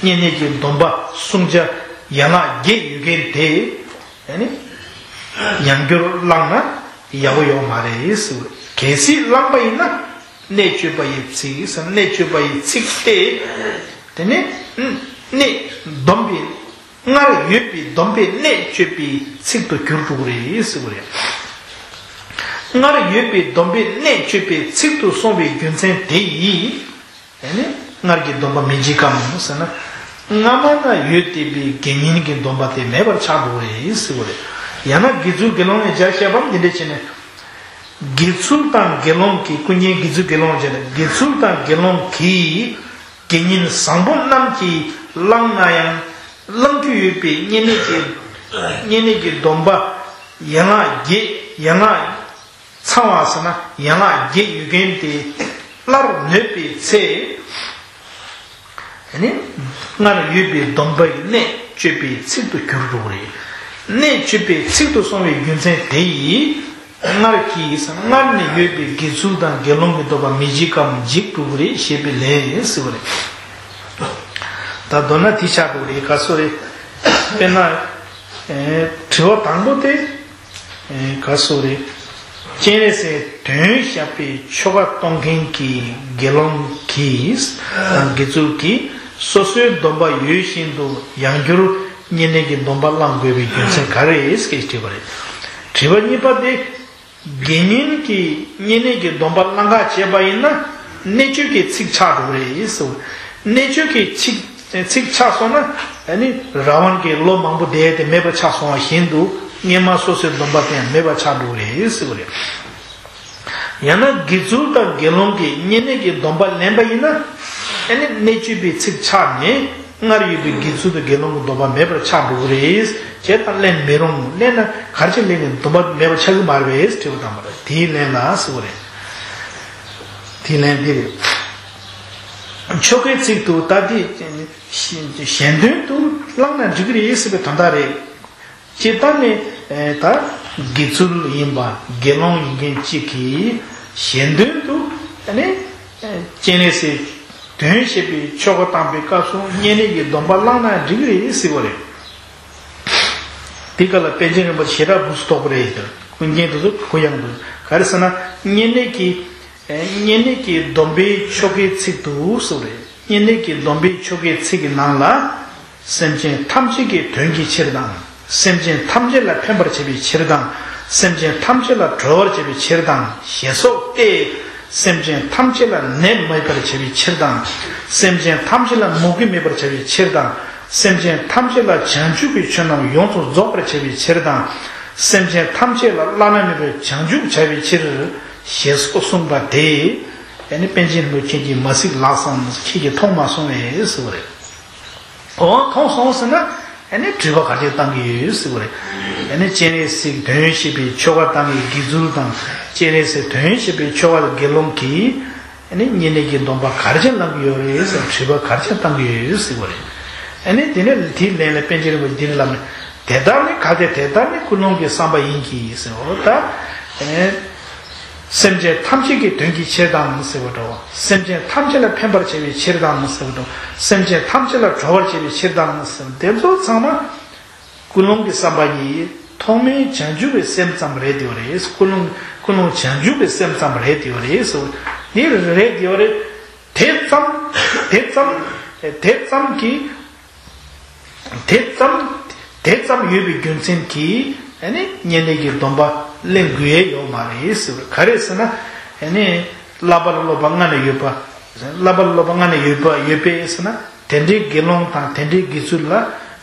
བསྙེན་གནས་ཀྱི་སྡོམ་པ་བསྲུང་བྱ་ཡན་ལག་བརྒྱད་ཡོད་མཁན་དེ། ཨ་ནི། ཡང་བསྐྱར་བླངས་ན་ཡག་པོ་ཡོད་མ་རེད་ཟེར། གལ་སྲིད་བླངས་པ་ཡིན་ན། གནད་གཅོད་པ་ཡི་ཚིག་ཟེར། གནད་གཅོད་པ་ཡི་ཚིག་སྟེ། དེ་ནས་གནད་སྡོམ་པའི། སྔར་ཡོད་པའི་སྡོམ་པའི་གནད་གཅོད་པའི་ཚིག་ཏུ་གྱུར་འགྲོ་གི་རེད་ཟེར་བ་རེད། སྔར་ཡོད་པའི་སྡོམ་པའི་གནད་གཅོད་པའི་ཚིག་ཏུ་སོང་བའི་རྒྱུ་མཚན་དེ་ཡིས། ཨ་ནི་སྔར་གྱི་སྡོམ་པ་མི་བརྗེད་ཀམ་ཟེར་ན། སྔ་མ་ན་ཡོད་བསྡད་པའི་དགེ་བསྙེན་གྱི་སྡོམ་པ་དེ་མེད་པར་ཆགས་འགྲོ་གི་རེད་ཟེར་བ་རེད། ཡང་ན་དགེ་ཚུལ་དགེ་སློང་ལ་སྦྱར་བཤད་པ་འདི་འདྲ་བྱས་ནས། དགེ་ཚུལ་དང་དགེ་སློང་གིས། ཀུན་མཁྱེན་དགེ་ཚུལ་དགེ་སློང་བྱས་ན། དགེ་ཚུལ་དང་དགེ་སློང་གིས་དགེ་བསྙེན་བཟང་པོ་རྣམས་ཀྱིས་བླངས་ན་ཡང་། བླང་རྒྱུ་ཡོད་པའི་བསྙེན་གནས་ཀྱི། བསྙེན་གནས་ཀྱི་སྡོམ་པ་ཡན་ལག་བརྒྱད། ཡན་ལག་ཚང་བ་ཟེར་ན་ཡན་ལག་བརྒྱད་ཡོད་མཁན་དེ་སླར་ནོད་པའི་ཚེ། ཨ་ནི་སྔར་ཡོད་པའི་སྡོམ་པའི་གནད་གཅོད་པའི་ཚིག་ཏུ་གྱུར་འགྲོ་གི་རེད། གནད་གཅོད་པའི་ཚིག་ཏུ་སོང་བའི་རྒྱུ་མཚན་དེ་ཡིས། སྔར་གྱི། སྔར་ནས་ཡོད་པའི་དགེ་ཚུལ་དང་དགེ་སློང་གི་སྡོམ་པ་མི་བརྗེད་ཀམ་འཇིག་འགྲོ་གི་རེད་ཞེས་པའི་ལན་ཟེར་བ་རེད། ད་མདོར་ན་དེ་ཆགས་འགྲོ་གི་རེད། ག་སོ་རེད། དཔེར་ན། ཨེ། དྲི་བ་དང་པོ་དེ། ཨེ། ག་སོ་རེད། སྤྱན་རས་གཟིགས་དོན་བཞག་པའི་ཆོ་ག་གཏོང་མཁན་གྱི་དགེ་སློང་གིས་དང་དགེ་ཚུལ་གྱིས་སོ་སོའི་སྡོམ་པ་ཡོད་བཞིན་དུ་ཡང་བསྐྱར་བསྙེན་གནས་ཀྱི་སྡོམ་པ་བླང་དགོས་པའི་རྒྱུ་མཚན་ག་རེ་རེད་ཟེར་དྲིས་པ་རེད། དྲི་བ་གཉིས་པ་དེ། དགེ་བསྙེན་གྱིས་བསྙེན་གནས་ཀྱི་སྡོམ་པ་བླང་ག་བྱས་པ་ཡིན་ན། གནད་གཅོད་ཀྱི་ཚིག་ཆགས་འགྲོ་གི་རེད་ཟེར། གནད་གཅོད་ཀྱི་ཚིག་ཚིག་ཆགས་སོང་ན། ཨ་ནི་རང་དབང་གི་ལོ་མང་པོ་བསྡད་དེ་མེད་པ་ཆགས་སོང་བ་བཞིན་དུ། སྔོན་མ་སོ་སོའི་སྡོམ་པ་དེ་ཡང་མེད་པ་ཆགས་འགྲོ་གི་རེད་ཟེར་བ་རེད། ཡང་ན་དགེ་ཚུལ་དང་དགེ་སློང་གིས་བསྙེན་གནས་ཀྱི་སྡོམ་པ་ལེན་པ་ཡིན་ན། ཨ་ནི་གནད་གཅོད་པའི་ཚིག་ཆགས་ནས། སྔར་ཡོད་པའི་དགེ་ཚུལ་དང་དགེ་སློང་གི་སྡོམ་པ་མེད་པར་ཆགས་འགྲོ་གི་རེད། བྱས་ཙང་ལེན་མི་རུང་། ལེན་ན་ག་རེ་བྱས་ལེན་ནས་སྡོམ་པ་མེད་པར་ཆགས་ཀྱི་མ་རེད་པས། དྲི་བ་དང་པོ་རེད། དེའི་ལན་ལ་ཟེར་བ་རེད། དེའི་ལན་འདི་རེད། ཆོ་གའི་ཚིག་ཏུ་ད་དེ་གཞན་དོན་དུ་བླངས་ན་འགྲིག་གི་རེད་ཟེར་བའི་དོན་དག་རེད། སྤྱིར་བཏང་ནས་ད་དགེ་ཚུལ་ཡིན་པ་དགེ་སློང་ཡིན་མཁན་གཅིག་གིས་གཞན་དོན་དུ་ནི་སྤྱན་རས་གཟིགས་དོན་བྱེད་པའི་ཆོ་ག་བཏང་པའི་སྐབས་སུ་བསྙེན་གནས་ཀྱི་སྡོམ་པ་བླངས་ན་འགྲིག་གི་རེད་ཟེར་བ་རེད། དེ་ག་ལ་པཎ་ཆེན་རིན་པོ་ཆེ་ཞེ་དྲག་སྦུག་སུ་གཏོགས་པ་རེད་ཟེར། ཀུན་མཁྱེན་དེ་ཚོ་གུ་ཡངས་འདུག་ག་རེ་ཟེར་ན། བསྙེན་གནས་ཀྱི། ཨེ། བསྙེན་གནས་ཀྱི་སྡོམ་པའི་ཆོ་གའི་ཚིག་ཏུ་ཟེར་བ་རེད། བསྙེན་གནས་ཀྱི་སྡོམ་པའི་ཆོ་གའི་ཚིག་གི་ནང་ལ། སེམས་ཅན་ཐམས་ཅད་ཀྱི་དོན་གྱི་ཕྱིར་དང་། སེམས་ཅན་ཐམས་ཅད་ལ་ཕན་པར་བྱེད་པའི་ཕྱིར་དང་། སེམས་ཅན་ཐམས་ཅད་ལ་གྲོལ་བར་བྱེད་པའི་ཕྱིར་དང་ཞེས་སོགས་ཏེ། སེམས་ཅན་ཐམས་ཅད་ལ་ནད་མེད་པར་བྱེད་པའི་ཕྱིར་དང་། སེམས་ཅན་ཐམས་ཅད་ལ་མུ་གེ་མེད་པར་བྱ་བའི་ཕྱིར་དང་། སེམས་ཅན་ཐམས་ཅད་ལ་བྱང་ཆུབ་ཀྱི་ཆོས་རྣམས་ཡོངས་སུ་རྫོགས་པར་བྱ་བའི་ཕྱིར་དང་། སེམས་ཅན་ཐམས་ཅད་ལ་བླ་ན་མེད་པའི་བྱང་ཆུབ་བྱ་བའི་ཕྱིར། ཞེས་སོགས་གསུངས་པ་དེ། ཨ་ནི་པཎ་ཆེན་རིན་པོ་ཆེ་གིས་མ་གཟིགས་ལགས་སམ། ཁྱེད་ཀྱིས་མཐོང་མ་སོང་བས་ཟེར་བ་རེད། འོ། མཐོང་སོང་ཟེར་ན། ཨ་ནི་དྲི་བ་ག་རེ་བཏང་གི་ཡོད་ཟེར་བ་རེད། ཨ་ནི་སྤྱན་རས་གཟིགས་དོན་བཤད་པའི་ཆོ་ག་བཏང་གི་དགེ་ཚུལ་དང་། སྤྱན་རས་གཟིགས་དོན་བཤད་པའི་ཆོ་ག་དགེ་སློང་གིས། ཨ་ནི་བསྙེན་གནས་ཀྱི་སྡོམ་པ་ག་རེ་བྱས་བླང་གི་ཡོད་རེད་ཟེར་དྲི་བ་ག་རེ་བྱས་བཏང་གི་ཡོད་ཟེར་བ་རེད། ཨ་ནི་དེ་ནས་དེའི་ལན་ལ་པཎ་ཆེན་རིན་པོ་ཆེ་འདི་ནས་ལབ་ནས། དེ་ལྟར་ནི་གལ་ཏེ་དེ་ལྟར་ནི་ཀུན་སློང་གི་བསམ་པ་ཡིན་གྱི་ཟེར་བ་ད། ཨེ། སེམས་ཅན་ཐམས་ཅད་ཀྱི་དོན་གྱི་ཕྱིར་དང་ཟེར་བ་འདྲ་བ། སེམས་ཅན་ཐམས་ཅད་ལ་ཕན་པར་བྱེད་པའི་ཕྱིར་དང་ཟེར་བ་འདྲ་བ། སེམས་ཅན་ཐམས་ཅད་ལ་གྲོལ་བར་བྱེད་པའི་ཕྱིར་དང་ཟེར་བ་དེ་ཚོ་ཚང་མ་ཀུན་སློང་གི་བསམ་པ་ཡིས་ཐོག་མའི་བྱང་ཆུབ་ཀྱི་སེམས་ཙམ་རེད་དེ་བ་རེད། ཀུན་སློང་ཀུན་སློང་བྱང་ཆུབ་ཀྱི་སེམས་ཙམ་རེད་དེ་བ་རེད་ཟེར་བ་འདི་རེད་དེ་བ་རེད། དེ་ཙམ་དེ་ཙམ་དེ་ཙམ་གྱིས། དེ་ཙམ་དེ་ཙམ་ཡོད་པའི་རྒྱུ་མཚན་གྱིས་ཨ་ནི་བསྙེན་གནས་ཀྱི་སྡོམ་པ་ལེན་དགོས་ཡས་ཡོད་མ་རེད་ཟེར་བ། ག་རེ་ཟེར་ན། ཨ་ནི་བསླབ་པ་ལ་སློབ་པ་སྔ་ནས་ཡོད་པ། བསླབ་པ་ལ་སློབ་པ་སྔ་ནས་ཡོད་པ་ཡོད་པས་ཟེར་ན། དེ་འདྲའི་དགེ་སློང་དང་དེ་འདྲའི་དགེ་ཚུལ་ལ་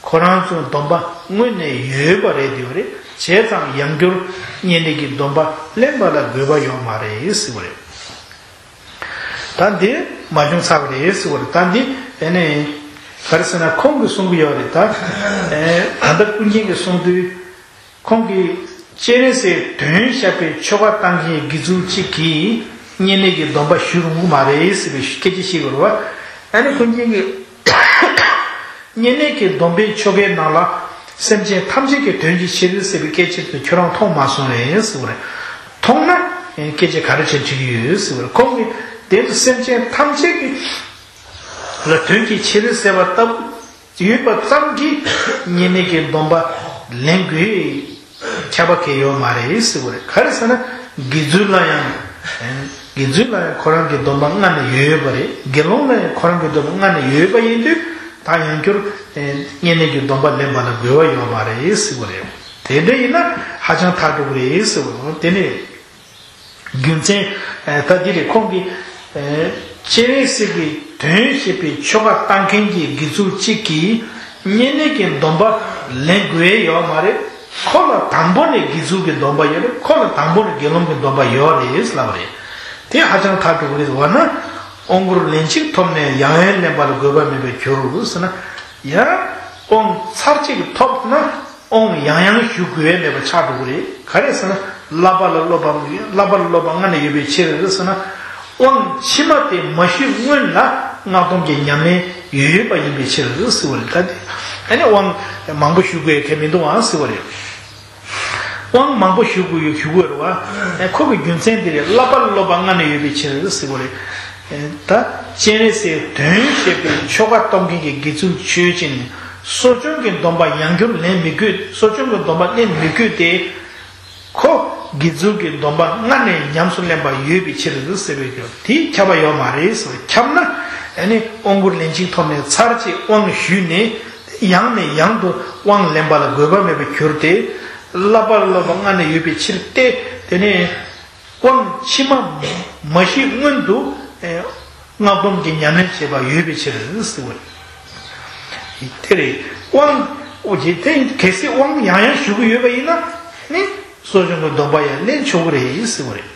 ཁོ་རང་ཚོའི་སྡོམ་པ་སྔོན་ནས་ཡོད་པ་རེད་དེ་བ་རེད། བྱས་ཙང་ཡང་བསྐྱར་བསྙེན་གནས་ཀྱི་སྡོམ་པ་ལེན་པ་ལ་དགོས་པ་ཡོད་མ་རེད་ཟེར་བ་རེད། ད་འདི་མ་བྱུང་ཚར་བ་རེད་ཟེར་བ་རེད། ད་འདི་ཨེ་ནས་ག་རེ་ཟེར་ན་ཁོང་གིས་གསུང་གི་ཡོད་རེད་ད། ཨེ་ད་ལྟ་ཀུན་མཁྱེན་གྱིས་གསུང་དུས་ཁོང་གིས་སྤྱན་རས་གཟིགས་དོན་བཤད་པའི་ཆོ་ག་བཏང་མཁན་དགེ་ཚུལ་གཅིག་གིས་བསྙེན་གནས་ཀྱི་སྡོམ་པ་ཞུ་རུང་གི་མ་རེད་ཟེར་བའི་སྐད་ཆ་བཤད་དགོས་རེད་བ། ཨ་ནི་ཀུན་མཁྱེན་གྱིས། བསྙེན་གནས་ཀྱི་སྡོམ་པའི་ཆོ་གའི་ནང་ལ་སེམས་ཅན་ཐམས་ཅད་ཀྱི་དོན་གྱི་ཕྱིར་ཟེར་བའི་སྐད་ཆ་དེ་ཁྱོད་རང་མཐོང་མ་སོང་བས་ཟེར་བ་རེད། མཐོང་ན་སྐད་ཆ་ག་རེ་བྱས་དྲིས་ཀྱི་ཡོད་ཟེར་བ་རེད། ཁོང་གིས་དེ་ཚོ་སེམས་ཅན་ཐམས་ཅད་ཀྱི་ལ་དོན་གྱི་ཕྱིར་ཟེར་བ་ལྟ་བུ་ཡོད་པ་ཙམ་གྱིས་བསྙེན་གནས་ཀྱི་སྡོམ་པ་ལེན་དགོས། ཁྱབ་པ་གལ་ཡོད་མ་རེད་ཟེར་བ་རེད། ག་རེ་ཟེར་ན་དགེ་ཚུལ་ལ་ཡང་། དགེ་ཚུལ་ལ་ཡང་ཁོ་རང་གི་སྡོམ་པ་སྔ་ནས་ཡོད་ཡོད་པ་རེད། དགེ་སློང་ལ་ཡང་ཁོ་རང་གི་སྡོམ་པ་སྔ་ནས་ཡོད་པ་ཡིན་དུས་ད་ཡང་བསྐྱར་བསྙེན་གནས་ཀྱི་སྡོམ་པ་ལེན་པ་ལ་དགོས་པ་ཡོད་མ་རེད་ཟེར་བ་རེད། དེ་འདྲ་ཡིན་ན་ཧ་ཅང་ཐག་འགྲོ་གི་རེད་ཟེར་བ་རེད། དེ་ནས་རྒྱུ་མཚན་ད་འདི་རེད། ཁོང་གིས་སྤྱན་རས་གཟིགས་ཀྱི་དོན་བཤད་པའི་ཆོ་ག་བཏང་མཁན་གྱི་དགེ་ཚུལ་གཅིག་གིས་བསྙེན་གནས་ཀྱི་སྡོམ་པ་ལེན་དགོས་ཡོད་མ་རེད། ཁོ་ལ་དང་པོ་ནས་དགེ་ཚུལ་གྱི་སྡོམ་པ་ཡོད་རེད། ཁོ་ལ་དང་པོ་ནས་དགེ་སློང་གི་སྡོམ་པ་ཡོད་རེད་ལབ་རེད། དེ་ཧ་ཅང་ཐག་གྲོགས་རེད་བ་ན། དབང་བསྐུར་ལན་གཅིག་ཐོབ་ནས་ཡང་ཡང་ལེན་པ་ལ་དགོས་པ་མེད་པར་གྱུར་ཟེར་ན། ཡང་དབང་ཚར་གཅིག་ཐོབ་ན་དབང་ཡང་ཡང་ཞུ་དགོས་མེད་པ་ཆགས་འགྲོ་གི་རེད། ག་རེ་ཟེར་ན་བསླབ་པ་ལ་སློབ་པ་བསླབ་པ་ལ་སློབ་པ་སྔ་ནས་ཡོད་པའི་ཕྱིར་ཟེར་ན། དབང་ཕྱི་མ་དེ་མ་ཞུས་སྔོན་ལ་སྔགས་སྡོམ་གྱི་ཉམས་ལེན་ཡོད་ཡོད་པ་ཡིན་པའི་ཕྱིར་ཟེར་བ་རེད། ད་དེ་ཨ་ནི་དབང་མང་པོ་ཞུ་དགོས་གལ་མི་འདུག་ཨང་ཟེར་བ་རེད། དབང་མང་པོ་ཞུ་དགོས་ཞུ་དགོས་རེད་བ། ཁོ་གི་རྒྱུ་མཚན་དེ་རེད། བསླབ་པ་ལ་སློབ་པ་སྔ་ནས་ཡོད་པའི་ཕྱིར་ཟེར་བ་རེད། ད་སྤྱན་རས་གཟིགས་དོན་བཤད་པའི་ཆོ་ག་གཏོང་མཁན་གྱི་དགེ་ཚུལ་ཆོས་ཅན། གསོ་སྦྱོང་གི་སྡོམ་པ་ཡང་བསྐྱར་ལེན་མི་དགོས། གསོ་སྦྱོང་གི་སྡོམ་པ་ལེན་མི་དགོས་ཏེ། ཁོ་དགེ་ཚུལ་གྱི་སྡོམ་པ་སྔ་ནས་ཉམས་སུ་ལེན་པ་ཡོད་པའི་ཕྱིར་ཟེར་བའི་དེ་ཁྱབ་པ་ཡོད་མ་རེད་ཟེར། ཁྱབ་ན་ཨ་ནི་དབང་བསྐུར་ལན་གཅིག་ཐོབ་ནས་ཚར་གཅིག་དབང་ཞུས་ནས་ཡང་ནས་ཡང་དུ་དབང་ལེན་པ་ལ་དགོས་པ་མེད་པར་གྱུར་ཏེ། བསླབ་པ་ལ་སློབ་པ་སྔ་ནས་ཡོད་པའི་ཕྱིར་ཏེ། དེ་ནས་དབང་ཕྱི་མ་མ་ཞུས་སྔོན་དུ་སྔགས་སྡོམ་གྱི་ཉམས་ལེན་བྱེད་པ་ཡོད་པའི་ཕྱིར་ཟེར་བ་རེད། དེ་རེད། དབང་། འོ་ཡེ་དེ་གལ་སྲིད་དབང་ཡང་ཡང་ཞུ་གི་ཡོད་པ་ཡིན་ན་ནི་གསོ་སྦྱོང་གི་སྡོམ་པ་ཡང་ལེན་ཆོག་གི་རེད་ཟེར་བ་རེད།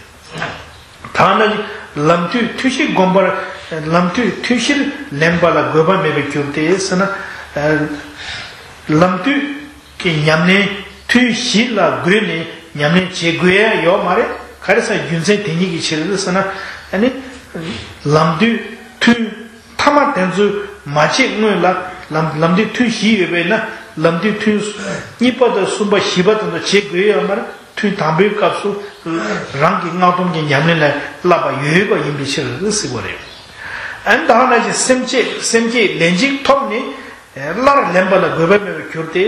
ཐ་ན་ལམ་དུས་ཐུན་བཞིར་བསྒོམ་པར། ལམ་དུས་ཐུན་བཞིར་ལེན་པ་ལ་དགོས་པ་མེད་པར་གྱུར་ཏེ་ཟེར་ན། ལམ་དུས་ཀྱི་ཉམས་ལེན་ཐུན་བཞི་ལ་བགོས་ནས་ཉམས་ལེན་བྱེད་དགོས་ཡ་ཡོད་མ་རེད། ག་རེ་ཟེར་རྒྱུ་མཚན་དེ་ཉིད་ཀྱི་ཕྱིར་ཟེར་ན། ཨ་ནི་ལམ་དུས་ཐུན་ཐ་མ་དེ་ཚོ་མ་བྱེད་སྔོན་ལ་ལམ་ལམ་དུས་ཐུན་བཞི་ཡོད་པས་ན་ལམ་དུས་ཐུན་གཉིས་པ་དང་གསུམ་པ་བཞི་པ་དེ་ཚོ་བྱེད་དགོས་ཡོད་མ་རེད། ཐུན་དང་པོའི་སྐབས་སུ་རང་གི་སྔགས་སྡོམ་གྱི་ཉམས་ལེན་ལ་བསླབ་པ་ཡོད་པ་ཡིན་པའི་ཕྱིར་ཟེར་བ་རེད། ཨ་ནི་ད་ག་ནང་བཞིན་སེམས་བསྐྱེད་སེམས་བསྐྱེད་ལན་གཅིག་ཐོབ་ནས་སླར་ལེན་པ་ལ་དགོས་པ་མེད་པར་གྱུར་ཏེ།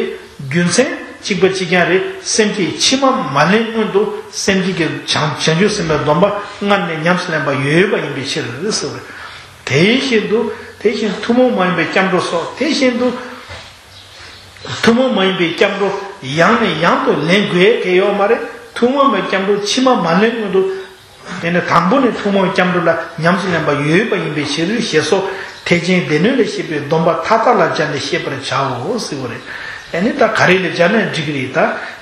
རྒྱུ་མཚན་ གཅིག་པ་གཅིག་རྐྱང་རེད། སེམས་བསྐྱེད་ཕྱི་མ་མ་ལེན་སྔོན་དུ་སེམས་བསྐྱེད་ཀྱི་བྱང་བྱང་ཆུབ་སེམས་དཔའི་སྡོམ་པ་སྔར་ནས་ཉམས་སུ་ལེན་པ་ཡོད་པ་ཡིན་པའི་ཕྱིར་ཟེར་བ་རེད། དེ་བཞིན་དུ་དེ་བཞིན་ཐུན་མོང་མ་ཡིན་པའི་སྐྱབས་འགྲོ་སོགས། དེ་བཞིན་དུ་ཐུན་མོང་མ་ཡིན་པའི་སྐྱབས་འགྲོ་ཡང་ནས་ཡང་དུ་ལེན་དགོས་གལ་ཡོད་མ་རེད། ཐུན་མོང་མའི་སྐྱབས་འགྲོ་ཕྱི་མ་མ་ལེན་སྔོན་དུ། དེ་ནི་དང་པོ་ནས་ཐུན་མོང་སྐྱབས་འགྲོ་ལ་ཉམས་སུ་ལེན་པ་ཡོད་པ་ཡིན་པའི་ཕྱིར་ཞེས་སོགས་ཐེག་ཆེན་སྡེ་སྣོད་ལས་བཤད་པའི་སྡོམ་པ་མཐའ་དག་ལ་སྦྱར་ནས་བཤད་པར་བྱའོ་ཟེར་བ་རེད། ཨ་ནི་ད་ག་རེ་ལ་སྦྱར་ན་འགྲིག་གི་རེད། ད་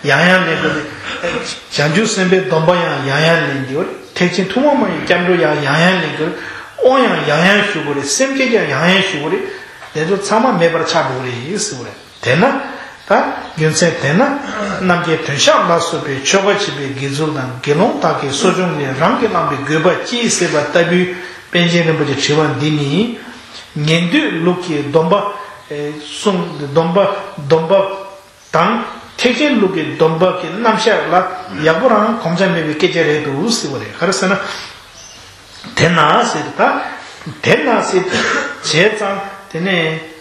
ཡང་ཡང་ལེན་དགོས་རེད། བྱང་ཆུབ་སེམས་དཔའི་སྡོམ་པ་ཡང་ཡང་ཡང་ལེན་དགོས་རེད། ཐེག་ཆེན་ཐུན་མོང་མ་ཡིན་སྐྱབས་འགྲོ་ཡང་ཡང་ཡང་ལེན་དགོས་རེད། དབང་ཡང་ཡང་ཡང་ཞུ་དགོས་རེད། སེམས་བསྐྱེད་ཀྱང་ཡང་ཡང་ཞུ་དགོས་རེད། དེ་ཚོ་ཚང་མ་མེད་པར་ཆགས་འགྲོ་གི་རེད་ཟེར་བ་རེད། དེས་ན། ད་རྒྱུ་མཚན་དེས་ན། རྣམ་མཁྱེན་དོན་ཤར་ལ་སོགས་པའི་ཆོ་ག་བྱེད་པའི་དགེ་ཚུལ་དང་དགེ་སློང་དག་གི་གསོ་སྦྱོང་ནི་རང་གིས་བླངས་པའི་དགོས་པ་ཅི་ཟེར་བ་ལྟ་བུའི་པཎ་ཆེན་རིན་པོ་ཆེའི་དྲི་བ་འདི་ནི། ཉན་ཐོས་ལུགས་ཀྱི་སྡོམ་པ། ཨེ་གསུངས། སྡོམ་པ། སྡོམ་པ་དང་ཐེག་ཆེན་ལུགས་ཀྱི་སྡོམ་པ་གི་རྣམ་གཞག་ལ་ཡག་པོ་རང་གོམས་ཆ་མེད་པའི་སྐད་ཆ་རེད་འདུག་ཟེར་བ་རེད། ག་རེ་ཟེར་ན། དེས་ན་ཟེར་ད། དེས་ན་ཟེར་བྱས་ཙང་དེ་ནས།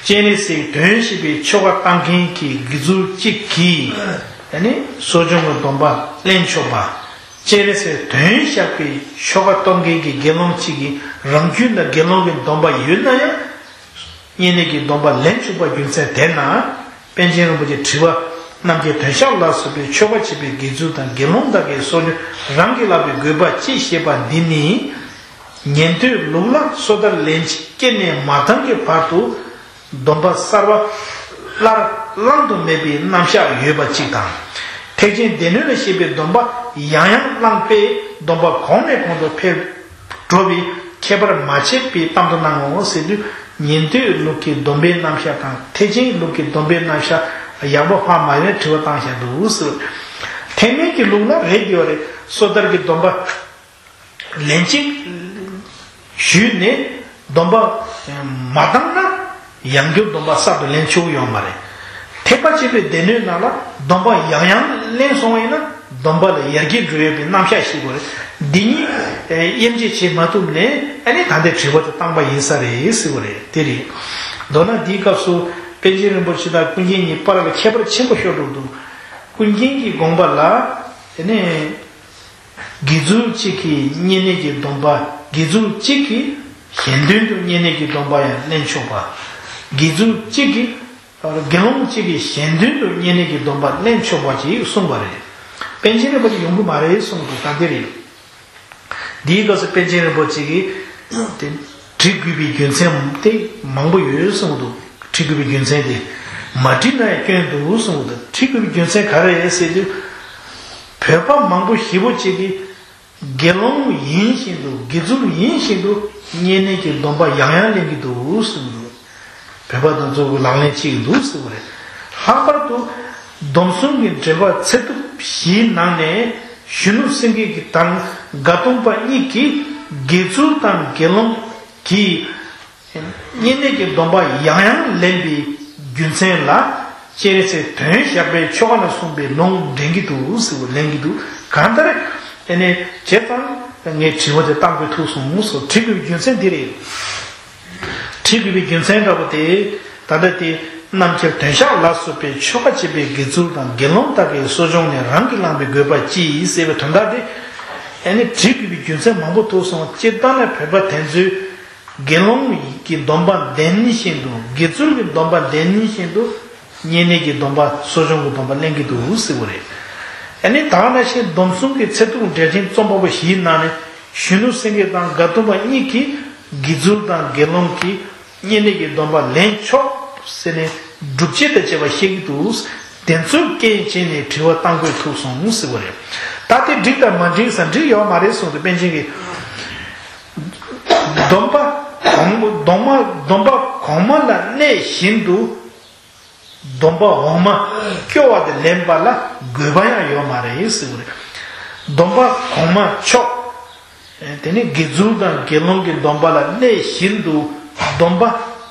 སྤྱན་རས་གཟིགས་དོན་བཤད་པའི་ཆོ་ག་བཏང་མཁན་གྱི་དགེ་ཚུལ་གཅིག་གིས་ཨ་ནི་གསོ་སྦྱོང་གི་སྡོམ་པ་ལེན་ཆོག་པ། སྤྱན་རས་གཟིགས་དོན་བཤད་པའི་ཆོ་ག་གཏོང་མཁན་གྱི་དགེ་སློང་གཅིག་གིས་རང་རྒྱུད་ལ་དགེ་སློང་གི་སྡོམ་པ་ཡོད་ན་ཡང་། བསྙེན་གནས་ཀྱི་སྡོམ་པ་ལེན་ཆོག་པ་རྒྱུ་མཚན་དེས་ན། པཎ་ཆེན་རིན་པོ་ཆེའི་དྲི་བ། རྣམ་མཁྱེན་དོན་ཤར་ལ་སོགས་པའི་ཆོ་ག་བྱེད་པའི་དགེ་ཚུལ་དང་དགེ་སློང་དག་གི་གསོ་སྦྱོང་རང་གིས་བླངས་པའི་དགོས་པ་ཅི་ཞེས་པ་འདི་ནི། ཉན་ཐོས་ལུགས་ལ་སོ་ཐར་ལན་གཅིག་སྐྱེས་ནས་མ་བཏང་གི་བར་དུ་སྡོམ་པ་གསར་པ་སླར་བླང་དུ་མེད་པའི་རྣམ་གཞག་ཡོད་པ་གཅིག་དང་། ཐེག་ཆེན་སྡེ་སྣོད་ལ་བཤད་པའི་སྡོམ་པ་ཡང་ཡང་བླངས་པས་སྡོམ་པ་གོང་ནས་གོང་དུ་འཕེལ་འགྲོ་བའི་ཁྱད་པར་མ་ཕྱེད་པའི་གཏམ་དུ་སྣང་ངོ་ཟེར་དུས། ཉན་ཐོས་ལུགས་ཀྱི་སྡོམ་པའི་རྣམ་གཞག་དང་ཐེག་ཆེན་ལུགས་ཀྱི་སྡོམ་པའི་རྣམ་གཞག་ཡག་པོ་ཧ་མ་ཡོད་དྲི་བ་བཏང་བཞག་འདུག་ཟེར། ཐེག་དམན་གྱི་ལུགས་ལ་རེད་དེ་ཡོད་རེད། སོ་ཐར་གྱི་སྡོམ་པ། ལན་གཅིག་ཞུས་ནས་སྡོམ་པ་མ་བཏང་ན་ཡང་བསྐྱར་སྡོམ་པ་གསར་དུ་ལེན་ཆོག་གི་ཡོད་མ་རེད། ཐེག་པ་ཆེན་པོའི་སྡེ་སྣོད་ནང་ལ་སྡོམ་པ་ཡང་ཡང་ལེན་སོང་བ་ཡིན་ན་སྡོམ་པ་ལ་ཡར་རྒྱས་འགྲོ་ཡོད་པའི་རྣམ་གཞག་ཞིག་དགོས་རེད། འདི་ཉིད་དབྱེ་འབྱེད་བྱེད་མ་ཐུབ་ནས་ཨ་ནི་ད་ལྟའི་དྲི་བ་དེ་བཏང་པ་ཡིན་ས་རེད་ཟེར་བ་རེད། དེ་རེད། མདོར་ན་འདིའི་སྐབས་སུ་པཎ་ཆེན་རིན་པོ་ཆེ་དང་ཀུན་མཁྱེན་གཉིས་བར་ལ་ཁྱད་པར་ཆེན་པོ་ཤོར་འགྲོ་འདུག་ཀུན་མཁྱེན་གྱི་དགོངས་པ་ལ་དེ་ནས། དགེ་ཚུལ་གཅིག་གིས་བསྙེན་གནས་ཀྱི་སྡོམ་པ། དགེ་ཚུལ་གཅིག་གིས་གཞན་དོན་དུ་བསྙེན་གནས་ཀྱི་སྡོམ་པ་ཡང་ལེན་ཆོག་པ། དགེ་ཚུལ་གཅིག་གིས། དགེ་སློང་གཅིག་གིས་གཞན་དོན་དུ་བསྙེན་གནས་ཀྱི་སྡོམ་པ་ལེན་ཆོག་པ་ཞིག་གསུངས་པ་རེད། པཎ་ཆེན་རིན་པོ་ཆེ་ཡོང་གི་མ་རེད་གསུངས་འདུག་ད་འདི་རེད། འདིའི་སྐབས་སུ་པཎ་ཆེན་རིན་པོ་ཆེ་གིས་དེ་བྲི་དགོས་པའི་རྒྱུ་མཚན་དེ་མང་པོ་ཡོད་གསུངས་འདུག་བྲི་དགོས་པའི་རྒྱུ་མཚན་དེ་མ་བྲིས་ན་ཡང་སྐྱོན་འདུག་གསུངས་འདུག་བྲི་དགོས་པའི་རྒྱུ་མཚན་ག་རེ་རེད་ཟེར་དུས། བོད་པ་མང་པོ་ཞེ་པོ་ཅིག་གིས་དགེ་སློང་ཡིན་བཞིན་དུ་དགེ་ཚུལ་ཡིན་བཞིན་དུ་བསྙེན་གནས་ཀྱི་སྡོམ་པ་ཡང་ཡང་ལེན་གྱི་འདུག་གསུངས་འདུག་བོད་པ་དང་གཙོ་བོ་ལག་ལེན་བྱེད་ཀྱི་འདུག་ཟེར་བ་རེད། ལྷག་པར་དུ་སྡོམ་གསུམ་གྱི་འགྲེལ་པ་ཚིག་ཐོ་བཞིའི་ནང་ནས་གཞོན་ནུ་སེང་གེ་དང་དགའ་སྟོན་པ་གཉིས་ཀྱིས་དགེ་ཚུལ་དང་དགེ་སློང་གིས་བསྙེན་གནས་ཀྱི་སྡོམ་པ་ཡང་ཡང་ལེན་པའི་རྒྱུ་མཚན་ལ་སྤྱན་རས་གཟིགས་དོན་བཞག་པའི་ཆོ་ག་ནས་གསུངས་པའི་ལུང་འདྲེན་གྱི་འདུག་ཟེར་བ་ལེན་གྱི་འདུག་གང་ལྟར་ཨེ་ནས་བྱས་ཙང་ངས་དྲི་བ་དེ་བཏང་དགོས་ཐུག་སོང་ཟེར། བྲི་དགོས་པའི་རྒྱུ་མཚན་འདི་རེད། བྲི་དགོས་པའི་རྒྱུ་མཚན་འདྲ་པོ་དེ་ད་ལྟ་དེ་རྣམ་མཁྱེན་དོན་ཤར་ལ་སོགས་པའི་ཆོ་ག་བྱེད་པའི་དགེ་ཚུལ་དང་དགེ་སློང་དག་གི་གསོ་སྦྱོང་ནི་རང་གིས་བླངས་པའི་དགོས་པ་ཅི་ཡིན་ཟེར་བའི་དོན་དག་དེ་ཨེ་ནས་བྲི་དགོས་པའི་རྒྱུ་མཚན་མང་པོ་ཐུག་སོང་། སྤྱིར་བཏང་ནས་བོད་པ་དེ་ཚོས་དགེ་སློང་གི་སྡོམ་པ་ལྡན་བཞིན་དུ་དགེ་ཚུལ་གྱི་སྡོམ་པ་ལྡན་བཞིན་དུ་བསྙེན་གནས་ཀྱི་སྡོམ་པ་གསོ་སྦྱོང་གི་སྡོམ་པ་ལེན་གྱི་འདུག་ཟེར་བ་རེད། ཨ་ནི་ད་ག་ནང་བཞིན་སྡོམ་གསུམ་གྱི་ཚེ་ཐུག་འགྲེལ་ཆེན་རྩོམ་པ་པོ་བཞིའི་ནང་ནས་གཞོན་ནུ་སེང་གེ་དང་དགའ་སྟོན་པ་གཉིས་ཀྱིས་དགེ་ཚུལ་དང་དགེ་སློང་གིས་བསྙེན་གནས་ཀྱི་སྡོམ་པ་ལེན་ཆོག་ཟེར་ནས་སྒྲུབ་བྱེད་དང་བཅས་པ་བཤད་ཀྱི་འདུག་དེ་ཚོའི་རྐྱེན་བྱས་ནས་དྲི་བ་བཏང་དགོས་ཐུག་སོང་ཟེར་བ་རེད། ད་དེ་འགྲིག་དང་མ་འགྲིག་ཟེར་འགྲིག་ཡོད་མ་རེད་གསུངས་འདུག་པཎ་ཆེན་གྱིས། སྡོམ་པ་གོང་སྡོམ་པ་སྡོམ་པ་གོང་མ་ལ་གནས་བཞིན་དུ་སྡོམ་པ་འོག་མ་སྐྱོ་བ་དེ་ལེན་པ་ལ་དགོས་པ་ཡང་ཡོད་མ་རེད་ཟེར་བ་རེད། སྡོམ་པ་གོང་མ་མཆོག་དེ་ནི་དགེ་ཚུལ་དང་དགེ་སློང་གི་སྡོམ་པ་ལ་གནས་བཞིན་དུ་སྡོམ་པ་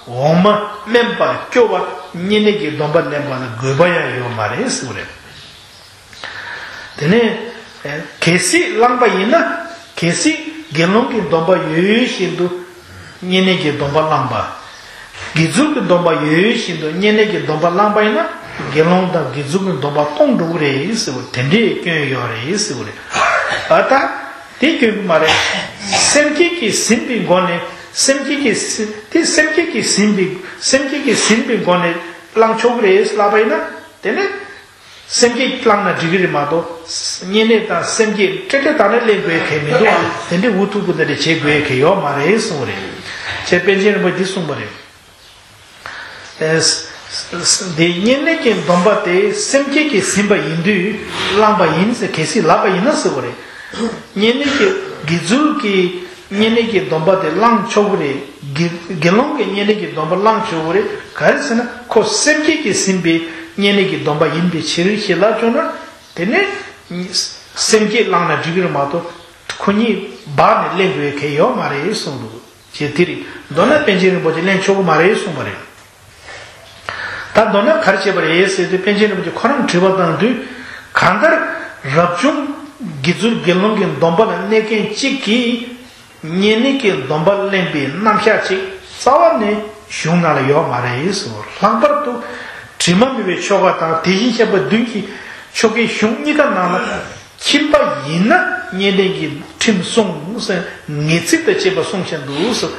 འོག་མ་དམན་པ་སྐྱོ་བ་བསྙེན་གནས་ཀྱི་སྡོམ་པ་ལེན་པ་ལ་དགོས་པ་ཡང་ཡོད་མ་རེད་ཟེར་བ་རེད། དེ་ནས་གལ་སྲིད་བླངས་པ་ཡིན་ན། གལ་སྲིད་དགེ་སློང་གི་སྡོམ་པ་ཡོད་བཞིན་དུ་བསྙེན་གནས་ཀྱི་སྡོམ་པ་བླངས་པ། དགེ་ཚུལ་གྱི་སྡོམ་པ་ཡོད་བཞིན་དུ་བསྙེན་གནས་ཀྱི་སྡོམ་པ་བླངས་པ་ཡིན་ན་ དགེ་སློང་དང་དགེ་ཚུལ་གྱི་སྡོམ་པ་སྟོང་འགྲོ་གི་རེད་ཟེར་བ་དེ་འདྲའི་སྐྱོན་ཡོད་རེད་ཟེར་བ་རེད། ཨ་ད་དེ་སྐྱོན་གྱི་མ་རེད། སེམས་བསྐྱེད་ཀྱིས་ཟིན་པའི་སྒོ་ནས་སེམས་བསྐྱེད་ཀྱིས་ཟིན་དེ་སེམས་བསྐྱེད་ཀྱིས་ཟིན་པའི་སེམས་བསྐྱེད་ཀྱིས་ཟིན་པའི་སྒོ་ནས་བླང་ཆོག་གི་རེད་ལབ་པ་ཡིན་ན། དེ་ནི་སེམས་བསྐྱེད་བླངས་ན་འགྲིག་གི་རེད་མ་གཏོགས། བསྙེན་གནས་དང་སེམས་བསྐྱེད་སྤྲེལ་སྤྲེལ་དག་ནས་ལེན་དགོས་མཁན་མི་འདུག་ཨ། དེ་འདྲའི་འུ་ཐུག་པོ་འདི་འདྲ་བྱེད་དགོས་མཁན་ཡོད་མ་རེད་གསུངས་པ་རེད། ཅེས་པཎ་ཆེན་རིན་པོ་ཆེས་འདི་གསུངས་པ་རེད། ཨེ། ས་ས་འདི་བསྙེན་གནས་ཀྱི་སྡོམ་པ་དེ་སེམས་བསྐྱེད་ཀྱིས་ཟིན་པ་ཡིན་དུས་བླངས་པ་ཡིན་ཟེར་གལ་སྲིད་ལབ་པ་ཡིན་ན་ཟེར་བ་རེད། བསྙེན་གནས་ཀྱི་དགེ་ཚུལ་གྱིས་བསྙེན་གནས་ཀྱི་སྡོམ་པ་དེ་བླང་ཆོག་གི་རེད། དགེ་དགེ་སློང་གིས་བསྙེན་གནས་ཀྱི་སྡོམ་པ་བླང་ཆོག་གི་རེད། ག་རེ་ཟེར་ན་ཁོ་སེམས་བསྐྱེད་ཀྱིས་ཟིན་པའི་བསྙེན་གནས་ཀྱི་སྡོམ་པ་ཡིན་པའི་ཕྱིར་ཞེས་ལབ་བྱུང་ན། དེ་ནས་སེམས་བསྐྱེད་བླངས་ན་འགྲིག་གི་རེད་མ་གཏོགས་ཁོ་གཉིས་སྦྲགས་ནས་ལེན་དགོས་མཁན་ཡོད་མ་རེད་གསུངས་འདུག་ཅེས་དེ་རེད། མདོར་ན་པཎ་ཆེན་རིན་པོ་ཆེས་ལེན་ཆོག་གི་མ་རེད་གསུངས་པ་རེད། ད་མདོར་ན་ག་རེ་བྱས་པ་རེད་ཟེར་དུས་པཎ་ཆེན་རིན་པོ་ཆེས་ཁོ་རང་དྲི་བ་བཏང་དུས། གང་ལྟར་རབ་བྱུང་དགེ་ཚུལ་དགེ་སློང་གི་སྡོམ་པ་ལ་གནས་མཁན་གཅིག་གིས་བསྙེན་གནས་ཀྱི་སྡོམ་པ་ལེན་པའི་རྣམ་གཞག་ཅིག་རྩ་བ་ནས་གཞུང་ནང་ལ་ཡོད་མ་རེད་ཟེར། ལྷག་པར་དུ་དྲི་མ་མེད་པའི་ཆོ་ག་དང་དེ་བཞིན་གཤེགས་པ་བདུན་གྱི་ཆོ་གའི་གཞུང་གཉིས་ཀ་ནང་ལ། ཁྱིམ་པ་ཡིན་ན་བསྙེན་གནས་ཀྱི་ཁྲིམས་སྲུང་ཟེར་ངེས་ཚིག་དང་བཅས་པ་གསུངས་བཞིན་དུ་ཟེར།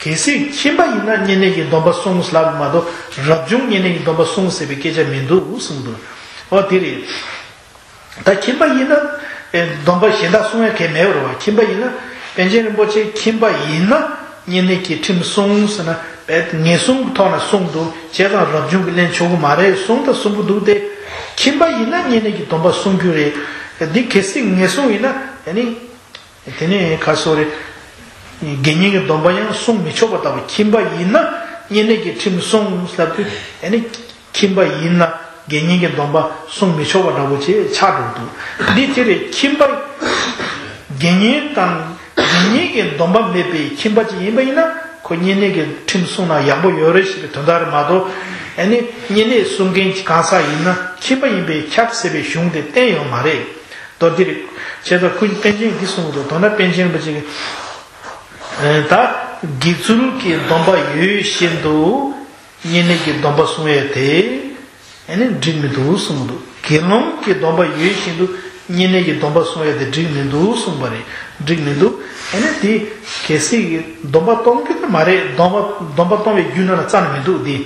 གལ་སྲིད་ཁྱིམ་པ་ཡིན་ན་བསྙེན་གནས་ཀྱི་སྡོམ་པ་སྲུང་ཟེར་ལབ་མ་གཏོགས་རབ་བྱུང་བསྙེན་གནས་ཀྱི་སྡོམ་པ་སྲུང་ཟེར་བའི་སྐད་ཆ་མི་འདུག་གསུངས་འདུག་འོ་དེ་རེད། ད་ཁྱིམ་པ་ཡིན་ན་ཨེ་སྡོམ་པ་གཞན་དག་སྲུང་ཡ་གལ་མེད་པ་རེད་བ། ཁྱིམ་པ་ཡིན་ན་པཎ་ཆེན་རིན་པོ་ཆེས་ཁྱིམ་པ་ཡིན་ན་བསྙེན་གནས་ཀྱི་ཁྲིམས་སྲུང་ཟེར་ན་བས་ངེས་བཟུང་གི་ཐོག་ནས་གསུངས་འདུག་བྱས་ཙང་རབ་བྱུང་གི་ལེན་ཆོག་གི་མ་རེད་གསུངས་དང་གསུང་གི་འདུག་སྟེ། ཁྱིམ་པ་ཡིན་ན་བསྙེན་གནས་ཀྱི་སྡོམ་པ་སྲུང་རྒྱུ་རེད། འདི་གལ་སྲིད་ངེས་བཟུང་ཡིན་ན་ཨ་ནི། དེ་ནས་ག་སོ་རེད། དགེ་བསྙེན་གྱི་སྡོམ་པ་ཡང་སྲུང་མི་ཆོག་པ་ལྟ་བུ། ཁྱིམ་པ་ཡིན་ན་བསྙེན་གནས་ཀྱི་ཁྲིམས་སྲུང་ལབ་དུས་ཨ་ནི། ཁྱིམ་པ་ཡིན་ན་དགེ་བསྙེན་གྱི་སྡོམ་པ་སྲུང་མི་ཆོག་པ་འདྲ་པོ་ཅིག་ཆགས་འགྲོ་འདུག་འདི་དེ་རེད། ཁྱིམ་པ་དགེ་བསྙེན་དང་དགེ་བསྙེན་གྱི་སྡོམ་པ་མེད་པའི་ཁྱིམ་པ་ཅིག་ཡིན་པ་ཡིན་ན་ཁོ་བསྙེན་གནས་ཀྱི་ཁྲིམས་སྲུང་ན་ཡག་པོ་ཡོད་རེད་ཞེས་པའི་དོན་དག་རེད་མ་གཏོགས། ཨ་ནི་བསྙེན་གནས་སྲུང་མཁན་གྱི་གང་ཟག་ཡིན་ན་ཁྱིམ་པ་ཡིན་པས་ཁྱབ་ཟེར་བའི་གཞུང་དེ་བསྟན་ཡོད་མ་རེད། མདོར་དེ་རེད། བྱས་ཙང་ཁོས་པཎ་ཆེན་འདི་གསུངས་འདུག་མདོར་ན་པཎ་ཆེན་རིན་པོ་ཆེ་གིས། ད་དགེ་ཚུལ་གྱི་སྡོམ་པ་ཡོད་བཞིན་དུ་བསྙེན་གནས་ཀྱི་སྡོམ་པ་སྲུང་ཡས་དེ་ཨ་ནི་འགྲིག་མི་འདུག་གསུངས་འདུག་དགེ་སློང་གི་སྡོམ་པ་ཡོད་བཞིན་དུ་བསྙེན་གནས་ཀྱི་སྡོམ་པ་སྲུང་ཡས་དེ་འགྲིག་མི་འདུག་གསུངས་པ་རེད། འགྲིག་མི་འདུག་ཨ་ནི་དེ་གལ་སྲིད་ཀྱི་སྡོམ་པ་གཏོང་རྒྱུ་དེ་མ་རེད། སྡོམ་པ་སྡོམ་པ་གཏོང་བའི་རྒྱུ་ནང་ལ་རྩ་ནས་མི་འདུག་དེ་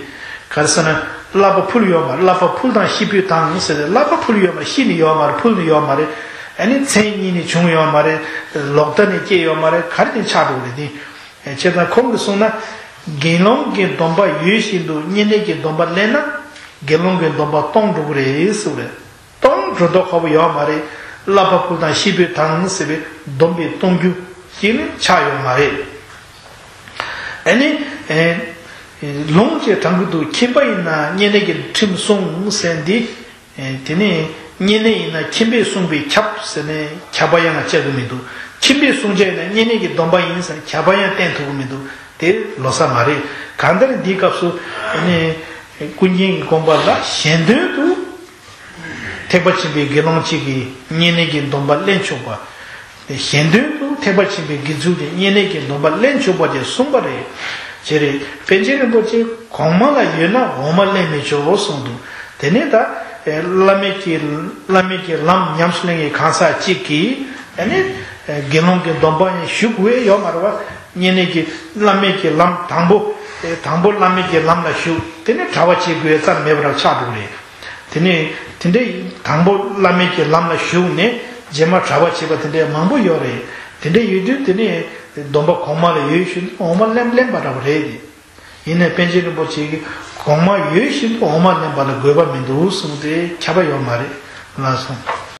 ག་རེ་ཟེར་ན། བསླབ་པ་ཕུལ་ཡོད་མ་རེད། བསླབ་པ་ཕུལ་དང་ཤི་འཕོས་དང་ཟེར་ཏེ། བསླབ་པ་ཕུལ་ཡོད་མ་རེད། ཤི་ནི་ཡོད་མ་རེད། ཕུལ་ནི་ཡོད་མ་རེད། ཨ་ནི་མཚན་ཉིད་ནས་བྱུང་ཡོད་མ་རེད། ལོག་ལྟ་ནས་སྐྱེས་ཡོད་མ་རེད། ག་རེ་ནས་ཆགས་འགྲོ་གི་རེད་དེ། བྱས་ཙང་ཁོང་གིས་གསུངས་ན། དགེ་སློང་གི་སྡོམ་པ་ཡོད་བཞིན་དུ་བསྙེན་གནས་ཀྱི་སྡོམ་པ་ལེན་ན་དགེ་སློང་གི་སྡོམ་པ་སྟོང་འགྲོ་གི་རེད་ཟེར་བ་རེད། སྟོང་འགྲོ་མདོག་ཁ་པོ་ཡོད་མ་རེད། བསླབ་པ་ཕུལ་དང་ཤི་འཕོས་དང་ཟེར་བའི་སྡོམ་པའི་གཏོང་རྒྱུ་ཞིག་ནི་ཆགས་ཡོད་མ་རེད། ཨ་ནི། ཨེ། ལུང་གཅིག་དྲངས་ཀྱི་འདུག་ཁྱིམ་པ་ཡིན་ན་བསྙེན་གནས་ཀྱི་ཁྲིམས་སྲུང་ཟེར་འདི། ཨེ། དེ་ནས་བསྙེན་གནས་ཡིན་ན་ཁྱིམ་པས་སྲུང་བས་ཁྱབ་ཟེར་ནས་ཁྱབ་པ་ཡང་བཅའ་གི་མི་འདུག་ཁྱིམ་པས་སྲུང་བྱ་ཡིན་ན་བསྙེན་གནས་ཀྱི་སྡོམ་པ་ཡིན་ཟེར་ནས་ཁྱབ་པ་ཡང་བསྟན་ཐུབ་ཀྱི་མི་འདུག་དེ་ལོ་ས་མ་རེད། གང་ལྟར་འདིའི་སྐབས་སུ་ཨ་ནི་ཀུན་མཁྱེན་གྱི་དགོངས་པ་ལ་གཞན་དོན་དུ། ཐེག་པ་ཆེན་པོའི་དགེ་སློང་གཅིག་གིས་བསྙེན་གནས་ཀྱི་སྡོམ་པ་ལེན་ཆོག་པ། གཞན་དོན་དུ་ཐེག་པ་ཆེན་པོའི་དགེ་ཚུལ་གྱི་བསྙེན་གནས་ཀྱི་སྡོམ་པ་ལེན་ཆོག་པ་དེ་གསུངས་པ་རེད། ཅེས་རེད། པཎ་ཆེན་རིན་པོ་ཆེ་གོང་མ་ལ་ཡོད་ན་འོག་མ་ལེན་མི་ཆོག་གསུངས་འདུག་དེ་ནས་ད་བླ་མེད་ཀྱི་བླ་མེད་ཀྱི་ལམ་ཉམས་སུ་ལེན་མཁན་གང་ཟག་གཅིག་གིས་ཨ་ནི་དགེ་སློང་གི་སྡོམ་པ་ཡང་ཞུ་དགོས་ཡོད་མ་རེད་བ། བསྙེན་གནས་ཀྱི་བླ་མེད་ཀྱི་ལམ་དང་པོ། དང་པོ་བླ་མེད་ཀྱི་ལམ་ལ་ཞུགས། དེ་ནས་གྲྭ་པ་བྱེད་དགོས་རྩ་མེད་པ་རང་ཆགས་འགྲོ་གི་རེད། དེ་ནས་དེ་འདྲའི་དང་པོ་བླ་མེད་ཀྱི་ལམ་ལ་ཞུགས་ནས་རྗེས་མ་གྲྭ་པ་བྱེད་པ་དེ་འདྲའི་མང་པོ་ཡོད་རེད། དེ་འདྲའི་ཡོད་དུས་དེ་ནས་སྡོམ་པ་གོང་མ་ལ་ཡོད་བཞིན་དུ་འོག་མ་ལེན་ལེན་པ་འདྲ་པོ་རེད་དེ། ཡིན་ནའི་པཎ་ཆེན་རིན་པོ་ཆེ་གིས་གོང་མ་ཡོད་བཞིན་དུ་འོག་མ་ལེན་པ་ལ་དགོས་པ་མི་འདུག་གསུངས་ཏེ་ཁྱབ་པ་ཡོད་མ་རེད་ལགས་སོ།